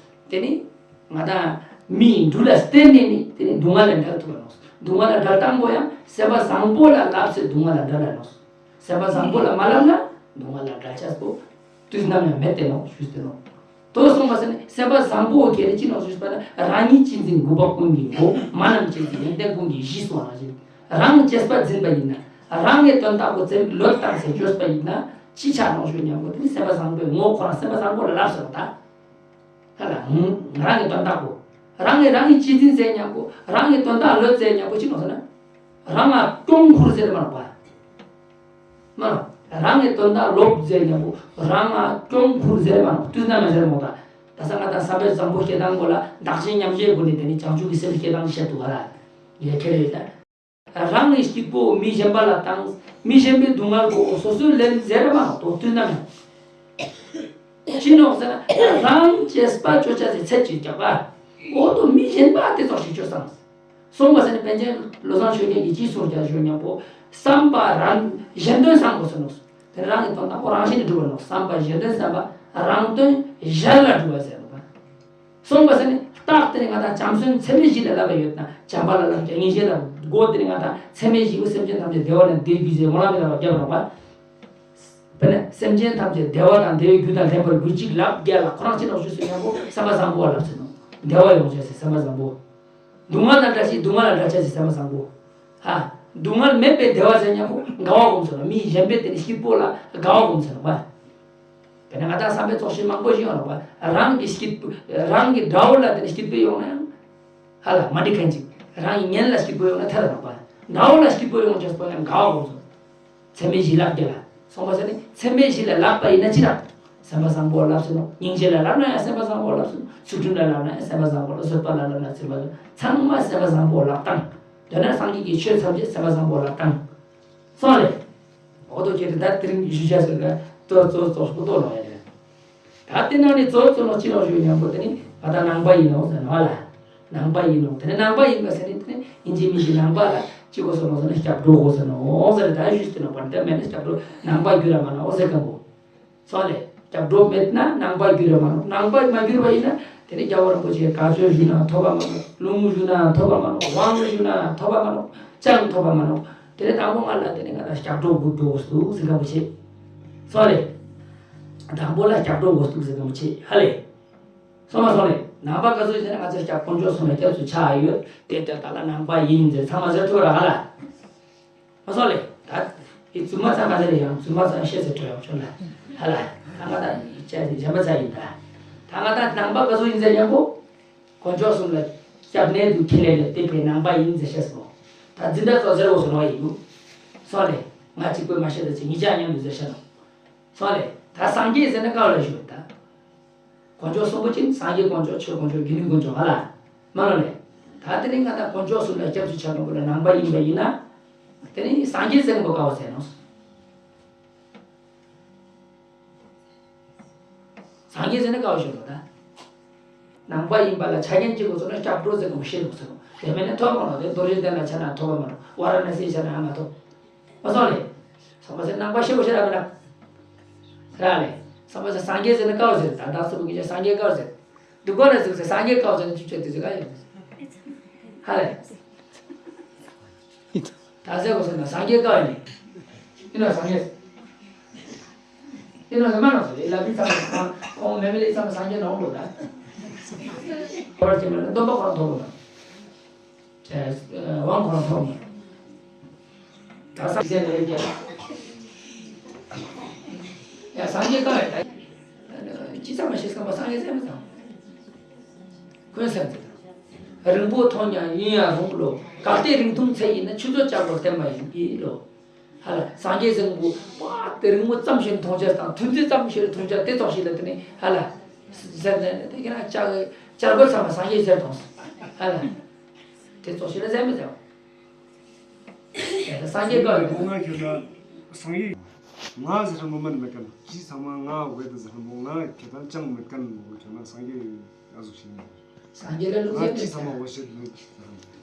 དེ་ནི་ང་དང་མིའི་འབྲུ་ལ་བརྟེན་ནས་ནི་དེ་ནི་སྡུག་བསྔལ་ལས་འབྲལ་ཐུབ་པ་ནོ། སྡུག་བསྔལ་ལས་འབྲལ་སྟངས་པོ་ཡང་སེམས་པ་བཟང་པོ་ལ་ལབ་ཚེ་སྡུག་བསྔལ་ལས་འབྲལ་ལ་ནོ། སེམས་པ་བཟང་པོ་ལ་མ་ལབ་ན་སྡུག་བསྔལ་ལ་འབྲལ་ཆས་པོ་དུས་ནམ་ཡང་མེད་དེ་ནོ་ཞུས་ཏེ་ནོ། དོ་གསུངས་པ་ཟེར་ནས་སེམས་པ་བཟང་པོ་གལ་ཏེ་ཅི་ནོ་ཞུས་པ་ན་རང་ཉིད་གཅེས་འཛིན་དགུ་པ་ཀུན་གྱི་སྒོ། མ་རྣམས་གཅེས་འཛིན་ཡོན་ཏན་ཀུན་གྱི་གཞི་གསུངས་པ་ནང་བཞིན། རང་གཅེས་པར་འཛིན་པ་ཡིན་ན་རང་གི་དོན་དག་པོ་ཙེ་བློས་བཏང་ཟེར་བརྗོད་པ་ཡིན་ན་ཅི་ཆ་ནོ་ཞུ་སྙམ་པོ་དེ་ནི་སེམས་པ་བཟང་པོའི་ངོ་བོ་ཁོ་རང་སེམས་པ་བཟང་པོ་ལ་ལབ་ཟེར་བ་དང་། ཧ་ལ། ཧུམ། རང་གི་དོན་དག་པོ། རང་གིས་རང་གི་གཅེས་འཛིན་མཛད་སྙམ་པོ། རང་གི་དོན་དག་བློས་མཛད་སྙམ་པོ་ཅི་ནོ་ཟེར་ན། རང་ང་སྐྱོང་ཁུར་ཟེར་མ་ནོག་པ། མ་ནོག་རང་གི་དོན་དག་བློས་མཛད་སྙམ་པོ། རང་ང་སྐྱོང་ཁུར་ཟེར་མ་ནོག་དུས་ན་མ་ཟེར་མོ་ད། ད་ས་ང་དང་བསམ་པའི་བཟང་པོ་སྐྱེ་སྟངས་པོ་ལ་བདག་གཞན་མཉམ་བརྗེའི་སྒོ་ནས་དེ་ནི་བྱང་ཆུབ་ཀྱི་སེམས་སྐྱེ་སྟངས་བཤད་འདུག་ག་ལ། ཡ་ཁྱེར་ཡོད་ད། རང་གི་སྐྱིད་པོ་མི་གཞན་པ་ལ་བཏང་། མི་གཞན་པའི་སྡུག་བསྔལ་གོ་སོ་སོའི་ལན་ཟེར་མ་གཏོགས་དུས་ནམ་ཡང་། ཅི་ནོག་ཟེར་ན་རང་གཅེས་པ་ཅོ་ཅ་ཟེར་ཚད་ཅིག་རྒྱག་པ། འོ་དོ་མི་གཞན་པ་དེ་ཙོག་ཞིག་ཅོ་སང་། སོང་བ་ཟེར་ནས་པཎ་ཆེན་བློ་བཟང་ཆོས་རྒྱན་གྱིས་ཅི་གསུངས་ཀྱང་ཞུ་སྙམ་པོ། བསམ་པ་རང་གཞན་དོན་བསམ་དགོས་ཟེར་ནོག་དེ་རང་གི་དོན་དག་པོ་རང་བཞིན་དུ་འགྲུབ་པ་ནོག་བསམ་པ་གཞན་དོན་བསམ་པ་རང་དོན་གཞན་ལ་འགྲུབ་པ་ཟེར་ནོག་གསུངས་པ་ཟེར་ནས་རྟགས་དེ་ནི་ང་དང་བྱམས་སེམས་ཚད་མེད་བཞི་ལ་བསླབ་པ་ཡོད་ན་བྱམས་པ་ལ་བསླབ་ཀྱང་ངེས་ཤེས་ལ་སྒོ་དེ་ནི་ང་དང་ཚད་མེད་བཞི་པོ་སེམས་ཅན་ཐམས་ཅད་བདེ་བ་ལ་འདོད་རྒྱུ་ཟེར་སྨོན་ལམ་ལ་བརྒྱབ་རོགས་པ། དཔེར་ན་སེམས་ཅན་ཐམས་ཅད་བདེ་བ་དང་བདེ་བའི་རྒྱུ་དང་ལྡན་པར་གྱུར་ཅིག་ལབ་རྒྱ་ལ་ཁོ་རང་ཅི་ནོག་ཞུ་སེམས་སྙམ་པོ་སེམས་པ་བཟང་པོ་བ་ལབ་ཟེར་ནོག་བདེ་བ་ཡོང་བྱས་ཟེར་སེམས་པ་བཟང་པོ། སྡུག་བསྔལ་དང་བྲལ་ཞིང་སྡུག་བསྔལ་ལ་བྲལ་བྱས་ཟེར་སེམས་པ་བཟང་པོ། ཧ། སྡུག་བསྔལ་མེད་པའི་བདེ་བ་ཟེར་སྙམ་པོ་དགའ་བ་སྒོམ་ཟེར་ནོག་མི་གཞན་པའི་དེ་ནི་སྐྱིད་པོ་ལ་དགའ་བ་སྒོམ་ཟེར་ནོག་པ། དེ་ནས་ང་དང་བསམ་པའི་ཚོགས་ཞིག་མང་པོ་ཞིག་ཡོང་རོགས་པ། རང་གི་སྐྱིད་པོ། རང་གི་དགྲ་བོ་ལ་དེ་ནས་སྐྱིད་པོ་ཡོང་ན་ཡང་། ཧ་ལ་མ་འགྲིག་མཁན་ཅིག་རང་གི་ངན་ལ་སྐྱིད་པོ་ཡོང་ན་ཐད་རོགས་པ། དགྲ་བོ་ལ་སྐྱིད་པོ་ཡོང་ཅེས་པོ་ཡང་དགའ་བ་སྒོམ་སོང་། ཚད་མེད་བཞི་ལ་བརྒལ་ལ། སོང་བ་ཟེར་ནི་ཚད་མེད་བཞི་ལ་ལབ་པ་ཡིན་ན་ཅི་རག་སེམས་པ་བཟང་པོ་ལབ་སོང་ནོ། སྙིང་རྗེ་ལ་ལབ་ན་ཡང་སེམས་པ་བཟང་པོ་ལབ་སོང་ནོ། ཚུལ་ཁྲིམས་ལ་ལབ་ན་ཡང་སེམས་པ་བཟང་པོ་ལ། བཟོད་པ་ལ་ལབ་ན་སེམས་པ་བཟང་། ཚང་མ་སེམས་པ་བཟང་པོ་ལབ་སྟངས། དོན་ན་སངས་རྒྱས་ཀྱི་ཆོས་ཐམས་ཅད་སེམས་པ་བཟང་པོ་ལབ་སྟངས། སོང་ལེ། འོ་དོ་ཁྱེད་ད་དེ་རིང་ཞུ་བྱ་ཟེར་ག་གཙོ་གཙོ་གཙོ་བོ་གཏོགས་ལོ་ཡ་རེད། ད་དེ་ནང་ནས་གཙོ་གཙོ་ལོ་ཅི་ལོ་ཞུ་སྙམ་པོ་དེ་ནི་ང་ད་ནང་པ་ཡིན་ནོ་ཟེར་ནོ་ལ། ནང་པ་ཡིན་ནོ་དེ་ནི་ནང་པ་ཡིན་པ་ཟེར་ནི་དེ་ནི་ཡིན་གཅིག་མིན་གཅིག་ནང་པ་ལ་ཅི་དགོས་སོ་ནོ་ཟེར་ན་སྐྱབས་འགྲོ་དགོས་སོ་ནོ་ཟེར། ད་ཞུས་ཏེ་ནོ་པ་འདི་མེད་ན་སྐྱབས་འགྲོ་ནང་པ་རྒྱུད་ལ་མ་ནོ་ཟེར་གམ་པོ། སོང་ལེ། སྐྱབས་འགྲོ་མེད་ན་ནང་པ་འགྱུར་བ་མ་ནོག་ནང་པ་མ་འགྱུར་བ་ཡིན་ན་དེ་ནི་རྒྱལ་བ་རིན་པོ་ཆེ་ག་ཚོད་ཞུས་ན་ཐོབ་པ་མ་ནོག་ལུང་ཞུས་ན་ཐོབ་པ་མ་ནོག་དབང་ཞུས་ན་ཐོབ་པ་མ་ནོག་ཅང་ཐོབ་པ་མ་ནོག་དེ་ནི་དང་པོ་ང་ལ་དེ་ནི་ང་ལ་སྐྱབས་འགྲོ་དགོས་འགྲོ་དགོས་འདུག་ཟེར་ག་མ་ཆེ། སོང་ལེ། དང་པོ་ལ་སྐྱབས་འགྲོ་དགོས་འདུག་ཟེར་ག་མ་ཆེ་ཧ་ལེ། སོང་མ་སོང་ལེ། ནང་པ་ག་ཚོད་ཟེར་ན་ང་ཚོ་སྐྱབས་དཀོན་མཆོག་གསུམ་ལ་སྐྱབས་སུ་ཆགས་ཡོད་དེ་ལྟར་ད་ལ་ནང་པ་ཡིན་ཟེར་ཚང་མ་ཟེར་ཐུབ་ར་ཧ་ལ། མ་སོང་ལེ། ད་ཨི་རྫུན་མ་ཚང་ག་ཚ་རེ་ཡང་རྫུན་མ་ཚང་བཤད་ཚེ་གྲོལ་ཡོང་ཆོག་ལ། ཧ་ལ། ད་ང་ད་ཅག་གཞན་པ་ཚ་ཡིན་ད། ད་ང་ད་ནང་པ་ག་ཚོད་ཡིན་ཟེར་སྙམ་པོ། དཀོན་མཆོག་གསུམ་ལ་སྐྱབས་གནས་དུ་ཁས་ལེན་ལས་དེ་བས་ནང་པ་ཡིན་ཟེར་བཤད་སོང་། ད་འཛིན་གྲྭ་ཚོ་ཟེར་འོ་ཟེར་བ་ཡིན་འདུག་སོང་ལེ། ང་གཅིག་པོས་མ་བཤད་ད་ཅི་ངེད་ཅག་མཉམ་དུ་ཟེར་བཤད་ནོ། སོང་ལེ། ད་སངས་རྒྱས་ཟེར་ན་ག་བ་ལ་བཞུགས་ད། དཀོན་མཆོག་གསུམ་པོ་ཅི་ནི་སངས་རྒྱས་དཀོན་མཆོག་ཆོས་དཀོན་མཆོག་དགེ་འདུན་དཀོན་མཆོག་ཧ་ལ། མ་ལོ་ལེ། ད་དེ་ནི་ང་དང་དཀོན་མཆོག་གསུམ་ལ་སྐྱབས་སུ་ཆགས་མཁན་པོ་ལ་ནང་པ་ཡིན་པ་ཡིན་ན། དེ་ནི་སངས་རྒྱས་ཟེར་མཁན་པོ་ག་བ་ཟེར་ནོ། སངས་རྒྱས་ཟེར་ན་ག་བ་ཞུ་ལོ་ད། ནང་པ་ཡིན་པ་ལ་ཆ་རྐྱེན་གཅིག་པོ་ཚོ་ན་སྐྱབས་འགྲོ་ཟེར་མཁན་པོ་ཤེས་དགོས་ཟེར་ནོ། དེ་མིན་ན་ཐོབ་མ་ནོ། དེ་རྡོ་རྗེ་གདན་ལ་ཆ་ན་ཐོབ་པ་མ་ནོ། ཝཱ་ར་ཎ་སིའི་ཆ་ན་ཨ་མ་ཐོབ། མ་སོང་ལེ། སོང་བ་ཟེར་ནང་པ་ཤེས་པོ་ཤེས་ར་མེད་ན། ར་ལེ། སོང་བ་ཟེར་སངས་རྒྱས་ཟེར་ན་ག་བ་ཟེར་ད་ད་སོ་བུ་གི་ཆ་སངས་རྒྱས་ག་བ་ཟེར། འདུག་ག་ལ་ཟིག་ཟེར། སངས་རྒྱས་བཀའ་ཟེར་ན་ཅི་བྱེད་དེ་ཟིག་ག་ཡོད། ཧ་ལས། ད་ཟེར་གོ་ཟེར་ན་སངས་རྒྱས་བཀའ་ཡིན། ཡིན་ན་སངས་རྒྱས། ཡིན་ན་ཟེར་མ་ན་ཟེར་ལ་བི་ཚང་ཁོང་མེ་མེ་ལི་ཚང་སངས་རྒྱས་ནང་ལོག་ད། ཁོ་ར་ཅི་མེད་ན་སྟོན་པ་ཁོ་རང་ཐོབ་ལོ་ད། དབང་ཁོ་རང་ཐོབ་མེད། ད་སངས་རྒྱས་ལས་རྒྱལ། ཡ་སངས་རྒྱས་བཀའ་ཡ་ད། ཅི་ཙམ་མ་ཤེས་སྐམ་པ་སངས་རྒྱས་ཟེར་མི་ཙམ། ཁོས་ཟེར་ཙམ། རིང་པོ་ཐོག་ཉ་ཡིན་ཡ་རུང་ལོ། གལ་ཏེ་རིང་ཐུང་ཚད་ཡིན་ན་ཆུ་ཚོད་ལྕགས་པོར་བསྟན་པ་ཡིན་གྱི་ལོ། ཧ་ལ་སངས་རྒྱས་ཟེར་མགོ་པ་དེ་རིང་མོ་ཙམ་ཞིག་མཐོང་ཆ་དང་ཐུན་རྩེ་ཙམ་ཞིག་མཐོང་ཆ་དེ་ཙོག་ཞིག་ལ་དེ་ནི་ཧ་ལ་ཟེར་ནས་དེ་ག་ན་ལྕགས་ལྕགས་པོ་ཚང་མ་སངས་རྒྱས་ཟེར་དང་ཧ་ལ་དེ་ཙོག་ཞིག་ལ་ཟེར་མི་ཟེར། སངས་རྒྱས་བཀའ་ཡོད། ང་ཁྱོད་ལ་སངས་རྒྱས། ང་ཟེར་མོ་མན་མེད་མཁན། ཅི་ཚང་མ་ང་བས་དུ་ཟེར་མོ་ང་ཁྱོད་ལ་ཅང་མེད་མཁན་མོ་ཁྱོད་ལ་སངས་རྒྱས་ཨ་ཟུག་ཤིང་། སངས་རྒྱས་ལ་ལུང་ང་ཟེར་ཅི་ཚང་མ་འོ་ཤེས་མེད།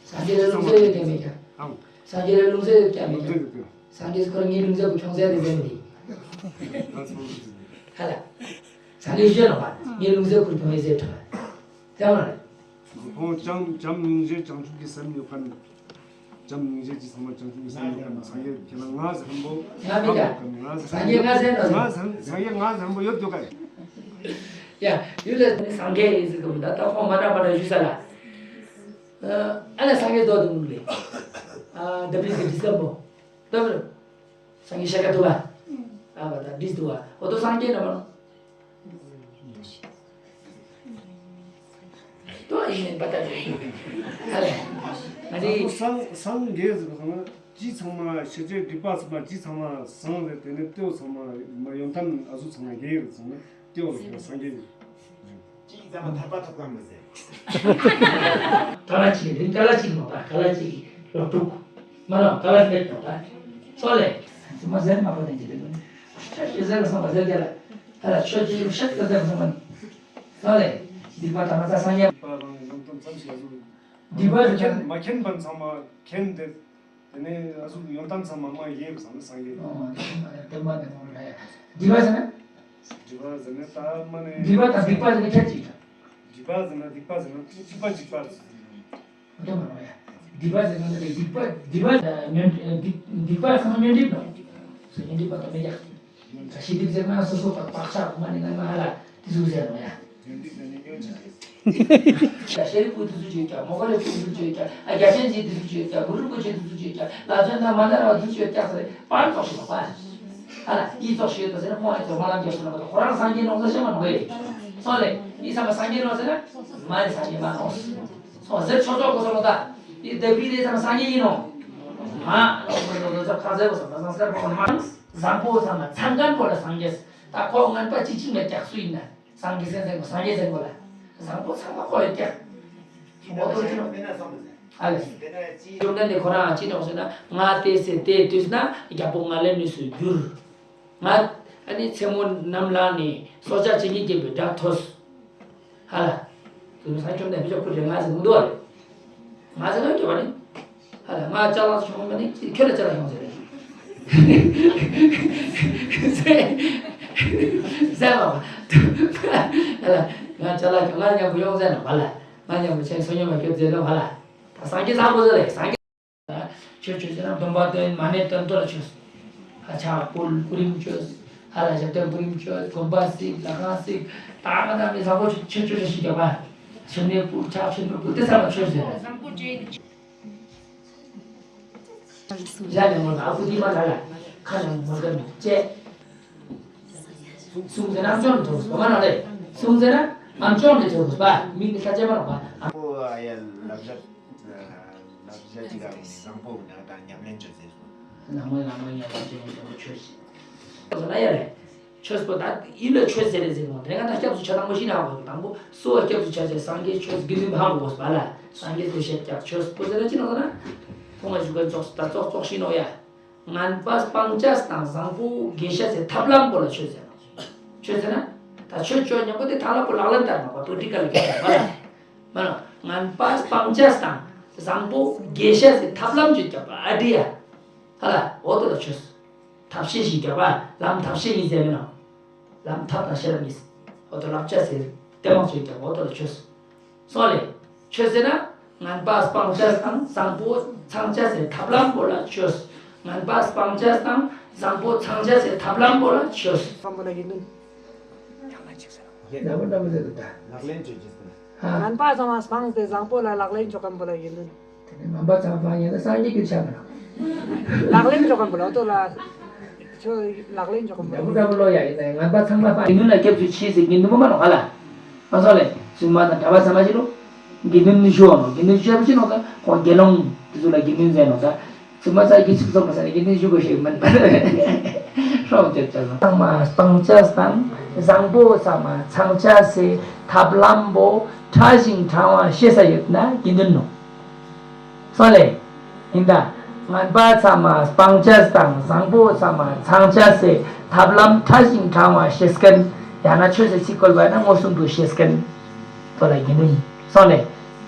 སངས་རྒྱས་ལ་ལུང་ཟེར་ཡོད་ཀྱང་མེད་ཀྱང་། ཨང་། སངས་རྒྱས་ལ་ལུང་ཟེར་ཡོད་ཀྱང་མེད་ལུང་ཟེར་ཀྱང་། ཡོད་ཀྱང་། སངས་རྒྱས་ཁོ་རང་ངའི་ལུང་ཟེར་བུ་ཁྱོང་ཟེར་དེ་ཟེར་མི་འདི། ང་ཚོ་ཧ་ལ། སངས་རྒྱས་ཤོད་ལ་བ་ངའི་ལུང་ཟེར་ཁུར་ཁྱོང་ཡེ་ཟེར་ཁྲ། ལྟ་བ་རེད། ཁོང་བྱམས་བྱམས་སྙིང་རྗེ་བྱང་ཆུབ་ཀྱི་སེམས་ཡོད་མཁན། བྱམས་སྙིང་རྗེ་ཅི་ཚང་མ་བྱང་ཆུབ་ཀྱི་སེམས་ཡོད་མཁན་སངས་རྒྱས་ཁྱེད་ལ་ང་ཟེར་མཁན་པོ། ང་མི་ཀྱང་། ང་ཟེར་སངས་རྒྱས་ང་ཟེར་ན་ང་ཟེར་སངས་རྒྱས་ང་ཟེར་མཁན་པོ་ཡོད་འདུག་ག་ཡ་ཡུལ་ལ་སངས་རྒྱས་ཡིན་ཟེར་གི་མི་ད་ལྟ་ཁོང་མ་འདྲ་མ་འདྲ་ཞུ་ས་ལ། ཨ་ལ་སངས་རྒྱས་རྡོ་དུ་མུ་ལེ། ཨ་ད་བི་སི་ཌི་སམ་པོ། ད་བི་སངས་རྒྱས་ཤ་ཀ་ཐུབ་པ། ཨ་བ་ད་བྲིས་འདུག་བ་འོ་དོ་སངས་རྒྱས་ན་མ་ནོ། ཏོ་ཡིན་ནས་པ་ཏ་ཏེ། ཨ་ལས། ང་ཚོ་ཚོ་སངས་སངས་རྒྱས་ཟེར་བ་ཚང་མ་ཅི་ཚང་མ་ཤེས་བྱའི་སྒྲིབ་པ་ཚང་མ་ཅི་ཚང་མ་སངས་རེད་དེ་ནས་ལྟེའུ་ཚང་མ་མ་ཡོན་ཏན་ཨ་ཟུ་ཚང་མ་རྒྱས་ཡོད་ཚང་མ་ལྟེའུ་ལ་སངས་རྒྱས་ཡོད། གཅིག་ཙམ་ཐར་པ་ཐོབ་གམ་མི་ཟེར། ཀ་ལ་གཅིག་རིང་ཀ་ལ་གཅིག་མ་པ་ཀ་ལ་གཅིག་ལོ་དྲུག་མ་ལོ་ཀ་ལ་ཕེབས་ཀྱང་ད། སོ་ལེ། མ་ཟེར་མ་པ་ནས་ཀྱི་རེད། ཤ་ཤེས་ཟེར་བསམ་པ་ཟེར་རྒྱ་ལ། ཧ་ལ་ཆོས་ཀྱི་ཡུལ་ཤ་ཟེར་བསམ་པ་ནི། སོ་ལེ། སྡིག་པ་དང་ན་ཚ་སངས་རྒྱས། སྡིག་པ་དང་ཡོན་ཏན་ཙམ་ཞིག་ལ་སྡིག་པ་མ་མཁྱེན་མ་མཁྱེན་པ་ཚང་མ་མཁྱེན་ཏེ། དེ་ནས་ཨ་ཟུག་ཡོན་ཏན་ཚང་མ་མ་ཡེབ་བསམ་ན་སངས་རྒྱས། ཨོ་དེ་མ་དེ་མ་རེད། སྡིག་པ་ཟེར་ན། སྡིག་པ་ཟེར་ན་ད་མ་ནས། སྡིག་པ་དང་སྡིག་པ་ཟེར་ན་ཁྱད་ཅིག་སྡིག་པ་ཟེར་ན་སྡིག་པ་ཟེར་ན་གཅིག་པ་གཅིག་པ་ཟེར། དེ་མ་རེད། སྡིག་པ་ཟེར་ན་སྡིག་པ་སྡིག་པ་ཉོན་སྡིག་པ་ཚང་མ་ཉོན་སྒྲིབ་དང་། སོ་ཉོན་སྒྲིབ་པ་དང་མི་རྒྱག་ཤེས་སྒྲིབ་ཟེར་ན་སོ་སོ་དང་བག་ཆགས་མ་ནི་ང་ང་ཧ་ལ་དེ་ཟུག་ཟེར་ནོ་ཡ། ཡོན་ཏན་ནི་ཉོན་ཅིག་རེད། ཤེས་རིག་པུ་དེ་ཚོ་བརྗོད་ཀྱང་མོ་ག་ལེ་པུ་དེ་ཚོ་བརྗོད་ཀྱང་ཨ་རྒྱ་ཆེན་ཅིག་དེ་ཚོ་བརྗོད་ཀྱང་གུ་རུ་པུ་ཆེ་དེ་ཚོ་བརྗོད་ཀྱང་ལ་ཚོན་དང་མ་ན་ར་བ་དེ་ཚོ་བརྗོད་ཀྱང་ཟེར་པར་ཙོག་ཤི་བ་པ། ཨ་ལ་ཡིད་ཙོག་ཤི་ཡོད་དོ་ཟེར་ན་ཁོང་ཨེ་ཚོ་མ་ལམ་རྒྱབ་སོ་ན་མ་དོ་ཁོ་རང་སངས་རྒྱས་ནོ་ཟེར་ཤེས་མ་ནོ་གི་རེད། སོང་ལེ་ཡིད་ཚང་མ་སངས་རྒྱས་ནོ་ཟེར་ན་མ་ཡིད་སངས་རྒྱས་མ་ནོ། སོང་ཟེར་ཆོག་ཆོག་གོ་སོ་ལོ་ད་ཡིད་དེ་བི་རེད་ཚང་མ་སངས་རྒྱས་ཡིན་ནོ། མ་ལོ་ཁོ་ལོ་ལོ་ཚོ་ཁ་ཟེར་གོ་སོ་ན་སངས་རྒྱས་ཁོ་མ་བཟང་པོ་ཚང་མ་ཚང་མཁན་པོ་ལ་སངས་རྒྱས་ད་ཁོ་ངན་པ་ཅི་ཅི་མེད་ཀྱག་སུ་ཡིན་ན། སངས་རྒྱས་སེམས་ཟེར་གོ་སངས་རྒྱས་ཟེར་གོ་ལ། བཟང་པོ་ཚང་མ་ཁོ་ཡོད་ཀྱག་ངོ་ཐོག་ཅི་ནོ། ཨ་ལེ། བཅོམ་ལྡན་འདས་ཁོ་རང་ཅི་ནོ་ཟེར་ན་ང་དེ་ཟེར་དེ་དུས་ན་རྒྱལ་པོ་ང་ལས་ནུས་སུ་གྱུར། ང་ཨ་ནི་མཚན་མོ་ནམ་ལངས་ནས་སྲོག་ཆགས་ཇི་སྙེད་བསྐྱེད་པའི་སྒྲ་ཐོས། ཧ་ལ། དེ་ནི་སངས་རྒྱས་བཅོམ་ལྡན་འདས་ཁོ་རེ་ང་ཟེར་མི་འདུག་ཨ་ལེ། ང་ཟེར་ན་སྐྱོ་བ་ནི། ཧ་ལ་ང་ཅ་ལག་བྱུང་མ་ནི་ཁྱོད་ལ་ཅ་ལག་བྱུང་ཟེར་རེད། ཟེར་ཟེར་བ། ཧ་ལ་ང་ཅ་ལག་ང་མཉམ་པོ་ཡོང་ཟེར་ན་བ་ལ། ང་མཉམ་པོ་ཆེན་སོ་སྙོམས་མ་སྐྱོད་ཟེར་ན་བ་ལ། ད་སངས་རྒྱས་བཟང་པོ་ཟེར་ལེ་སངས་རྒྱས། ཆོས་ཆོས་ཟེར་ན་སྡོམ་པ་སྟོན་མ་ཎི་སྟོན་ཏོ་ལ་ཆོས། ཧ་ཕྱག་ཕུལ་སྐུ་རིམ་བཅོས། ཧ་ལ་ཞབས་བརྟན་སྐུ་རིམ་བཅོས་དགོན་པ་གཟིགས་ལྷ་ཁང་གཟིགས། ད་ང་ད་མི་བཟང་པོ་ཆོས་ཆོས་ཆོས་ཤིག་རྒྱབ་པ། མཆོད་མེ་ཕུལ་ཕྱག་མཆོད་མེ་ཕུལ་དེ་ཚང་མ་ཆོས་ཟེར། ཞྭ་ནས་མོ་ལ་ཨ་ཁུ་འདི་མ་ལ་ལ་ཁ་ནས་མོ་ལ་མི་བཅད། སུང་ཟེར་ན་ཨམ་ཅོག་ནས་ཐོག་པ་མ་ན་ལེ། སུང་ཟེར་ན་ཨམ་ཅོག་ནས་ཐོག་པ་མིག་ནི་ཁ་ཆེ་མ་རོགས་པ། ཨ་ཁུ་ཨ་ཡ་ལབ་ཞབས་ལབ་ཞབས་ཅི་ག་བཟང་པོ་ན་དང་ཉམས་ལེན་བྱོས་ཟེར་སོང་། ནང་མོ་ནང་མོ་ཉམས་ལེན་བྱོས་ཟེར་སོང་ཆོས་ཤིག་ཟེར་ན་ཡ་རེད། ཆོས་པོ་ད་ཡིན་ལ་ཆོས་ཟེར་རེད་ཟེར་གོ་དེ་ང་ད་སྐྱབས་སུ་ཆ་དང་པོ་ཤི་ན་གོ་དང་པོ་སོ་སྐྱབས་སུ་ཆ་ཆེ་སངས་རྒྱས་ཆོས་དགེ་འདུན་ཕ་གོ་གོ་སྤ་ལ་སངས་རྒྱས་དེ་བཤད་ཀྱག་ཆོས་པོ་ཟེར་ན་ཅི་ནོ་ཟེར་ན། ཁོང་ང་ཞུ་ག་ཙོགས་ད་ཙོགས་ཙོགས་ཤི་ནོ་ཡ། ངན་པ་སྤང་བྱ་དང་བཟང་པོ་དགེ་བྱ་ཟེར་ཐབས་ལམ་པོ་ལ་ཆོས་ཟེར། ཆོས་ཟེར་ན། ད་ཆོས་ཆོས་ཉམ་པོ་དེ་ཐབས་ལམ་པོ་ལག་ལེན་བསྟར་མ་པ་པོ་ཏི་ཀ་ལ་གེ་ཟེར་བ་ལ། མ་ན་ངན་པ་སྤང་བྱ་དང་བཟང་པོ་དགེ་བྱ་ཟེར་ཐབས་ལམ་ཅིག་རྒྱབ་པ་ཨ་འདི་ཡ། ཧ་ལ་འོ་དོ་ལ་ཆོས། ཐབས་ཤེས་ཤིག་རྒྱབ་པ་ལམ་ཐབས་ཤེས་ཡིན་ཟེར་མིན་ནོ། ལམ་ཐབས་དང་ཤེས་རབ་གཉིས། འོ་དོ་བསླབ་བྱ་ཟེར། དེ་མང་ཚོགས་ཀྱི་འོག་ཏུ་ལ་ཆོས། སོང་ལེ། ཆོས་ཟེར་ན་ངན་པ་སྤང་བྱ་དང་བཟང་པོ་ཚང་བྱ་ཟེར་ཐབས་ལམ་པོ་ལ་ཆོས། ངན་པ་སྤང་བྱ་དང་བཟང་པོ་ཚང་བྱ་ཟེར་ཐབས་ལམ་པོ་ལ་ཆོས། སྤང་པོ་ལ་ཡིན་ནོ། ཡང་ན་ཅིག་ཟེར། ཡང་ན་ཅིག་ཟེར། ལག་ལེན་བྱེད་ཀྱི་ཟེར། ཨ། ངན་པ་ཚང་མ་སྤངས་ཏེ་བཟང་པོ་ལ་ལག་ལེན་འཇོག་མཁན་པོ་ལ་ཡིན་ནོ། དེ་ནས་ངན་པ་ཚང་མ་ཡིན་ན་སངས་རྒྱས་ཀྱི་ཆ་མི་ལག་ལེན་འཇོག་མཁན་པོ་ལ་ཨོ་ཏོ་ལ། ཁྱོད་ལག་ལེན་འཇོག་མཁན་པོ་ལ། ལ་ལོ་ཡ་ཡིན་ན་ངན་པ་ཚང་མ་སྤང་། དགེ་འདུན་ལ་སྐྱབས་སུ་མཆི་ཟེར་དགེ་འདུན་པོ་མ་ནོ་ཧ་ལ། ཨ་སོ་ལེ། བཙུན་མ་དང་གྲྭ་པ་ཚང་མ་ཞིག་ལོ། དགེ་འདུན་ཞུ་བ་ནོ། དགེ་འདུན་ཞུ་བ་ཞིག་ནོ་ད་ཁོང་དགེ་སློང་དེ་ཚོ་ལ་དགེ་འདུན་ཟེར་ནོ་ད། བཙུན་མ་ཚ་གི་ཚིག་ཚོགས་པ་ས་ནས་དགེ་འདུན་ཞུ་དགོས་ཤེས་མིན། ཧྲོག་དེ་ལྟར་ཚང་མ་སྤང་བྱ་དང་བཟང་པོ་ཚང་མ་ཚང་བྱ་ཟེར་ཐབས་ལམ་པོ་ཕྲ་ཞིང་ཕྲ་བ་ཤེས་ས་ཡོད་ན་དགེ་འདུན་ནོ། སོང་ལེ། ཡིན་ད། ངན་པ་ཚང་མ་སྤང་བྱ་དང་བཟང་པོ་ཚང་མ་ཚང་བྱ་ཟེར་ཐབས་ལམ་ཕྲ་ཞིང་ཕྲ་བ་ཤེས་མཁན། ཡང་ན་ཆོས་ཟེར་ཚིག་བཀོལ་བ་ན་མངོན་སུམ་དུ་ཤེས་མཁན། དོ་ལ་དགེ་འདུན། སོང་ལེ།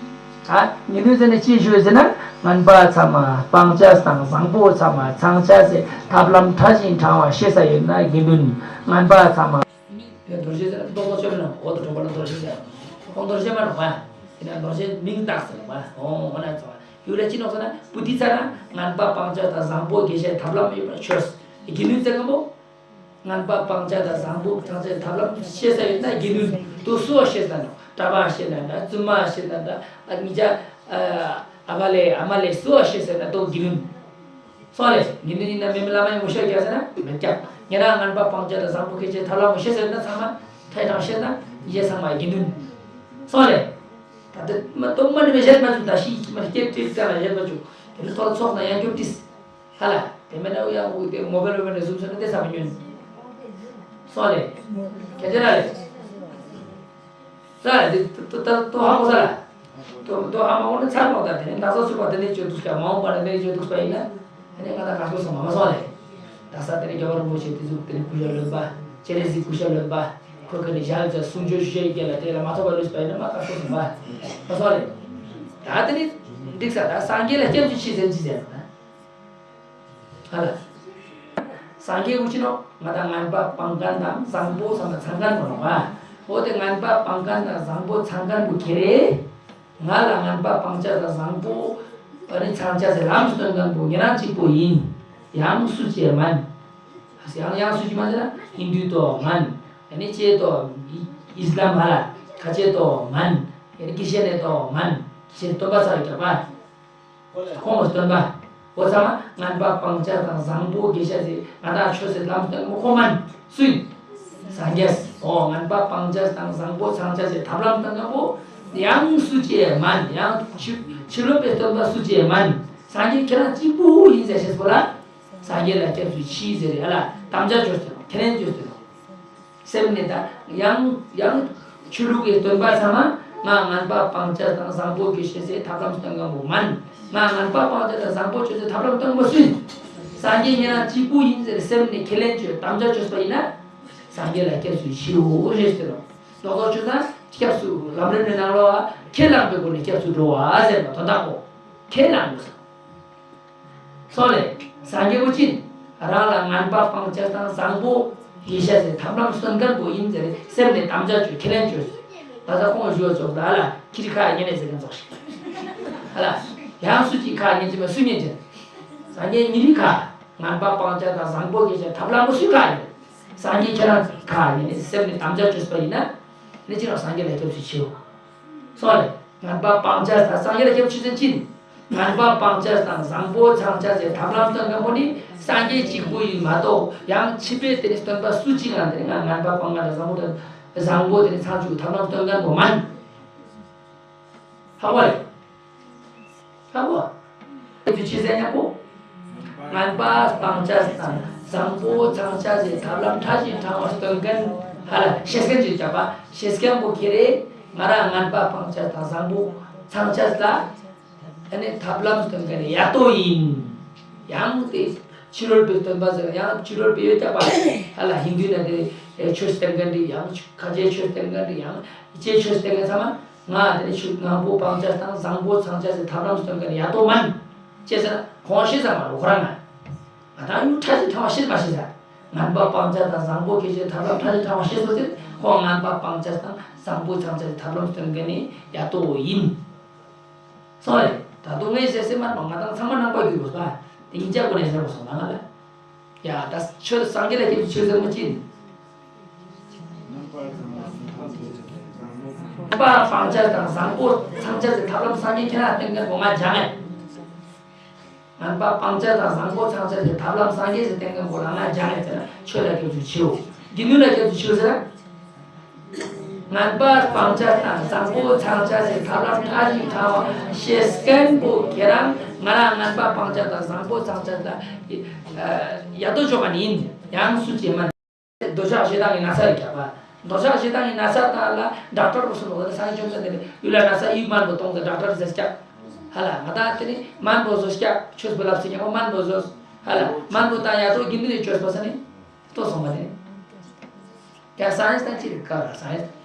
ཨ། དགེ་འདུན་ཟེར་ནས་ཅི་ཞུ་ཟེར་ན་ངན་པ་ཚང་མ་སྤང་བྱ་དང་བཟང་པོ་ཚང་མ་ཚང་བྱ་ཟེར་ཐབས་ལམ་ཕྲ་ཞིང་ཕྲ་བ་ཤེས་ས་ཡོད་ན་དགེ་འདུན། ངན་པ་ཚང་མ། དེ་རྡོ་རྗེ་ཟེར་ན་རྡོག་རྡོག་ཆོད་མེད་ན་འོ་ད་གྲོང་པ་ལ་རྡོ་རྗེ་ཟེར། ཁོང་རྡོ་རྗེ་མ་ནོག་པ། དེ་ན་རྡོ་རྗེ་མིང་བཏགས་ཟེར་ནོག་པ། འོ་འོ་ན་ཚོ། ཡུལ་ལ་ཅི་ནོག་ཟེར་ན་པུ་ཏི་ཚ་ན་ངན་པ་སྤང་བྱ་དང་བཟང་པོ་དགེ་བཤེས་ཐབས་ལམ་ཡོད་པ་ཆོས། དགེ་འདུན་ཚེ་སྐམ་པོ། ངན་པ་སྤང་བྱ་དང་བཟང་པོ་ཚང་བྱ་ཐབས་ལམ་ཤེས་ས་ཡོད་ན་དགེ་འདུན་དུ་སུ་བ་ཤེས་ན་ནོ། གྲྭ་པ་ཤེས་ན་འདྲ། བཙུན་མ་ཤེས་ན་འདྲ། ཨ་ཉིད་ཅག་ཨ་ཨ་བ་ལེ་ཨ་མ་ལེ་སུ་བ་ཤེས་ཟེར་ན་དོ་དགེ་འདུན། སོང་ལེ། དགེ་འདུན་ཡིན་ན་མེ་མེ་བླ་མ་ཡི་ངོ་ཤེས་རྒྱག་ཟེར་ན་མེད་ཀྱག་ཉེ་རང་ངན་པ་སྤང་བྱ་དང་བཟང་པོ་སྐྱེ་བྱེད་ཐབས་ལམ་ངོ་ཤེས་ཟེར་ན་ཚང་མ་ཐད་དྲང་ཤེས་ན་ཡེ་ཚང་མ་དགེ་འདུན། སོང་ལེ། ད་ལྟ་མ་གཏོང་མ་ནི་མེ་བཤད་མ་བཅུག་ད་ཤི་མ་ནི་སྐྱེ་བྲིས་བཏང་ལ་བཤད་མ་བཅུག་དེ་ནི་ཐོག་ཚོགས་ན་ཡང་སྐྱོབ་ཏིས། ཧ་ལ། དེ་མེད་ན་ཡང་འུ་དེ་མོ་བེལ་བེ་ནས་ཟུམ་སོང་ན་དེ་ས་མི་ཉོན། སོང་ལེ། ཁྱེད་ཅི་ར་ལེ། ས་ལ་དེ་ཏོ་ཏོ་ཏོ་ཧ་མོ་ས་ལ། ཏོ་ཏོ་ཧ་མོ་ནི་ཚར་མོ་ད་དེ་ནི་ད་ས་སུ་པ་དེ་ནི་ཅོ་དུས་ཀ་མ་འོང་པ་ནི་དེ་ནི་ཅོ་དུས་པ་ཡིན་ན། དེ་ནི་ང་ད་ག་སོ་སོ་མ་མ་སོང་ལེ། ད་ས་དེ་ནི་རྒྱ་བར་མོ་ཆེ་དེ་ཟུག་དེ་ནི་ཀུ་ཤ་ལོན་པ། ཅེ་རེ་ཟི་ཀུ་ཤ་ལོན་པ། ཁོ་ཁ་ནི་ཞལ་ཅ་སུང་ཅོ་ཤུ་ཤ་ཡི་གེ་ལ་དེ་ལ་མ་ཐོབ་པ་ལུས་པ་ཡིན་ན་མ་ག་སོ་སོ་མ། མ་སོང་ལེ། ད་དེ་ནི་འགྲིག་ས་ད་སངས་རྒྱས་ལ་སྐྱབས་སུ་མཆི་ཟེར་ཅི་ཟེར་ན། ཧ་ལ། སངས་རྒྱས་ཀྱིས་ཅི་ནོ། ང་དང་ངན་པ་སྤང་མཁན་དང་བཟང་པོ་ཚང་མ་ཚང་མཁན་མ་ནོ་བ། འོ་དེ་ངན་པ་སྤང་མཁན་དང་བཟང་པོ་ཚང་མཁན་པོ་ཁྱེད་རེད། ང་ལ་ངན་པ་སྤང་བྱ་དང་བཟང་པོ་ཨ་ནི་ཚང་བྱ་ཟེར་ལམ་སྟོན་མཁན་པོ་ཉེ་རང་གཅིག་པོ་ཡིན། ཡང་སུ་ཅི་མན། ཡང་ཡང་སུ་ཅི་མན་ཟེར་ན་ཧིན་དུ་ཏོ་མན། ཨ་ནི་ཅེ་ཏོ་ཨི་སི་ལམ་ཧ་ལ་ཁ་ཅེ་ཏོ་མན། ཨ་ནི་ཀི་ཤེ་ནེ་ཏོ་མན། ཅེ་སྟོན་པ་ཚ་ཡོད་ཀྱག་པ། ཁོང་སྟོན་པ། འོ་ཚང་མ་ངན་པ་སྤང་བྱ་དང་བཟང་པོ་དགེ་བཤེས་ཟེར་ང་དང་ཆོས་ཟེར་ལམ་སྟོན་པ་ཁོ་མན། སུ་ཡིན། སངས་རྒྱས། འོ་ངན་པ་སྤང་བྱ་དང་བཟང་པོ་ཚང་བྱ་ཟེར་ཐབས་ལམ་སྟོན་མཁན་པོ། ཡང་སུ་ཅི་མན། ཡང་ཕྱི་ཕྱི་སློབ་པའི་སྟོན་པ་སུ་ཅི་མན། སངས་རྒྱས་ཁྱེད་རང་གཅིག་པུ་ཡིན་ཟེར་ཤེས་པོ་ལ། སངས་རྒྱས་ལ་སྐྱབས་སུ་མཆི་ཟེར་ཡ་ལ་དམ་བཅའ་བཅོས་ཏེ་ནོ། ཁས་ལེན་བཅོས་ཏེ་ནོ། སེམས་ནས་ད་ཡང་ཡང་ཆོས་ལུགས་ཀྱི་སྟོན་པ་ཚང་མ་ང་ངན་པ་སྤང་བྱ་དང་བཟང་པོ་དགེ་བཤེས་ཟེར་ཐབས་ལམ་སྟོན་མཁན་པོ་མན། ང་ངན་པ་སྤང་བྱ་དང་བཟང་པོ་བྱོས་ཟེར་ཐབས་ལམ་སྟོན་མཁན་པོ་སུ་ཡིན། སངས་རྒྱས་ཉེ་རང་གཅིག་པུ་ཡིན་ཟེར་སེམས་ནས་ཁས་ལེན་བཅོས་དམ་བཅའ་བཅོས་པ་ཡིན་ན། སངས་རྒྱས་ལ་སྐྱབས་སུ་མཆིའོ་ཞེས་ཟེར་རོ། ལོག་ལོག་བཅོས་ན་སྐྱབས་སུ་ལམ་རིམ་ནས་ནང་ལོགས་ཁས་བླངས་པའི་སྒོ་ནས་སྐྱབས་སུ་འགྲོ་བ་ཟེར་བ་དོན་དག་གོ། ཁས་བླངས་དགོས། སོང་ལེ། སངས་རྒྱས་པོ་ཅི། རང་ལ་ངན་པ་སྤང་བྱ་དང་བཟང་པོ་དགེ་བཤེས་ཟེར་ཐབས་ལམ་སྟོན་མཁན་པོ་ཡིན་ཟེར་སེམས་ནས་དམ་བཅའ་བཅོས་ཁས་ལེན་བཅོས། ད་ལྟ་ཁོང་ཞུ་བ་ཚོགས་ད་ལ་ཁྱི་རི་ཁ་ཉེ་ནས་ཟེར་མཁན་ཚོགས་ཤིག་ཨ་ལ། ཡང་སུ་གཅིག་ཁ་ཉེ་ཅི་མ་སུ་ཉེ་ཅི། སངས་རྒྱས་ཉེ་རི་ཁ། ངན་པ་སྤང་བྱ་དང་བཟང་པོ་དགེ་བཤེས་ཐབས་ལམ་པོ་སུའི་ཁ་ཉེ། སངས་རྒྱས་ཁྱེད་རང་ཁ་ཉེ་ནས་སེམས་ནས་དམ་བཅའ་བཅོས་པ་ཡིན་ན། ནི་ཅི་རང་སངས་རྒྱས་ལ་སྐྱབས་སུ་མཆིའོ། སོང་ལེ། ངན་པ་སྤང་བྱ་དང་སངས་རྒྱས་ལ་སྐྱབས་སུ་མཆི་ཟེར་ཅི། ངན་པ་སྤང་བྱ་དང་བཟང་པོ་ཚང་བྱ་ཟེར་ཐབས་ལམ་སྟོན་མཁན་པོ་ནི་སངས་རྒྱས་གཅིག་པུ་ཡིན་མ་གཏོགས་ཡང་ཕྱི་པའི་དེ་ནི་སྟོན་པ་སུ་གཅིག་ལ་དེ་ནི་ང་ངན་པ་སྤང་བྱ་དང་བཟང་པོ་དང་བཟང་པོ་དེ་ནི་ཚང་བཅུག་ཐབས་ལམ་སྟོན་མཁན་པོ་མན། ཧ་གོ་ལེ། ཧ་གོ། དེ་ཚོ་ཕྱི་གསལ་ཉག་པོ། ངན་པ་སྤང་བྱ་དང་བཟང་པོ་ཚང་བྱ་ཟེར་ཐབས་ལམ་ཕྲ་ཞིང་ཕྲ་བ་སྟོན་མཁན་ཧ་ལ་ཤེས་མཁན་གྱི་རྒྱག་པ་ཤེས་མཁན་པོ་ཁྱེད་རེད། ང་རང་ངན་པ་སྤང་བྱ་དང་བཟང་པོ་ཚང་བྱ་ལ་ཨ་ནི་ཐབས་ལམ་སྟོན་མཁན་ཡ་ཏོ་ཡིན། ཡང་དེ་ཕྱི་རོལ་པའི་སྟོན་པ་ཟེར་ཡང་ཕྱི་རོལ་པའི་ཡོད་རྒྱག་པ་ཧ་ལ་ཧིན་དུ་ན་དེ་ཆོས་སྟོན་མཁན་རེད། ཡང་ཁ་ཆེ་ཆོས་སྟོན་མཁན་རེད། ཡང་ཅེ་ཆོས་སྟོན་མཁན་ཚང་མ། ང་དེ་ནི་ཆོས་ངན་པོ་སྤང་བྱ་དང་བཟང་པོ་ཚང་བྱ་ཟེར་ཐབས་ལམ་སྟོན་མཁན་ཡ་ཏོ་མན། ཅེས་ཟེར་ན་ཁོང་ཤེས་ས་མ་རེད་ཁོ་རང་ང་། ང་དང་ཡུལ་ཕྲ་ཞིང་ཕྲ་བ་ཤེས་མ་ཤེས་ས། ངན་པ་སྤང་བྱ་དང་བཟང་པོ་སྐྱེ་བྱེད་ཐབས་ལམ་ཕྲ་ཞིང་ཕྲ་བ་ཤེས་སོ་ཟེར། ཁོ་ངན་པ་སྤང་བྱ་དང་བཟང་པོ་ཚང་བྱ་གི་ཐབས་ལམ་སྟོན་མཁན་ནི་ཡ་དོ་ཡིན། སོང་རེད། ད་དུང་ངས་ཟེར་སེ་མ་རེད་པ། ང་དང་ཚང་མ་ནང་པ་རྒྱུད་པ་དེ་གཉིས་ཆ་སྒོ་ནས་ཟེར་བ་སོང་ང་ལ། ཡ་ད་ཆོས་སངས་རྒྱས་ལ་སྐྱེས་པའི་ཆོས་ཟེར་མ་ཅི་ཡིན། ངན་པ་སྤང་བྱ་དང་བཟང་པོ་ཚང་བྱ་ཟེར་ཐབས་ལམ་སངས་རྒྱས་ཁྱེད་རང་སྟོན་མཁན་གོ་ང་སྦྱང་ངས། ངན་པ་སྤང་བྱ་དང་བཟང་པོ་ཚང་བྱ་ཟེར་ཐབས་ལམ་སངས་རྒྱས་ཟེར་སྟོན་མཁན་གོ་ལ་ང་སྦྱང་ངས་ཟེར་ན་ཆོས་ལ་སྐྱེས་པའི་ཆོས། དགེ་འདུན་ལ་སྐྱེས་པའི་ཆོས་ཟེར་ན། ངན་པ་སྤང་བྱ་དང་བཟང་པོ་ཚང་བྱ་ཟེར་ཐབས་ལམ་ཕྲ་ཞིང་ཕྲ་བ་ཤེས་མཁན་པོ་ཁྱེད་རང་ང་རང་ངན་པ་སྤང་བྱ་དང་བཟང་པོ་ཚང་བྱ་ལ་ཡ་དོ་ཅོག་ག་ནི་ཡིན་ཡང་སུ་ཅེ་མ། འདོད་ཆགས་ཞེ་སྡང་གི་ན་ཚ་རེད་ཀྱག་པ། འདོད་ཆགས་ཞེ་སྡང་གི་ན་ཚ་དང་ལ་ཌོག་ཊར་པོ་སུ་ནོ་ག་ས་ཡི་ཅོམ་ཚ་དེ་ཡུལ་ལ་ན་ཚ་ཡུལ་སྨན་པོ་གཏོང་ཚ་ཌོག་ཊར་ཟེར་ཀྱག་ཧ་ལ་ང་དང་དེ་ནི་སྨན་པོ་བཟོ་ཀྱག་ཆོས་པོ་ལབ་སི་ཉག་པོ་སྨན་པོ་བཟོ། ཧ་ལ་སྨན་པོ་དང་ཡ་དོ་དགེ་འདུན་ནི་ཆོས་པོ་ས་ནི། ལྟོས་སོང་བ་དེ། ཀྱང་སའེན་སི་དང་ཅི་རིགས་ཀ་ར་སའེན་སི།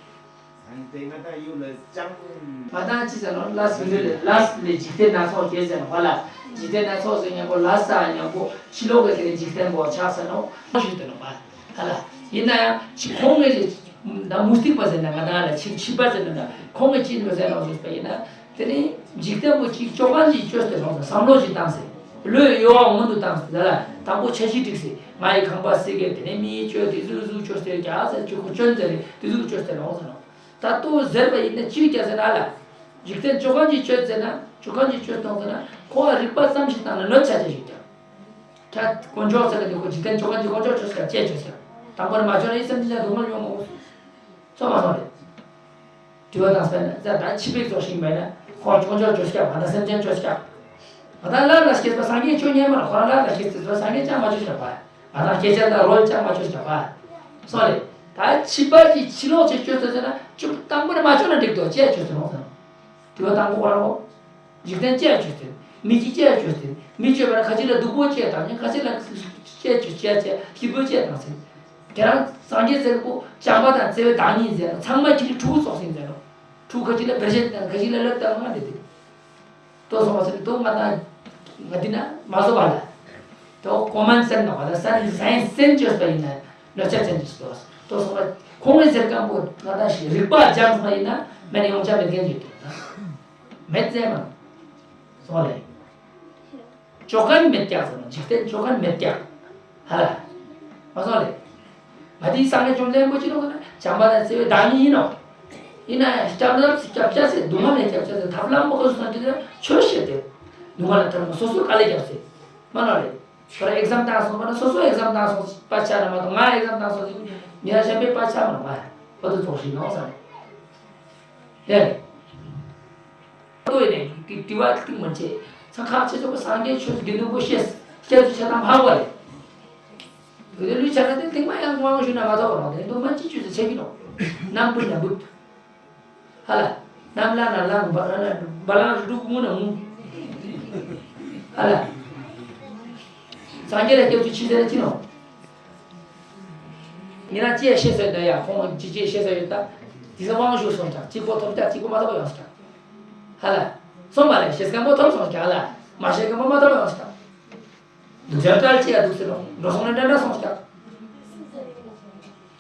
ང་དང་ཅི་ཟེར་ནོ་ལ་སི་ལི་ལ་སི་ལི་འཇིག་རྟེན་སྣ་ཚོགས་སྐྱེ་ཟེར་ནོ་བ་ལ། འཇིག་རྟེན་སྣ་ཚོགས་ཟེར་མཉམ་པོ་ལ་ས་མཉམ་པོ་ཕྱི་ལོགས་ཀྱི་དེ་འཇིག་རྟེན་པོ་ཆགས་ཟེར་ནོ་ཞུས་དེ་ནོ་བ། ཧ་ལ། ཡིན་ན་ཡང་ཁོང་གི་ད་མུ་སྟེགས་པ་ཟེར་ན་ང་དང་ལ་ཕྱི་ཕྱི་པ་ཟེར་ན་ད་ཁོང་གི་ཅི་ནོ་ཟེར་ནོ་ཞུས་པ་ཡིན་ན། དེ་ནི་འཇིག་རྟེན་པོ་གཅིག་ཅོ་གང་གཅིག་བཅོས་ཏེ་ལོངས་ཟེར་བསམ་བློ་ཞིག་བཏང་ཟེར། བློས་གཡོ་བ་སྔོན་དུ་བཏང་ཟེར་ལ་དང་པོ་འཆར་གཞི་སྒྲིག་ཟེར། ང་ཡི་ཁང་པ་སེ་གེ་དེ་ནས་མི་ཡི་བཅོས་ཏེ་ཟུག་ཟུག་བཅོས་ཏེ་རྒྱ་ཟེར་གཅིག་གོ་བཅོས་ཟེར་རེད་དེ་ཟུག་བཅོས་ཏེ་ལོངས་ཟེར་ནོ། ད་ལྟོ་ཟེར་བ་ཡིན་ན་ཅིའི་རྒྱ་ཟེར་ན་ལ། འཇིག་རྟེན་ཅོ་གང་གཅིག་བཅོས་ཟེར་ན་ཅོ་གང་གཅིག་བཅོས་གཏོང་ཟེར་ན་ཁོ་བ་རིག་པ་ཙམ་ཞིག་བཏང་ན་གནོད་ཆ་ཆེ་ཞིག་ཀྱང་། ཁྲ་དཀོན་མཆོག་ཟེར་ལ་དེ་ཁོ་འཇིག་རྟེན་ཅོ་གང་གཅིག་དཀོན་མཆོག་བཅོས་ཟེར་ཅེས་བཅོས་ཟེར། དང་པོ་ནས་མ་བཅོས་ན་ཡིད་སེམས་ཅན་སྡུག་བསྔལ་མྱོང་མོ། སོང་མ་སོང་རེད། དྲི་བ་དང་སྤེལ་ན་ཟེར་ད་ཕྱི་པའི་ཚོགས་ཤིག་མེད་ན་ཁོང་ཆུང་ཆུང་བཅོས་ཀྱང་ང་དང་སེམས་ཅན་བཅོས་ཀྱང་། ང་དང་སླར་ལ་སྐྱེས་པ་སངས་རྒྱས་ཆོས་ཉན་མ་ལ་ཁོ་རང་སླར་ལ་སྐྱེས་ཚེ་སངས་རྒྱས་ཅང་མ་བཅོས་ཀྱང་བ། ང་དང་སྐྱེ་ཆ་དང་རོལ་ཅང་མ་བཅོས་ཀྱང་བ། སོང་རེད། ད་ཕྱི་པ་གི་ཕྱི་ལོགས་ཅིག་བཅོས་ཚོད་ཟེར་ན་ཅུང་དང་པོ་ནས་མ་བཅོས་ན་འགྲིག་འདུག་ཅེས་བཅོས་ཚོད་ལོང་ཟེར། དྲི་བ་དང་པོ་ཁོ་རང་གོ། འཇིག་རྟེན་ཅེས་བཅོས་ཚོད། མི་གཅིག་ཅེས་བཅོས་ཚོད། མི་བཅོས་པ་ན་ཁ་ཅིག་ལ་སྡུག་པོ་ཅེས་དང་ནི་ཁ་ཅིག་ལ་ཅེས་བཅོས་ཅེས་ཅེས་སྐྱིད་པོ་ཅེས་དང་ཟེར། དེ་རང་སངས་རྒྱས་ཟེར་པོ་བྱམས་པ་དང་བརྩེ་བའི་བདག་ཉིད་ཟེར་ན་ཚང་མ་ཁྱེད་ཀྱི་ཕྲུ་གུ་ཙོགས་ཟིན་ཟེར་རོ། ཕྲུ་གུ་ཁ་ཅིག་ལ་བེར་ཆད་དང་ཁ་ཅིག་ལ་ལབ་དང་ང་འདི་དེ། ལྟོས་སོང་བ་ཟེར་ལྟོས་ང་དང་ང་འདི་ན་མ་བཟོ་བ་ལ། ལྟོས་ཀོ་མན་སེན་ནོ་བ་ལ་སན་སན་སེན་བཅོས་པ་ཡིན་ན་གནོད་ཆ་ཅན་གྱི་ལྟོས། ལྟོས་སོང་བ་ཁོང་གི་ཟེར་སྐམ་པོ་ང་དང་ཞིག་རིག་པ་སྦྱངས་པ་ཡིན་ན་མེད་ན་ཡོང་ཆ་མེད་མཁན་གྱི་ལྟོས་ན། མེད་ཟེར་མ། སོང་ལེ། ཅོ་གན་མེད་ཀྱག་ཟེར་ན་འཇིག་རྟེན་ཅོ་གན་མེད་ཀྱག་ཧ་ལ། མ་སོང་ལེ། ང་དེའི་སངས་རྒྱས་བཅོམ་ལྡན་འདས་པོ་ཅི་ལོ་ཟེར་ན་བྱམས་པ་དང་བརྩེ་བའི་བདག་ཉིད་ཡིན་ནོ། ཡིན་ན་ཡང་སྐྱབས་ལམ་སྐྱབས་བྱ་ཟེར་སྡུག་བསྔལ་ལས་སྐྱབས་བྱ་ཟེར་ཐབས་ལམ་པོ་ག་སུ་སངས་རྒྱས་ཟེར་ན་ཆོས་བཤད་དེ། སྡུག་བསྔལ་ལ་ཐར་ན་སོ་སོ་དཀའ་ལས་རྒྱབ་ཟེར། མ་ནོ་རེད། ཁོ་རང་ཨེག་ཛམ་བཏང་སོང་བ་ན་སོ་སོ་ཨེག་ཛམ་བཏང་སོང་པ་ཆགས་ན་མ་གཏོགས་ང་ཨེག་ཛམ་བཏང་སོང་ཟེར་མི་ལ་གཞན་པའི་པ་ཆགས་མ་ནོ་མ། ཁོ་ཚོ་ཚོགས་ཤིག་ནོ་བསམ། ཡ་རེད། ལྟོས་ནས་དྲི་བ་ཐིག་མ་བྱེད། ཚང་ཁག་ཆེ་ཚོགས་པ་སངས་རྒྱས་ཆོས་ཀྱི་ནུས་པོ་ཤེས་ཤེས་སུ་ཆ་དང་འཕགས་པ་རེད། དེ་ལུས་ཆ་ན་དེ་ཐེངས་མ་ཡང་དབང་ཞུ་ན་མ་ཐོགས་རོགས་དེ་འདུག་མ་ཅི་ཆོས་སུ་ཆེ་གི་ནོ། ནམ་བུ་ནམ་བུ། ཧ་ལ། ནམ་ལ་ན་ལ་བ་ལ་བ་ལ་རུ་མུ་ན་མུ། ཧ་ལ། སངས་རྒྱས་ལ་སྐྱབས་ཚུལ་ཆེ་ཟེར་ན་ཅི་ནོ། ཉེ་རང་ཅི་ཡ་ཤེས་ཟེར་འདོད་ཡ་ཁོང་ཅི་ཅི་ཤེས་ཟེར་ཡོད་ད། དེ་ཚོ་དབང་ཞུ་སོང་ཀྱང་གཅིག་པོ་ཐོབ་ཀྱང་གཅིག་པོ་མ་ཐོབ་ཡོང་སོང་ཀྱང་། ཧ་ལ། སོང་བ་ལས་ཤེས་སྐམ་པོ་ཐོབ་སོང་ཀྱང་ཧ་ལ། མ་ཤེས་སྐམ་པོ་མ་ཐོབ་ཡོང་སོང་ཀྱང་། འདུག་ཟེར་ཏྲལ་ཅི་ཡ་འདུག་ཟེར་རོ་འགྲོ་སོང་ནས་འདྲ་འདྲ་སོང་ཀྱང་།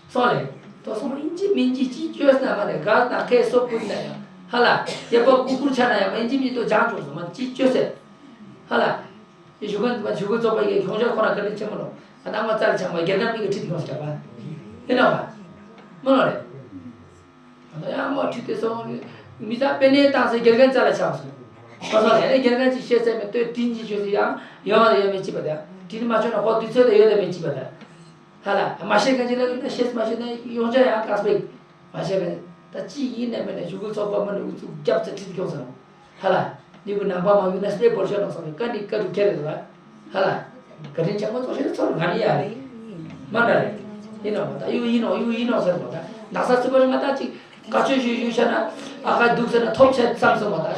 སོང་ལས། དོ་སོང་ཨིན་ཅི་མིན་ཅི་ཅི་བཅོས་ན་མ་ནས་ག་ན་ཁའི་སོ་ཕུད་ན་ཡང་ཧ་ལ། སྐྱེ་བོ་ཀུ་ཀུར་ཆ་ན་ཡང་མ་ཨིན་ཅི་མིན་དོ་སྦྱང་བཅུག་སོང་མ་ཅི་བཅོས་ཟེར། ཧ་ལ། ཞུ་མཁན་ཞུ་མཁན་ཚོགས་པ་ཡིས་ཁྱོང་ཆ་ཁོ་ན་བཀའ་དྲིན་ཆེན་པོ་ནོ། ཨ་ནང་མ་རྩ་ལ་ཆགས་པ་དགེ་རྒན་མི་གི་ཁྲིད་ཡོང་ཟེར་བ། ཡིན་ནོ་བ། མ་ནོ་རེད། ཨ་ད་ཡང་མ་ཁྲིད་དེ་སོང་། མི་ཚང་པེ་ནེ་བཏང་སེ་དགེ་རྒན་རྩ་ལ་ཆགས་སོང་། ཁོ་ཚོ་ལ་ཡང་དགེ་རྒན་གྱིས་བཤད་ཚད་མེད་ལྟོས་དྲིན་གྱིས་བཅོས་སེ་ཡང་ཡོང་བ་ཡོད་མེད་ཅི་པ་དང་དྲིན་མ་བཅོས་ན་ཁོ་དུས་ཚོད་དུ་ཡོད་དམ་མེད་ཅི་པ་དང་། ཧ་ལ་མ་ཤེས་མཁན་ཅིག་ལ་ཡིན་ན་ཤེས་མ་ཤེས་ན་ཡོང་ཆ་ཡང་དཀའ་སྤེག་མ་ཤེས་མཁན་ད་ཅི་ཡིན་ནས་མེད་ནས་ཞུ་སྐུལ་ཚོགས་པ་མ་ནས་ཨུ་ཚུགས་རྒྱབ་ཚེ་ཁྲིད་ཁྱོང་སོང་། ཧ་ལ། འདི་གུ་ནང་པ་མ་ཡོད་ན་སྤྲེལ་བོར་ཤོར་ནང་སོང་བའི་བཀའ་འདི་བཀའ་སྒྲུབ་ཁྱེར་རེད་ལ། ཧ་ལ། བཀའ་དྲིན་ཆེན་པོ་ཚོགས་ཤིག་ཚོར་ག་ནི་ཡ་རེད། མ་འདྲ་རེད། ཡིན་ནོ་ད་གཡུ་ཡིན་ནོ་གཡུ་ཡིན་ནོ་ཟེར་བ་ད་ནགས་ཚལ་ཚུད་པ་རེད་ང་ད་ཅིག་བཀའ་ཆོས་ཞུ་ཞུ་བྱ་ན་ཨ་ཁ་འདུག་ཟེར་ན་ཐོབ་ཆེད་བསམ་སོང་བ་ད།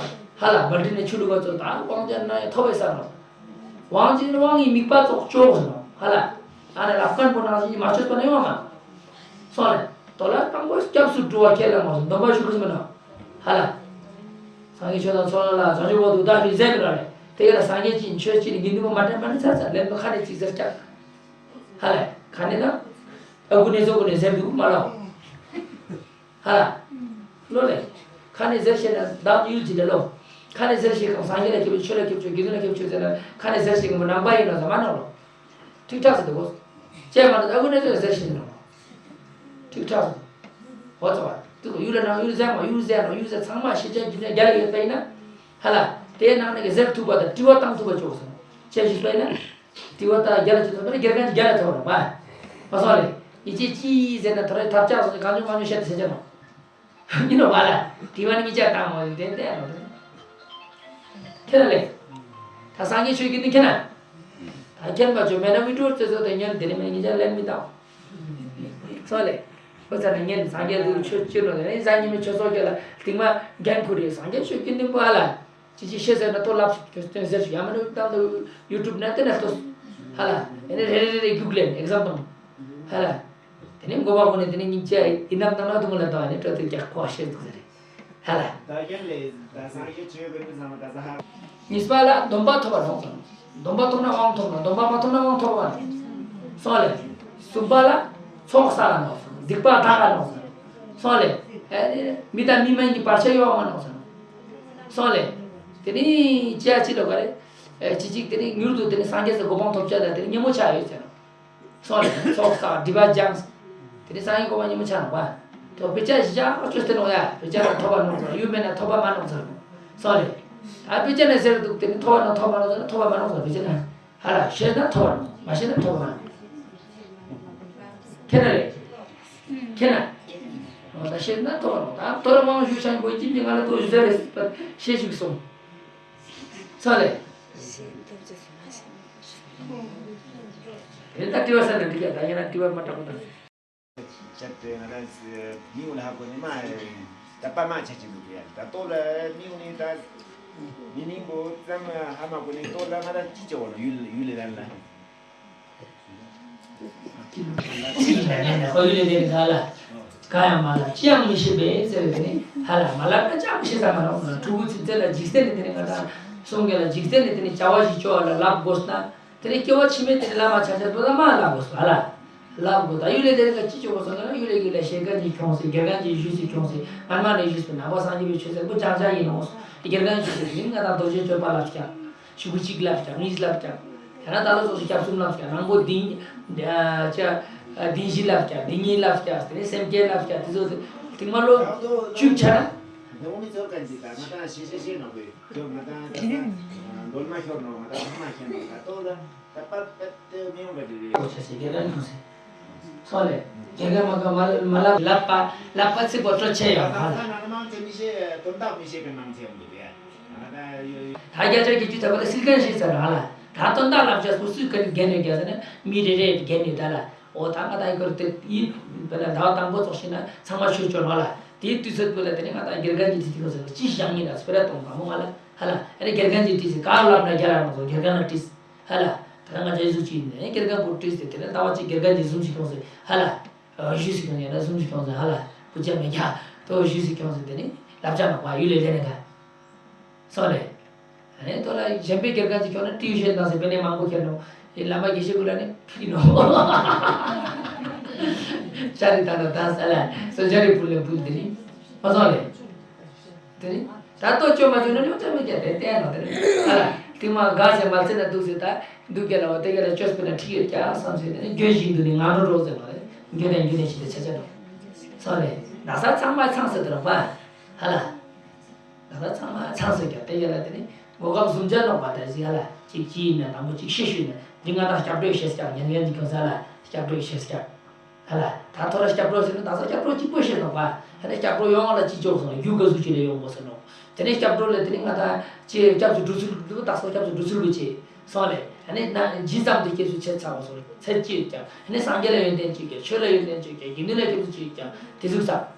ཧ་ལ་བལ་འདྲི་ནས་ཆུ་ལུག་པ་ཚོ་ད་དབང་ཅན་ན་ཡང་ཐོབ་པའི་བསམ་ནོ། དབང་ཅན་དབང་གི་དམིགས་པ་ཚོགས་ཆོག་ཟེར་ནོ་ཧ་ལ། ཨ་ནི་ལབ་མཁན་པོ་ནང་བཞིན་མ་ཆོད་པ་ན་ཡོང་མ། སོང་ལེ། དོ་ལ་དང་པོ་སྐྱབས་སུ་འགྲོ་བ་ཁས་ལེན་མ་སོང་སྡོམ་པ་ཞུ་གི་སོང་མིན་ནོ། ཧ་ལ། སངས་རྒྱས་ཆོས་དང་ཚོགས་ལ་བྱང་ཆུབ་འོག་ཏུ་བདག་ཞིག་ཟེར་གི་ར་རེད། དེ་ག་ལ་སངས་རྒྱས་ཀྱི་ཆོས་ཀྱི་དགེ་འདུན་པ་མ་དྲན་པ་ནི་ཚར་ཚར་ལེན་པ་ཁ་ནས་ཅིག་ཟེར་ཀྱང་། ཧ་ལ། ཁ་ནས་ན། ཨ་ཁུ་ནས་ཚོ་ཁུ་ནས་ཟེར་འདུག་མ་ལ། ཧ་ལ། ལོ་ལེ། ཁ་ནས་ཟེར་བཤད་ན་བདག་ཡུལ་གྱི་འདྲ་ལོ། ཁ་ནས་ཟེར་བཤད་གམ་སངས་རྒྱས་ལ་སྐྱབས་བཅོལ་ཆོས་ལ་སྐྱབས་བཅོལ་དགེ་འདུན་ལ་སྐྱབས་བཅོལ་ཟེར་ན་ཁ་ནས་ཟེར་བཤད་གམ་ནང་པ་ཡིན་ནོ་ཟ་མ་ནོ་ལོ། ཐིག་ཐག་ཟེར་དུ་གོ། ཅེས་མ་ནོ་ཨ་ཁུ་ནས་ཟེར་བཤད་ནོ། ཐིག་ཐག་ཟེར། ཧོ་ཙོ་བ། དུ་གོ་ཡུལ་ལ་ནང་ཡུལ་ཟེར་མ་ཡུལ་ཟེར་ནོ་ཡུལ་ཟེར་ཚང་མ་ཤེས་བྱ་རྒྱུ་ནས་རྒྱ་ལ་ཡོད་པ་ཡིན་ན། ཧ་ལ། དེའི་ནང་ནས་ཀྱི་ཟེར་ཐུབ་པ་དང་དྲི་བ་བཏང་ཐུབ་པ་ཅོག་ཟེར། ཅེས་ཞུས་པ་ཡིན་ན། དྲི་བ་ད་རྒྱ་ལ་ཅི་ཐོབ་པ་ནི་དགེ་རྒན་གྱི་རྒྱ་ལ་ཐོབ་རོགས་པ། མ་སོང་ལེ། ཡི་ཅི་ཅི་ཟེར་ན་ཐོ་རེ་ཐབས་ཆག་སོང་ཅི་གང་བྱུང་མ་བྱུང་བཤད་དེ་ཟེར་ཅི་ནོ། ཡིན་ནོ་བ་ལ། དྲི་བ་ནི་ངི་ཅག་བཏང་མོ་ཡིན་ཏན་ཏན་རོ། ཁྱེད་ན་ལེ། ད་སངས་རྒྱས་ཆོས་ཀྱི་ནི་ཁྱེད་ན། ད་ཁྱེད་མ་བྱོས་མེད་ན་མི་སྤྲོར་ཙེ་ཚོ་དེ་ཉོན་དེ་ནི་མེད་ངི་ཅག་ལན་མི་བཏང་། སོང་ལེ། ཁོ་ཚ་ན་ངན་སངས་རྒྱས་དུ་ཆོས་ཅི་ནོ་དེ་ནི་སངས་རྒྱས་མི་ཆོས་སོགས་ཀྱི་ལ་དིང་མ་རྒན་ཁུ་རེ་སངས་རྒྱས་ཆོས་ཀྱི་ནི་བ་ལ། ཅི་ཅི་ཤེས་ཟེར་ན་ལྟོ་ལབ་ཤིག་སྟོན་ཟེར་ཤིག་ཡང་མིན་ན་ཏང་ཏོ་ཡུ་ཊུབ་ན་དེ་ན་ལྟོས། ཧ་ལ། ཨེ་ནི་རེ་རེ་རེ་རེ་རྒྱུགས་ལེན་ཨེག་ཟམ་པལ། ཧ་ལ། དེ་ནི་མགོ་པ་ཁོ་ནས་དེ་ནི་སྙིང་རྗེ་ཡིན་ནམ་ཏང་ན་དུ་མོ་ལ་ཏང་ཨེ་ནི་སྤྲོ་ཏོ་རྒྱག་ཁོ་ཤེས་འདུག་ཟེར། ཧ་ལ། ད་རྒན་ལས་ད་སངས་རྒྱས་ཆོས་དགོས་མི་ཚང་མ་ད་ས་ཧ། གཉིས་པ་ལ་སྡོམ་པ་ཐོབ་པ་ནོ། སྡོམ་པ་ཐོབ་ན་དབང་ཐོབ་ནོ། སྡོམ་པ་མ་ཐོབ་ན་དབང་ཐོབ་པ་ནོ། སོང་ལེ། གསུམ་པ་ལ་ཚོགས་བསགས་ནོ། སྡིག་པ་དག་ནོ། སོང་ལེ། ཨེ་ནི་མི་དང་མི་མིན་གྱི་བར་ཆད་ཡོང་བ་ནོ། སོང་ལེ། དེ་ནི་ཅི་ཡ་ཅི་ལོ་ག་རེ། ཨེ་ཅི་ཅིག་དེ་ནི་མྱུར་དུ་དེ་ནི་སངས་རྒྱས་སུ་གོ་འཕང་ཐོབ་བྱ་ལ་དེ་ནི་ཉིན་མོ་ཆགས་ཡོད་ཟེར་ནོ། སོང་ལེ་ཚོགས་བསགས་སྒྲིབ་པ་སྦྱངས། དེ་ནི་སངས་རྒྱས་གོ་འཕང་ཉིན་མོ་ཆགས་ནོ་བ། དེ་བོ་དཔེ་ཆ་ཞིག་ཅག་བཅོས་ཏེ་ནོ་ཡ་དཔེ་ཆ་ན་ཐོབ་པ་ནོ་ཟེར་ཡུལ་མེད་ན་ཐོབ་པ་མ་ནོ་ཟེར། སོང་ལེ། ཨ་དཔེ་ཆ་ན་ཟེར་འདུག་དེ་ནི་ཐོབ་པ་ནོ་ཐོབ་མ་ནོ་ཟེར་ན་ཐོབ་པ་མ་ནོ་ཟེར་དཔེ་ཆ་ན། ཧ་ལ་ཤེས་ན་ཐོབ་པ་ནོ་མ་ཤེས་ན་ཐོབ་པ་མ་ནོ། ཁྱེད་ན་རེད། ཁྱེད་ན། འོ་ད་ཤེས་ན་ཐོབ་པ་ནོ་ད་ཐོབ་ར་མང་ཞུ་ཆང་པོ་ཅིམ་ཅིམ་ང་ལ་ཐོབ་ཞུ་ཟེར་རེད་ཤེས་ཤིག་སོང་། ས་ལེ། དེ་ལྟར་དྲི་བ་ས་ནས་འགྲིག་ཡ་ད་ཡིན་ན་དྲི་བ་མ་དྲག་པོ་དང་། ཆད་དེ་ང་རང་མིའུ་ལ་ཧ་གོ་ནི་མ་ད་པ་མ་ཆ་ཅི་འདུག་ཡ་ད་ལྟོ་ལ་མིའུ་ནི་ད་མི་ནིང་པོ་ཙམ་ཧ་མ་གོ་ནི་ལྟོ་ལ་ང་རང་ཅི་ཅི་འོ་ལ་ཡུལ་ཡུལ་ལ་ལ། ཚིག་ལ་ནས་ནས་ཨོ་ཡུལ་ལས་དེ་ནི་ག་ལ། ག་ཡང་མ་ལབ་ཅི་ཡང་མི་ཤེས་པས་ཟེར་བའི་དེ་ནི་ཧ་ལ་མ་ལབ་ན་ཅང་མི་ཤེས་ས་མ་རོགས་ཕྲུ་གུ་ཚིག་རྩལ་ལ་འཇིག་རྟེན་ནི་དེ་ནི་ང་དང་གསུང་གི་ལ་འཇིག་རྟེན་ནི་དེ་ནི་བྱ་བ་ཞིག་ཅོ་བ་ལ་ལབ་དགོས་ན་དེ་ནི་སྐྱེ་བ་ཕྱི་མའི་དེ་ནི་བླ་མ་ཆ་ཆ་དོ་ད་མ་ལབ་དགོས་ཧ་ལ། ལབ་དགོས་ད་ཡུལ་ལས་དེ་ནི་ག་ཅི་ཅོ་དགོས་སོང་ན་ཡུལ་ལས་ཡུལ་ལས་ཤེས་མཁན་གྱི་ཁྱོངས་སེ་དགེ་རྒན་གྱི་ཞུས་སེ་ཁྱོངས་སེ་སྔ་མ་ནས་ཞུས་པའི་ནང་པ་སངས་རྒྱས་པའི་ཆོས་ཚན་པོ་ཅང་ཅང་ཡིན་ནོ། དགེ་རྒན་ཞུས་སེ་ཡིན་ང་དང་རྡོ་རྗེ་གཅོད་པ་ལབ་ཀྱང་། ཞུ་གུ་གཅིག་ལབ་ཀྱང་གཉིས་ལབ་ཀྱང་། ཡང་ན་ད་ལོ་སོགས་སུ་སྐྱབས་གསུམ་ལབ་ཀྱང་ནང་པོ་འདི་ཨ་ཅག་ཨ་བདེན་བཞི་ལབ་ཀྱང་བདེན་གཉིས་ལབ་ཀྱང་དེ་ནས་སེམས་བསྐྱེད་ལབ་ཀྱང་དེ་ཚོ་དེ་མ་ལོ་བཅུ་ཆ་ན། འདི་འོ་མི་ཚོར་ག་འདི་ད་ང་ད་ཤེས་ཤེས་ཤེས་ནོ་གི་ཁྱོད་ང་ད་ད་ད་འདོན་མ་ཤོར་ནོ་ང་ད་ཧ་མ་ཤེས་ནོ་ད་ལྟོ་ད་ད་པ་པ་དེ་མི་ཡོང་ག་འདི་རེད། ཨོ་ཆ་ཆ་དགེ་རྒན་ཁྱོངས་སེ། སོང་ལེ། དགེ་རྒན་མ་ག་མ་མ་ལབ་ལབ་པ་ལབ་པ་ཚིག་པོ་སྤྲོ་ཆེ་ཡོད་ཧ་ལ། ད་རྒྱ་ཆེ་གི་ཅི་ཐ་བ་ལ་སིལ་ཁན་ཤེས་ཚར་ཧ་ལ། ད་དོན་དག་ལབ་བྱས་སོ་སུའི་ཀ་ནི་རྒན་ནས་རྒྱ་ཟེར་ན་མི་རེ་རེ་རྒན་ནས་ད་ལ་འོ་ད་ང་ད་ཡི་གར་དེ་ཡིན་པས་ན་ཟླ་བ་དང་པོ་ཚོགས་ཤིག་ན་ཚང་མ་ཆོས་ཆོས་ཧ་ལ། དེའི་དུས་ཚོད་པོ་ལ་དེ་ནས་ང་ད་དགེ་རྒན་གྱི་དེ་དུས་ཚོད་ཅི་བཞག་ངེས་ན་སྤེ་ར་གཏོང་དང་མོ་ང་ལ་ཧ་ལ་ཨ་ནི་དགེ་རྒན་གྱི་དུས་ཚོད་ག་ལབ་ན་རྒྱ་ལ་རང་ཚོ་དགེ་རྒན་ལ་དྲིས། ཧ་ལ། ད་ང་ཚོའི་གཟུགས་ཅིག་ཡིན་ནས་དགེ་རྒན་པོ་བྲིས་ཏེ་དེ་ནས་ཟླ་བ་གཅིག་དགེ་རྒན་གྱི་བཟུང་ཞིག་ཡོང་ཟེར་ཧ་ལ། གཞུས་ཤིག་ཡོང་ཡ་ན་བཟུང་ཞིག་ཡོང་ཟེར་ཧ་ལ། བུ་ཅག་མེད་ཀྱ་དོ་གཞུས་ཤིག་ཡོང་ཟེར་དེ་ནས་བསླབ་བྱ་མ་པ་ཡུལ་ལས་ལས་ནས་ག་སོང་རེད། ཨ་ནས་དོ་ལ་གཞན་པའི་དགེ་རྒན་ཅིག་ཡོང་ན་ཏིའུ་ཤན་དང་ཟེར་བེ་ནས་མང་པོ་ཁྱེར་ནོ། ཨེ་བླ་མ་དགེ་བཤེས་ཀུན་ལ་ནི་ཕིག་ནོ། ཅ་རི་ད་ན་ད་ས་ལ་སོ་ཅ་རི་ཕུལ་ནས་ཕུལ་དེ་ནི་མ་སོང་རེད། དེ་ནི་ད་ལྟོ་བཅོས་མ་བཅོས་ན་ཉོ་ཆ་མི་རྒྱ་དེ་བསྟན་ནོ་དེ་ནི་ཨ་ལ་ཏིང་མ་དགའ་ཟེར་མ་ཚེ་ན་འདུག་ཟེར་ད་འདུག་རྒྱ་ལ་བ་དེ་རྒྱ་ལ་བཅོས་པས་ན་ཁྲིག་ཡོད་ཀྱང་བསམ་ཟེར་དེ་ནི་རྒྱུན་བཞིན་དུ་ནི་ང་འགྲོ་རོགས་ཟེར་ནོ་དེ་རྒྱུན་ནས་རྒྱུན་ནས་ཞིག་དེ་ཆ་ཆ་ནོ་སོང་རེད། ན་ས་ཚང་མ་ཚང་ཟེར་དེ་རོགས་པ་ཧ་ལ། ན་ས་ཚང་མ་ཚང་ཟེར་ཀྱང་དེ་རྒྱ་ལ་དེ་ནི་གོ་སྐབས་གསུམ་ཆ་ནོག་པ་དེ་ཟིག་ཧ་ལ་གཅིག་གཅིག་ཡིན་ན་དང་པོ་གཅིག་ཤེས་ཞུས་ན་འདི་ང་དང་སྐྱབས་འགྲོ་ཤེས་ཀྱང་ཉན་ཉན་གྱི་ཁྱོད་ས་ལ་སྐྱབས་འགྲོ་ཤེས་ཀྱང་། ཧ་ལ། ད་ཐོ་ར་སྐྱབས་འགྲོ་ཟེར་ན་ད་ས་སྐྱབས་འགྲོ་གཅིག་པོ་ཤེས་ནོག་པ། ཧ་ལ་སྐྱབས་འགྲོ་ཡོང་བ་ལ་གཅིག་ཅོག་སོང་རྒྱུ་ག་ཟུག་ཅིག་ལས་ཡོང་དགོས་ཟེར་ནོག་དེ་ནས་སྐྱབས་འགྲོ་ལ་དེ་ནས་ང་ད་ཅེས་སྐྱབས་སུ་འགྲོ་ཚུལ་འདུག་ད་སོ་སྐྱབས་སུ་འགྲོ་ཚུལ་བུ་ཆེ་སོང་ལས་ཧ་ནས་ན་ཇི་ཙམ་དུ་སྐྱེས་སུ་ཆེ་ཚ་བ་སོང་ཚད་ཅིག་ཀྱང་ཧ་ནས་སངས་རྒྱས་ལ་ཡོན་ཏན་ཅིག་ཀྱང་ཆོས་ལ་ཡོན་ཏན་ཅིག་ཀྱང་དགེ་འདུན་ལ་སྐྱབས་སུ་ཅིག་ཀྱང་དེ་ཟུག་ས་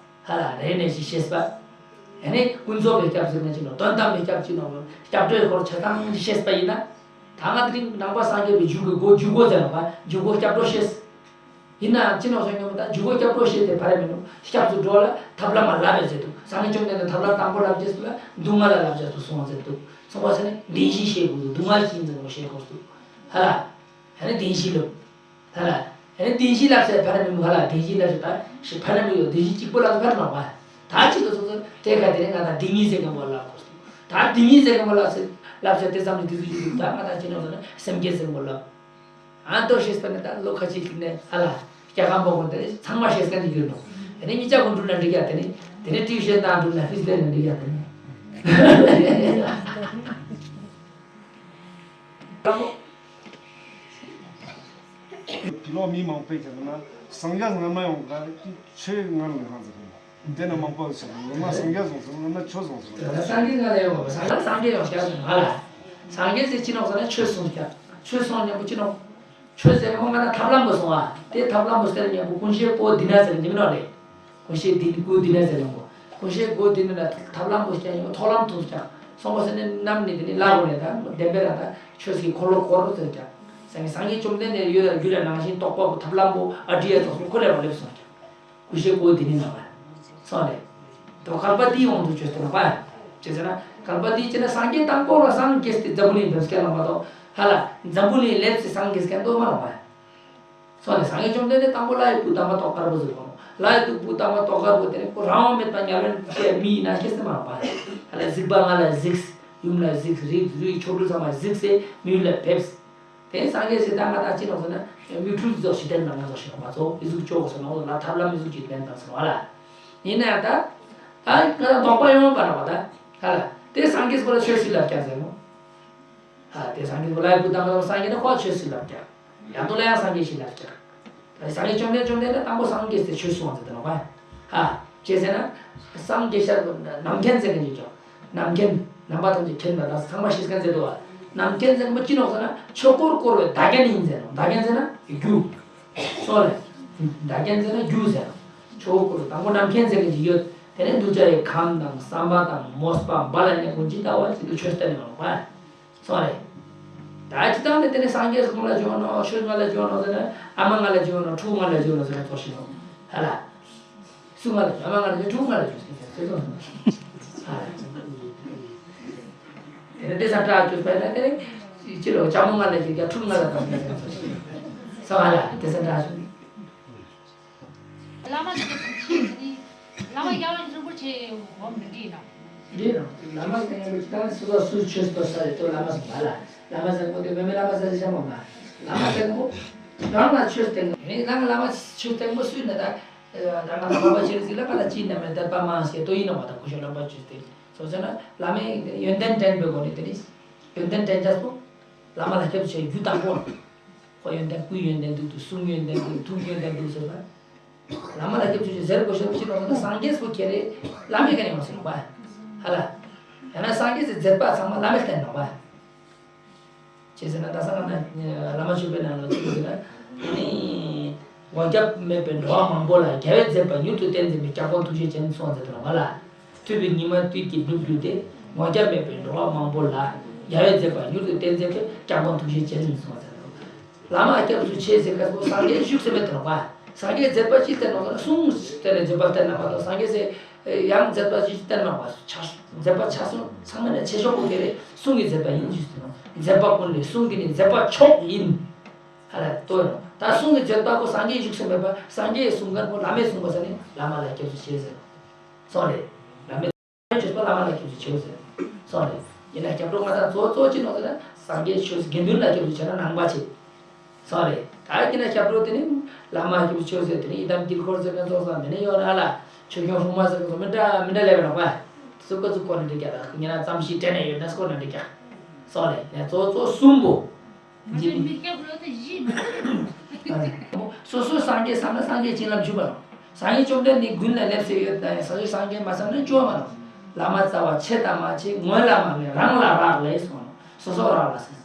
ཧ་ལ་རེ་ནས་ཞིག་ཤེས་པ། ཡང་ནི་ཀུན་རྫོབ་པའི་སྐྱབས་ཟེར་ན་ཅི་ནོ་དོན་དམ་པའི་སྐྱབས་ཅི་ནོ་སྐྱབས་འགྲོའི་སྐོར་ཆ་ཚང་ཤེས་པ་ཡིན་ན། ད་ང་དེ་རིང་ནང་པ་སངས་རྒྱས་པའི་རྒྱུད་ཀྱི་སྒོ་རྒྱུད་སྒོ་ཟེར་བ་རྒྱུད་སྒོ་སྐྱབས་འགྲོ་ཤེས། ཡིན་ནའང་ཅི་ནོ་སོང་ཉོ་མི་ད་རྒྱུད་སྒོ་སྐྱབས་འགྲོ་ཤེས་ཏེ་བར་མི་ནོ་སྐྱབས་སུ་འགྲོ་ལ་ཐབས་ལམ་མ་ལབ་པའི་ཟེར་འདུག་སངས་རྒྱས་བཅོམ་ལྡན་འདས་ཐབས་ལམ་དང་པོ་ལབ་རྗེས་སུ་ལ་སྡུག་བསྔལ་ལ་ལབ་རྗེས་སུ་སོང་ཟེར་འདུག་སོང་བ་ཟེར་ནས་བདེན་བཞི་ཤེས་དགོས་འདུག་སྡུག་བསྔལ་ཤིང་འཛིན་པ་ཤེས་དགོས་འདུག་ཧ་ལ། ཧ་ནི་བདེན་བཞི་ལབ། ཧ་ལ། ཧ་ནི་བདེན་བཞི་ལབ་ཟེར་བར་མི་མོ་ཧ་ལ་བདེན་བཞི་ལབ་ཟེར་ད་ཤི་བར་མི་ཡོད་བདེན་བཞི་གཅིག་པོ་ལབ་ཟེར་བར་མ་བ། ད་ཅི་ལ་སོང་ཙང་དེ་ག་དེ་ནས་ང་དང་འདི་ཉིད་ཟེར་མཁན་པོ་ལབ་དགོས་སོང་། ད་འདི་ཉིད་ཟེར་མཁན་པོ་ལབ་ཟེར་ལབ་ཟེར་དེ་ཙམ་གྱིས་དེ་ཚོ་ཡིན་འདུག་ད་ང་དང་ཅི་ནས་ཟེར་ན་སེམས་བསྐྱེད་ཟེར་མཁན་པོ་ལབ། ཨ་མདོ་ཤེས་པ་ནི་ད་ལོ་ཁ་ཅིག་ནས་ཨ་ལ་སྐྱ་ཁང་པོ་གོ་དེ་ནི་ཚང་མ་ཤེས་མཁན་དེ་ཡོད་ནོ། དེ་ནི་གཉིས་ཆ་གོ་འགྲུལ་ན་འགྲིག་ཡ། དེ་ནི་དེ་ནི་ཏིའུ་ཤན་ན་འགྲུལ་ན་ཧྥིས་ལེན་ན་འགྲིག་ཡ། དེ་ནི་ལོ་མི་མང་པོས་ཀྱང་ན་སངས་རྒྱས་སྔ་མ་ཡོང་ག་ཆོས་ངན་ལ་ཧང་ཟེར་གི་དེ་ན་མང་པོ་ཟེར་ལོ་ན་སངས་རྒྱས་བཟུང་ཟེར་ལོ་ན་ཆོས་བཟུང་ཟེར། སངས་རྒྱས་ང་ལ་ཡོང་བ་སངས་རྒྱས་སངས་རྒྱས་ཡོང་སྐྱ་ཟེར་ང་ལ། སངས་རྒྱས་ཟེར་ཅི་ནོག་ཟེར་ན་ཆོས་གསུངས་སྐྱ། ཆོས་གསུངས་ཉམ་པོ་ཅི་ནོག་ཆོས་ཟེར་ཁོང་ང་ན་ཐབས་ལམ་པོ་སོང་བ། དེ་ཐབས་ལམ་པོ་ཟེར་ཉམ་པོ་ཀུན་ཤེས་པོ་འདི་ན་ཟེར་ཉམ་ནོ་རེད། ཀུན་ཤེས་འདི་ནི་ཀུན་འདི་ན་ཟེར་ཉམ་པོ། ཀུན་ཤེས་ཀུན་འདི་ནི་ན་ཐབས་ལམ་པོ་སྐྱ་ཉམ་པོ་ཐོག་ལམ་ཐུག་སྐྱ། སོང་པ་ཟེར་ནས་ནམ་ནི་དེ་ནི་ལ་གོ་ནས་ད་བདེན་པའི་ར་ད་ཆོས་ཀྱི་འཁོར་ལོ་བསྐོར་རོ་ཟེར་སྐྱ། སངས་རྒྱས་བཅོམ་ལྡན་འདས་ཡོད་ལ་རྒྱུ་ལ་ནང་བཞིན་རྟོགས་པ་པོ་ཐབས་ལམ་པོ་ཨ་ཏི་ཡ་ཙོགས་སུ་ཁོ་ལས་པ་ལེབ་སོང་སྐྱ། ཀུན་ཤེས་ཀུན་འདི་ནི་ན་བ། སོང་རེད། དོ་བསྐལ་པ་འདིའི་དབང་དུ་བྱས་ཏེ་ལོག་པ། ཅེས་ཟེར་ན་བསྐལ་པ་འདིའི་ཅེ་ན་སངས་རྒྱས་དང་པོ་ལ་སངས་རྒྱས་ཏེ་འཛམ་བུ་གླིང་ཕེབས་སྐད་ལ་མ་གཏོགས་ཧ་ལ་འཛམ་བུ་གླིང་ལེབས་སེ་སངས་རྒྱས་སྐད་མདོ་མ་ལོག་པ། སོང་རེད། སངས་རྒྱས་བཅོམ་ལྡན་འདས་དང་པོ་ལྷ་ཡི་བུ་དམ་པ་ཏོག་དཀར་པོ་ཟེར་གོ་ནོ། ལྷ་ཡི་བུ་དམ་པ་ཏོག་དཀར་པོ་དེ་ནི་ཁོ་རང་དབང་མེད་པ་ཉལ་བའི་ཆེ་མི་ཡིན་ན་སྐྱེ་སེ་མ་ལོག་པ། ཧ་ལ་གཟིགས་པ་ང་ལ་གཟིགས། ཡུམ་ལ་གཟིགས། རིགས་རུས་ཆོ་འཕྲུལ་ཚང་མ་གཟིགས་སེ་མི་ཡུལ་ལ་ཕེབས། དེ་སངས་རྒྱས་སྲས་དང་ང་དང་ཅི་ནོག་ཟེར་ན་མིག་འཕྲུལ་ཙོགས་ཤིག་བསྟན་དང་ང་ཙོགས་ཤིག་ནོག་མ་ཚོ་ཨི་ཟུག་ཅོག་ཟེར་ནོག་ལ་ཐབས་ལམ་ཨི་ཟུག་ཅིག་བསྟན་དང་ཟེར་ནོག་ལ། ཡིན་ན་ཡང་ད་ད་ང་དང་དོགས་པ་ཡོང་བ་ར་བ་ད་ཧ་ལ་དེ་སངས་རྒྱས་པོ་ལ་ཆོས་སྲིད་ལ་བསྐྱར་ཟེར་ནོག་ཧ་དེ་སངས་རྒྱས་པོ་ལ་ཡི་བུ་དམ་པ་སངས་རྒྱས་ནི་ཁོ་ཆོས་སྲིད་ལ་བསྐྱར། ཡང་དུ་ལ་ཡང་སངས་རྒྱས་ཤིག་ལ་བསྐྱར། སངས་རྒྱས་བཅོམ་ལྡན་བཅོམ་ལྡན་ལ་དང་པོ་སངས་རྒྱས་སེ་ཆོས་གསུངས་ཟེར་ཏེ་ནོག་པ། ཧ། ཅེས་ཟེར་ན། སངས་རྒྱས་ཤར་རྣམ་མཁྱེན་ཟེར་མཁན་ཅིག་ཀྱང་། རྣམ་མཁྱེན། རྣམ་པ་ཐམས་ཅད་མཁྱེན་པ་དང་ཚང་མ་ཤེས་མཁན་ཟེར་འདུག་བ། རྣམ་མཁྱེན་ཟེར་མཁན་པོ་ཅི་ནོག་ཟེར་ན་ཆོས་འཁོར་བསྐོར་བའི་བདག་རྐྱེན་ཡིན་ཟེར་ནོག་བདག་རྐྱེན་ཟེར་ན་རྒྱུ། སོ་རེད། བདག་རྐྱེན་ཟེར་ན་རྒྱུ་ཟེར་ནོག་ཆོས་འཁོར་དང་པོ་རྣམ་མཁྱེན་ཟེར་མཁན་ཅིག་ཡོད། དེ་ནས་གདུལ་བྱ་ཡི་ཁམས་དང་བསམ་པ་དང་མོས་པ་བ་ལ་ཉེ་ཀུན་ཇི་ལྟ་བ་ཅི་ཏུ་ཆོས་བསྟན་ཡོང་བ། སོང་རེད། ད་ཅི་ཐང་ནས་དེ་ནས་སངས་རྒྱས་སུ་ལ་བྱོན་ནོ་ཆོས་ང་ལ་བྱོན་ནོ་ཟེར་ན་ཨ་མ་ང་ལ་བྱོན་ནོ་ཕྲུ་གུ་ང་ལ་བྱོན་ནོ་ཟེར་ན་ཙོགས་ཤིག་ནོ། ཧ་ལ། སུ་ང་ལ་བྱོན་ཨ་མ་ང་ལ་བྱོན་ཕྲུ་གུ་ང་ལ་བྱོན་ཟེར་ཟེར་ཙོགས་སོང་། ཧ་ལ། དེ་ནས་དེ་ས་བྲག་བཅུ་པའི་ན་དེ་ནས་ཅི་ལོ་ལྕགས་མོ་ང་ལ་བྱོན་ཀྱང་ཕྲུ་གུ་ང་ལ་བྱོན་ཟེར་ཙོགས་ཤིག་སོང་ཧ་ལ་དེ་ས་བྲག་བཅུ། བླ་མ་སྐྱབས་སུ་མཆི་ཟེར་ནི། བླ་མ་རྒྱལ་བ་རིན་པོ་ཆེ་འོ་མི་འདྲི་ན། འདྲི་ན། བླ་མ་ཟེར་མཁན་ད་སུ་དང་སུ་ཆོས་སྤེལ་ས་རེད་དོ་བླ་མ་ཟེར་བ་ལ། བླ་མ་ཟེར་མཁན་དེ་མེ་མེ་བླ་མ་ཟེར་ཞེས་མ་མ། བླ་མ་ཟེར་མཁན་རང་ལ་ཆོས་བསྟན་ནི་རང་ལ་བླ་མ་ཆོས་བསྟན་པོ་སུ་ཡིན་ན་ད། ད་ང་ལ་བླ་མ་ཆོས་ཟིག་ལ་ང་ལ་ཅི་ནམ་མེད་དད་པ་མ་བྱེད་དོ་ཡིན་ནོ་མ་ད་ཀུ་ཤོ་ལོག་པ་ཆོས་བསྟན་སོ་ཟེར་ན་བླ་མའི་ཡོན་ཏན་དྲན་པའི་སྒོ་ནས་དེ་ནི་ཡོན་ཏན་དྲན་བྱ་སོ། བླ་མ་ལ་སྐྱབས་སུ་མཆི་རྒྱུ་དང་པོ། ཁོ་ཡོན་ཏན་སྐུའི་ཡོན་ཏན་འདུག་ཏུ་གསུང་ཡོན་ཏན་འདུག་ཐུགས་ཡོན་ཏན་འདུག་ཟེར་ན། བླ་མ་ལ་སྐྱབས་སུ་མཆི་ཟེར་དགོས་ཤེས་པ་ཅི་ལོག་ན་སངས་རྒྱས་སུ་ཁྱེར་རེ་བླ་མའི་ཀ་ནས་ཡོང་ཟེར་ནོག་པ། ཧ་ལ། ཡང་ན་སངས་རྒྱས་སི་མཛད་པ་ཚང་མ་བླ་མས་བསྟན་ནོག་པ། ཅེས་ཟེར་ན་ད་སང་ང་ན་བླ་མ་མཆོད་པའི་ནང་ལ་ཅི་ཟེར་ན། ནི། ངོ་སྐལ་མེད་པའི་འགྲོ་བ་མང་པོ་ལ་རྒྱལ་བའི་མཛད་པ་མྱུར་དུ་བསྟན་མཛད་པའི་སྐྱབས་མགོན་ཐུགས་རྗེ་ཅན་གསུངས་ཟེར་ནོག་པ་ལ། ཐུབ་པའི་ཉི་མ་དུས་ཀྱིས་བསྒྲུབས་གྱུར་ཏེ། ངོ་སྐལ་མེད་པའི་འགྲོ་བ་མང་པོ་ལ། རྒྱལ་བའི་མཛད་པ་མྱུར་དུ་བསྟན་མཛད་པའི་སྐྱབས་མགོན་ཐུགས་རྗེ་ཅན་གསུངས་ཟེར་ནོག་བླ་མ་སྐྱབས་སུ་མཆི་ཟེར་སྐབས་སུ་སངས་རྒྱས་བཞུགས་ཟེར་མེད་དེ་ནོག་པ། སངས་རྒྱས་མཛད་པ་ཅི་བསྟན་ནོག་ཟེར་ན་གསུང་བསྟན་ནས་མཛད་པ་བསྟན་ན་མ་གཏོགས་སངས་རྒྱས་སི་ཡང་མཛད་པ་ཅི་བསྟན་ནོག་པ། ཆ་མཛད་པ་ཆ་གསུང་ཚང་མ་ནས་ཆེ་ཤོས་པོ་དེ་རེད་གསུང་གི་མཛད་པ་ཡིན་ཞུས་ཟེར་ནོག་མཛད་པ་ཀུན་ལས་གསུང་གི་ནི་མཛད་པ་མཆོག་ཡིན། ཧ་ལ་ལྟོས་ཡོང་ད་གསུང་གི་མཛད་པ་པོ་སངས་རྒྱས་བཞུགས་ཟེར་མེད་པ་སངས་རྒྱས་གསུང་མཁན་པོ་བླ་མས་གསུངས་པ་ཟེར་ནས་བླ་མ་ལ་སྐྱབས་སུ་མཆི་ཟེར་ནོག་སོང་རེད། བླ་མས། ཆོས་པ་བླ་མ་ལ་སྐྱབས་སུ་མཆིའོ་ཟེར། སོང་རེད། ཡིན་ན་སྐྱབས་འགྲོ་ང་དང་གཙོ་གཙོ་ཅི་ནོག་ཟེར་ན་སངས་རྒྱས་ཆོས་དགེ་འདུན་ལ་སྐྱབས་སུ་མཆི་ན་ནང་པ་ཆེ། སོང་རེད། ད་ཡིན་ན་སྐྱབས་འགྲོ་དེ་ནི་བླ་མ་སྐྱབས་སུ་མཆིའོ་ཟེར་དེ་ནི་ཡི་དམ་དཀྱིལ་འཁོར་ཟེར་མཁན་ཙོགས་སང་དེ་ནི་ཡོད་ར་ལ་ཆོས་སྐྱོང་སྲུང་མ་ཟེར་མཁན་ཙོགས་མི་འདྲ་མི་འདྲ་ལས་པ་ནོག་པ། སུ་ཀ་སུ་ཀོ་ནི་འདྲ་རྒྱ་ད་ཁུ་ཉེ་ན་ཙམ་ཞིག་དྲན་ནས་ཡོད་ན་སྐོར་ན་འདྲ་རྒྱ། སོང་རེད་ཡ་གཙོ་གཙོ་གསུམ་པོ། ང་ཚོའི་མི་སྐྱབས་རོགས་དེ་བཞི་མི་སོ་སོ་སངས་རྒྱས་བསམ་ན་སངས་རྒྱས་བྱིན་རླབས་འཇུག་པ་རོ། སངས་རྒྱས་བཅོམ་ལྡན་འདས་མགོན་ལ་སླེབས་སེ་ཡོད་ན་ཡང་སོ་སོ་སངས་རྒྱས་མ་བསམ་ན་འཇུག་པ་མ་རོ། བླ་མ་རྩ་བ་ཆེ་དང་མ་ཆེ་ངོས་ལ་མ་ངོས་རང་ལ་རག་ལས་སོང་ནོ། སོ་སོ་རག་ལ་སེ།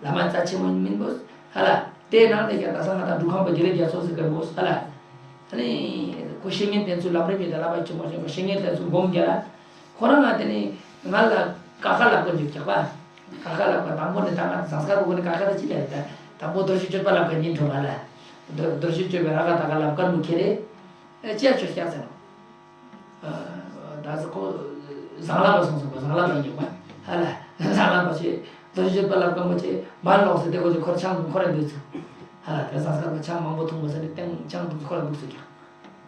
བླ་མ་རྩ་ཆེན་མོ་མིན་པོ་ཧ་ལ། དེའི་ནང་ནས་ཀྱང་ད་ས་ང་དང་འབྲུག་ཁམས་པ་དགེ་ལེགས་རྒྱ་མཚོ་ཟེར་མཁན་པོ་ཧ་ལ། ཨ་ནི། ཁོ་བཤེས་གཉེན་བསྟེན་ཚུལ་ལམ་རིམ་ཡོད་དེ་བསླབ་པ་ཆེན་མོ་ཆེན་པོ་བཤེས་གཉེན་བསྟེན་ཚུལ་སྒོམ་རྒྱ་ལ། ཁོ་རང་ང་དེ་ནི་ང་ལ་ཀ་ཁ་ལབ་ཀྱི་འཇུག་ཀྱག་པ། ཀ་ཁ་ལབ་ཀྱི་དང་པོ་ནི་ད་ང་ཟངས་དཀར་པོ་ནི་ཀ་ཁ་ད་ཅི་ལ་ཡོད་ད། དང་པོ་རྡོ་རྗེ་གཅོད་པ་ལབ་ཀྱི་ཉིན་དྲོ་ང་ལ། རྡོ་རྡོ་རྗེ་གཅོད་པའི་ར་ཀ་ད་ཀ་ལབ་ཀར་མུ་ཁྱེར་རེ། ཨེ་ཅི་ཡ་ཆོས་ཀྱག་ཟེར་ནོ། ད་ཚོ་ཁོ་བཟང་ལབ་པ་སོང་སོང་པ་བཟང་ལབ་པ་ཉོག་པ་ཧ་ལ། བཟང་ལབ་པ་ཆེ་རྡོ་རྗེ་གཅོད་པ་ལབ་ཀར་མུ་ཆེ་འབར་ལོག་ཟེར་དེ་ཁོ་ཆོ་ཁོར་ཆང་ཁོ་ར་འདུག་ཚུ། ཧ་ལ་དེ་ཟངས་དཀར་པོ་ཆང་མང་པོ་འཐུང་པ་ཟེར་ནས་སྟེང་ཆང་འཐུང་ཁོ་ར་འདུག་ཚུ་ཀྱག་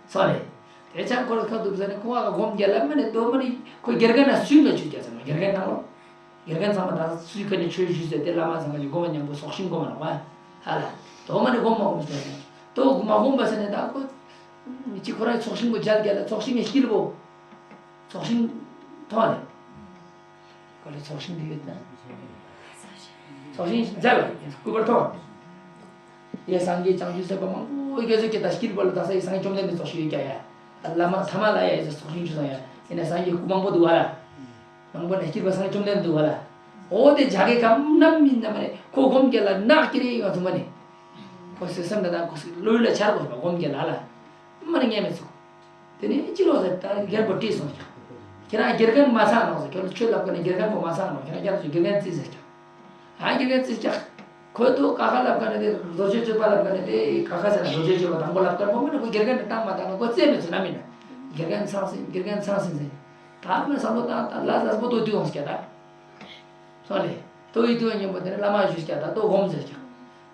སོང་རེད། དེ་ཆ་ཁོ་ལ་ཁ་ཐུག་ཟེར་ནས་ཁོ་བ་ག་སྒོམ་རྒྱག་ལ་མ་ནས་དོ་མ་ནས་ཁོ་དགེ་རྒན་ན་སུས་ལ་ཆུ་རྒྱག་ཟེར་ན་དགེ་རྒན་ནང་ལོ། དགེ་རྒན་ཚང་མ་ད་སུས་ཁ་ནས་ཆོས་ཞུས་ཟེར་ཏེ་བླ་མ་ཚང་མ་གི་སྒོམ་མ་མཉམ་པོ་ཚོགས་ཞིང་སྒོམ་མ་ནོག་པ། ཧ་ལ། དོ་མ་ནས་སྒོམ་མ་སྒོམ་ཟེར་ནས་དོ་མ་སྒོམ་པ་ཟེར་ནས་ད་ཁོ། ཅི་ཁོ་རང་ཚོགས་ཞིང་གི་མཇལ་རྒྱག་ལ་ཚོགས་ཞིང་གི་དཀྱིལ་པོ། ཚོགས་ཞིང་མཐོང་བ་རེད། ཁོ་ལ་ཚོགས་ཞིང་འདི་ཡོད་ན། ཚོགས་ཞིང་མཇལ་བ་ཡིན་སྐུ་པར་མཐོང་། ཡེ་སངས་རྒྱས་བྱང་ཆུབ་སེམས་དཔའ་མང་པོ་ཡོད་ཚོད་ཀྱི་ད་དཀྱིལ་པ་ལ་ད་ས་ཡེ་སངས་རྒྱས་བཅོམ་ལྡན་འདས་ཚོགས་ཞིང་ཡོད་ཀྱང་ཡ། བླ་མ་ཐ་མ་ལ་ཡ་ཡེ་ཚོགས་ཞིང་ཆུ་སོང་ཡ། ཡིན་ན་སངས་རྒྱས་སྐུ་མང་པོ་འདུག་བ་ལ། མང་པོ་ནས་དཀྱིལ་པ་སངས་རྒྱས་བཅོམ་ལྡན་འདུག་བ་ལ། འོ་དེ་བྱ་དགའི་ཁམས་རྣམ་སྨིན་ན་མ་ནས་ཁོ་སྒོམ་རྒྱག་ལ་ནག་ཀྱི་རེ་ཡོད་ཚུགས་མ་ནས། ཁོ་སེམས་ད་ད་ཁོ་བློ་ལ་འཆར་དགོས་པ་སྒོམ་རྒྱག་ལ་ལ། མ་ནས་ངས་མི་ཚུགས། དེ་ནས་ཅི་ལོག་ཟེར་ད་རྒན་པོ་བྲིས་སོང་ཀྱང་། ཁྱེད་རང་དགེ་རྒན་མ་ཚང་ནོག་ཟེར་ཁྱོད་ལ་ཆོས་ལབ་མཁན་ནི་དགེ་རྒན་པོ་མ་ཚང་ནོག་ཁྱེད་རང་རྒྱ་ཆོས་དགེ་རྒན་རྩིས་ཟེར་ཀྱང་། ཨ་དགེ་རྒན་རྩིས་ཀྱང་། ཁོས་དུ་ཀ་ཁ་ལབ་མཁན་ནི་དེ་རྡོ་རྗེ་གཅོད་པ་ལབ་མཁན་ནི་དེ་ཀ་ཁ་ཟེར་ན་རྡོ་རྗེ་གཅོད་པ་དང་པོ་ལབ་མཁན་པོ་མིན་ན་ཁོ་དགེ་རྒན་དེ་བཏང་མ་བཏང་ན་ཁོ་རྩིས་མི་ཚུགས་ན་མིན་ན། དགེ་རྒན་ཚང་སིན་དགེ་རྒན་ཚང་སིན་ཟེར། ད་མི་བསམ་བློ་བཏང་ད་ལ་ལ་སྤོ་ཏོ་དུས་འོང་ཟེར་ཀྱང་ད། སོང་ལེ། ཏོ་ཡི་ཏོ་ཡི་མཉམ་པོ་དེ་ནི་བླ་མ་ཞུས་ཀྱང་ད་ཏོ་སྒོམ་ཟེར་ཀྱང་།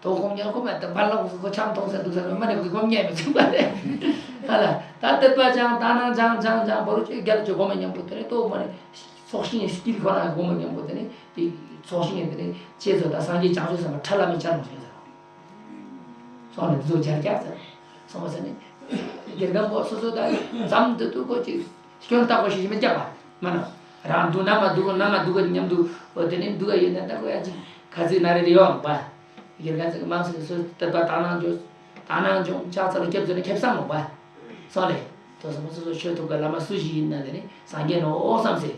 ཏོ་སྒོམ་ཉལ་ཁོ་མེད་དེ་བར་ལ་ཁོ་ཁོ་ཆང་འཐུང་ཟེར་འདུག་ཟེར་མ་ནི་གི་སྒོམ་ཉལ་མི་ཚུགས་པ་རེད། ཧ་ལ། ད་དད་པ་ཅང་ད་ནང་ཅང་ཅང་ཅང་བོ་རུ་ཅེ་རྒྱལ་ཅེ་སྒོམ་མཉམ་པོ་དེ་ནི་ཏོ་མ་ནི་ཚོགས་ཤིང་དཀྱིལ་ཁོ་ན་སྒོམ་མཉམ་པོ་དེ་ནི་དེ་ཚོགས་ཤིང་དེ་ནི་ཅེ་ཚོ་ད་སངས་རྒྱས་བྱང་ཆུབ་སེམས་དཔའ་ཁྲ་ལ་མི་ཆར་མོ་ཞིག་ཟེར། སོང་ནས་བཟོ་རྒྱག་རྒྱག་ཟེར། སོང་བ་ཟེར་ནས། དགེ་རྒན་པོ་སོ་སོ་ད་འཛམ་དུ་དུ་ཁོ་ཅིག་སྐྱོན་བརྟག་པ་ཞིག་མི་རྒྱག་པ་མ་ན། རང་འདུག་ན་མ་འདུག་ན་མ་འདུག་གི་མཉམ་དུ་འོ་དེ་ནས་འདུག་ག་ཡོད་ན་ད་ཁོ་ཡ་ཅིག་ཁ་ཚིག་ན་རེ་རེ་ཡོང་པ། དགེ་རྒན་ཚོ་གི་མང་སོ་སོ་དད་པ་དག་སྣང་འཇོག་དག་སྣང་འཇོག་ཕྱག་འཚལ་ལ་སྐྱབས་བཅོལ་ན་ཁེ་བཟང་མོ་པ། སོང་ལེ། དོ་སོ་མ་སོ་སོ་ཆོས་ཐོབ་གི་བླ་མ་སུ་ཞིག་ཡིན་ན་དེ་ནས་སངས་རྒྱས་ནོ་ཨོ་བསམ་སེ།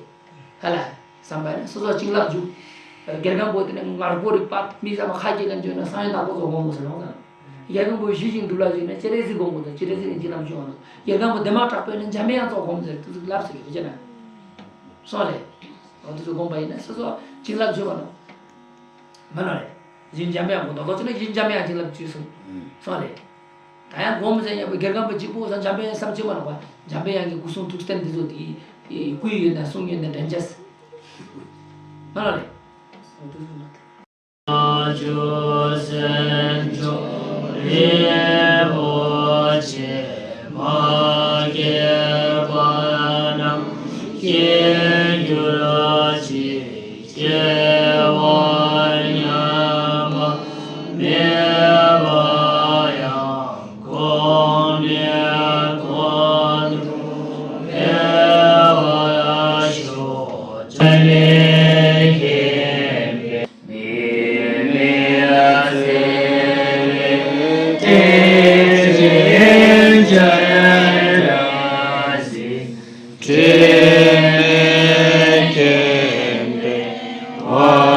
ཧ་ལ། བསམ་པ་ནི་སོ་སོ་བྱིན་རླབས་འཇུག་དགེ་རྒན་པོ་དེ་ནི་ངར་པོ་རིག་པ་མི་བསམ་པ་ཁ་སྐྱེ་ལ་འཇོག་ན་སངས་ཡོན་ནག་པོ་ཚོ་དགོངས་དགོས་ཟེར་ལོང་ཟེར། དགེ་རྒན་པོ་ཞི་ཞིང་དུལ་ལ་འཇུག་ན་སྤྱན་རས་གཟིགས་དགོངས་དགོས་དང་སྤྱན་རས་གཟིགས་ནི་བྱིན་རླབས་འཇུག་དགོས། དགེ་རྒན་པོ་བདེ་མ་དྲག་པོ་ནི་འཇམ་དཔལ་དབྱངས་ཚོགས་དགོངས་ཟེར་དུ་ལབ་ཟེར་གི་བྱས་ན། སོང་ལེ། འོ་དུ་ཚོ་དགོངས་པ་ཡིན་ན་སོ་སོ་བྱིན་རླབས་འཇུག་པ་ནོ། མ་ནོ་རེད། ཡིན་འཇམ་དཔལ་དབྱངས་དགོངས་དག་དོ་ཅི་ན་ཡིན་འཇམ་དཔལ་དབྱངས་བྱིན་རླབས་འཇུག་སོང་། སོང་ལེ། ད་ཡང་སྒོམ་ཟེར་ཡག་པོ་དགེ་རྒན་པོ་གཅིག་པུ་སང་འཇམ་དཔལ་བསམ་གྱིས་མ་ལོག་པ། འཇམ་དཔལ་དབྱངས་ཀྱི་སྐུ་གསུང་ཐུགས་རྟེན་འདི་ཚོ་དེ་བསྐུལ་ཡོད་ན་གསུང་ཡོད་ན་དྲན་ཅེས། མ་ལ་ལས། སྐྱེ་བ་ཉམས་པ་མེད་པ་ཡང་གོང་ནས་གོང་དུ་འཕེལ་བར་ཤོག །ཅ་ལེ་མཁྱེན་པའི་མི་མེད་ཚེ་རིང་། དྲིན་ཅན་འཇམ་དབྱངས་གཟིགས། དྲི་མེད་མཁྱེན་པའི་དབང་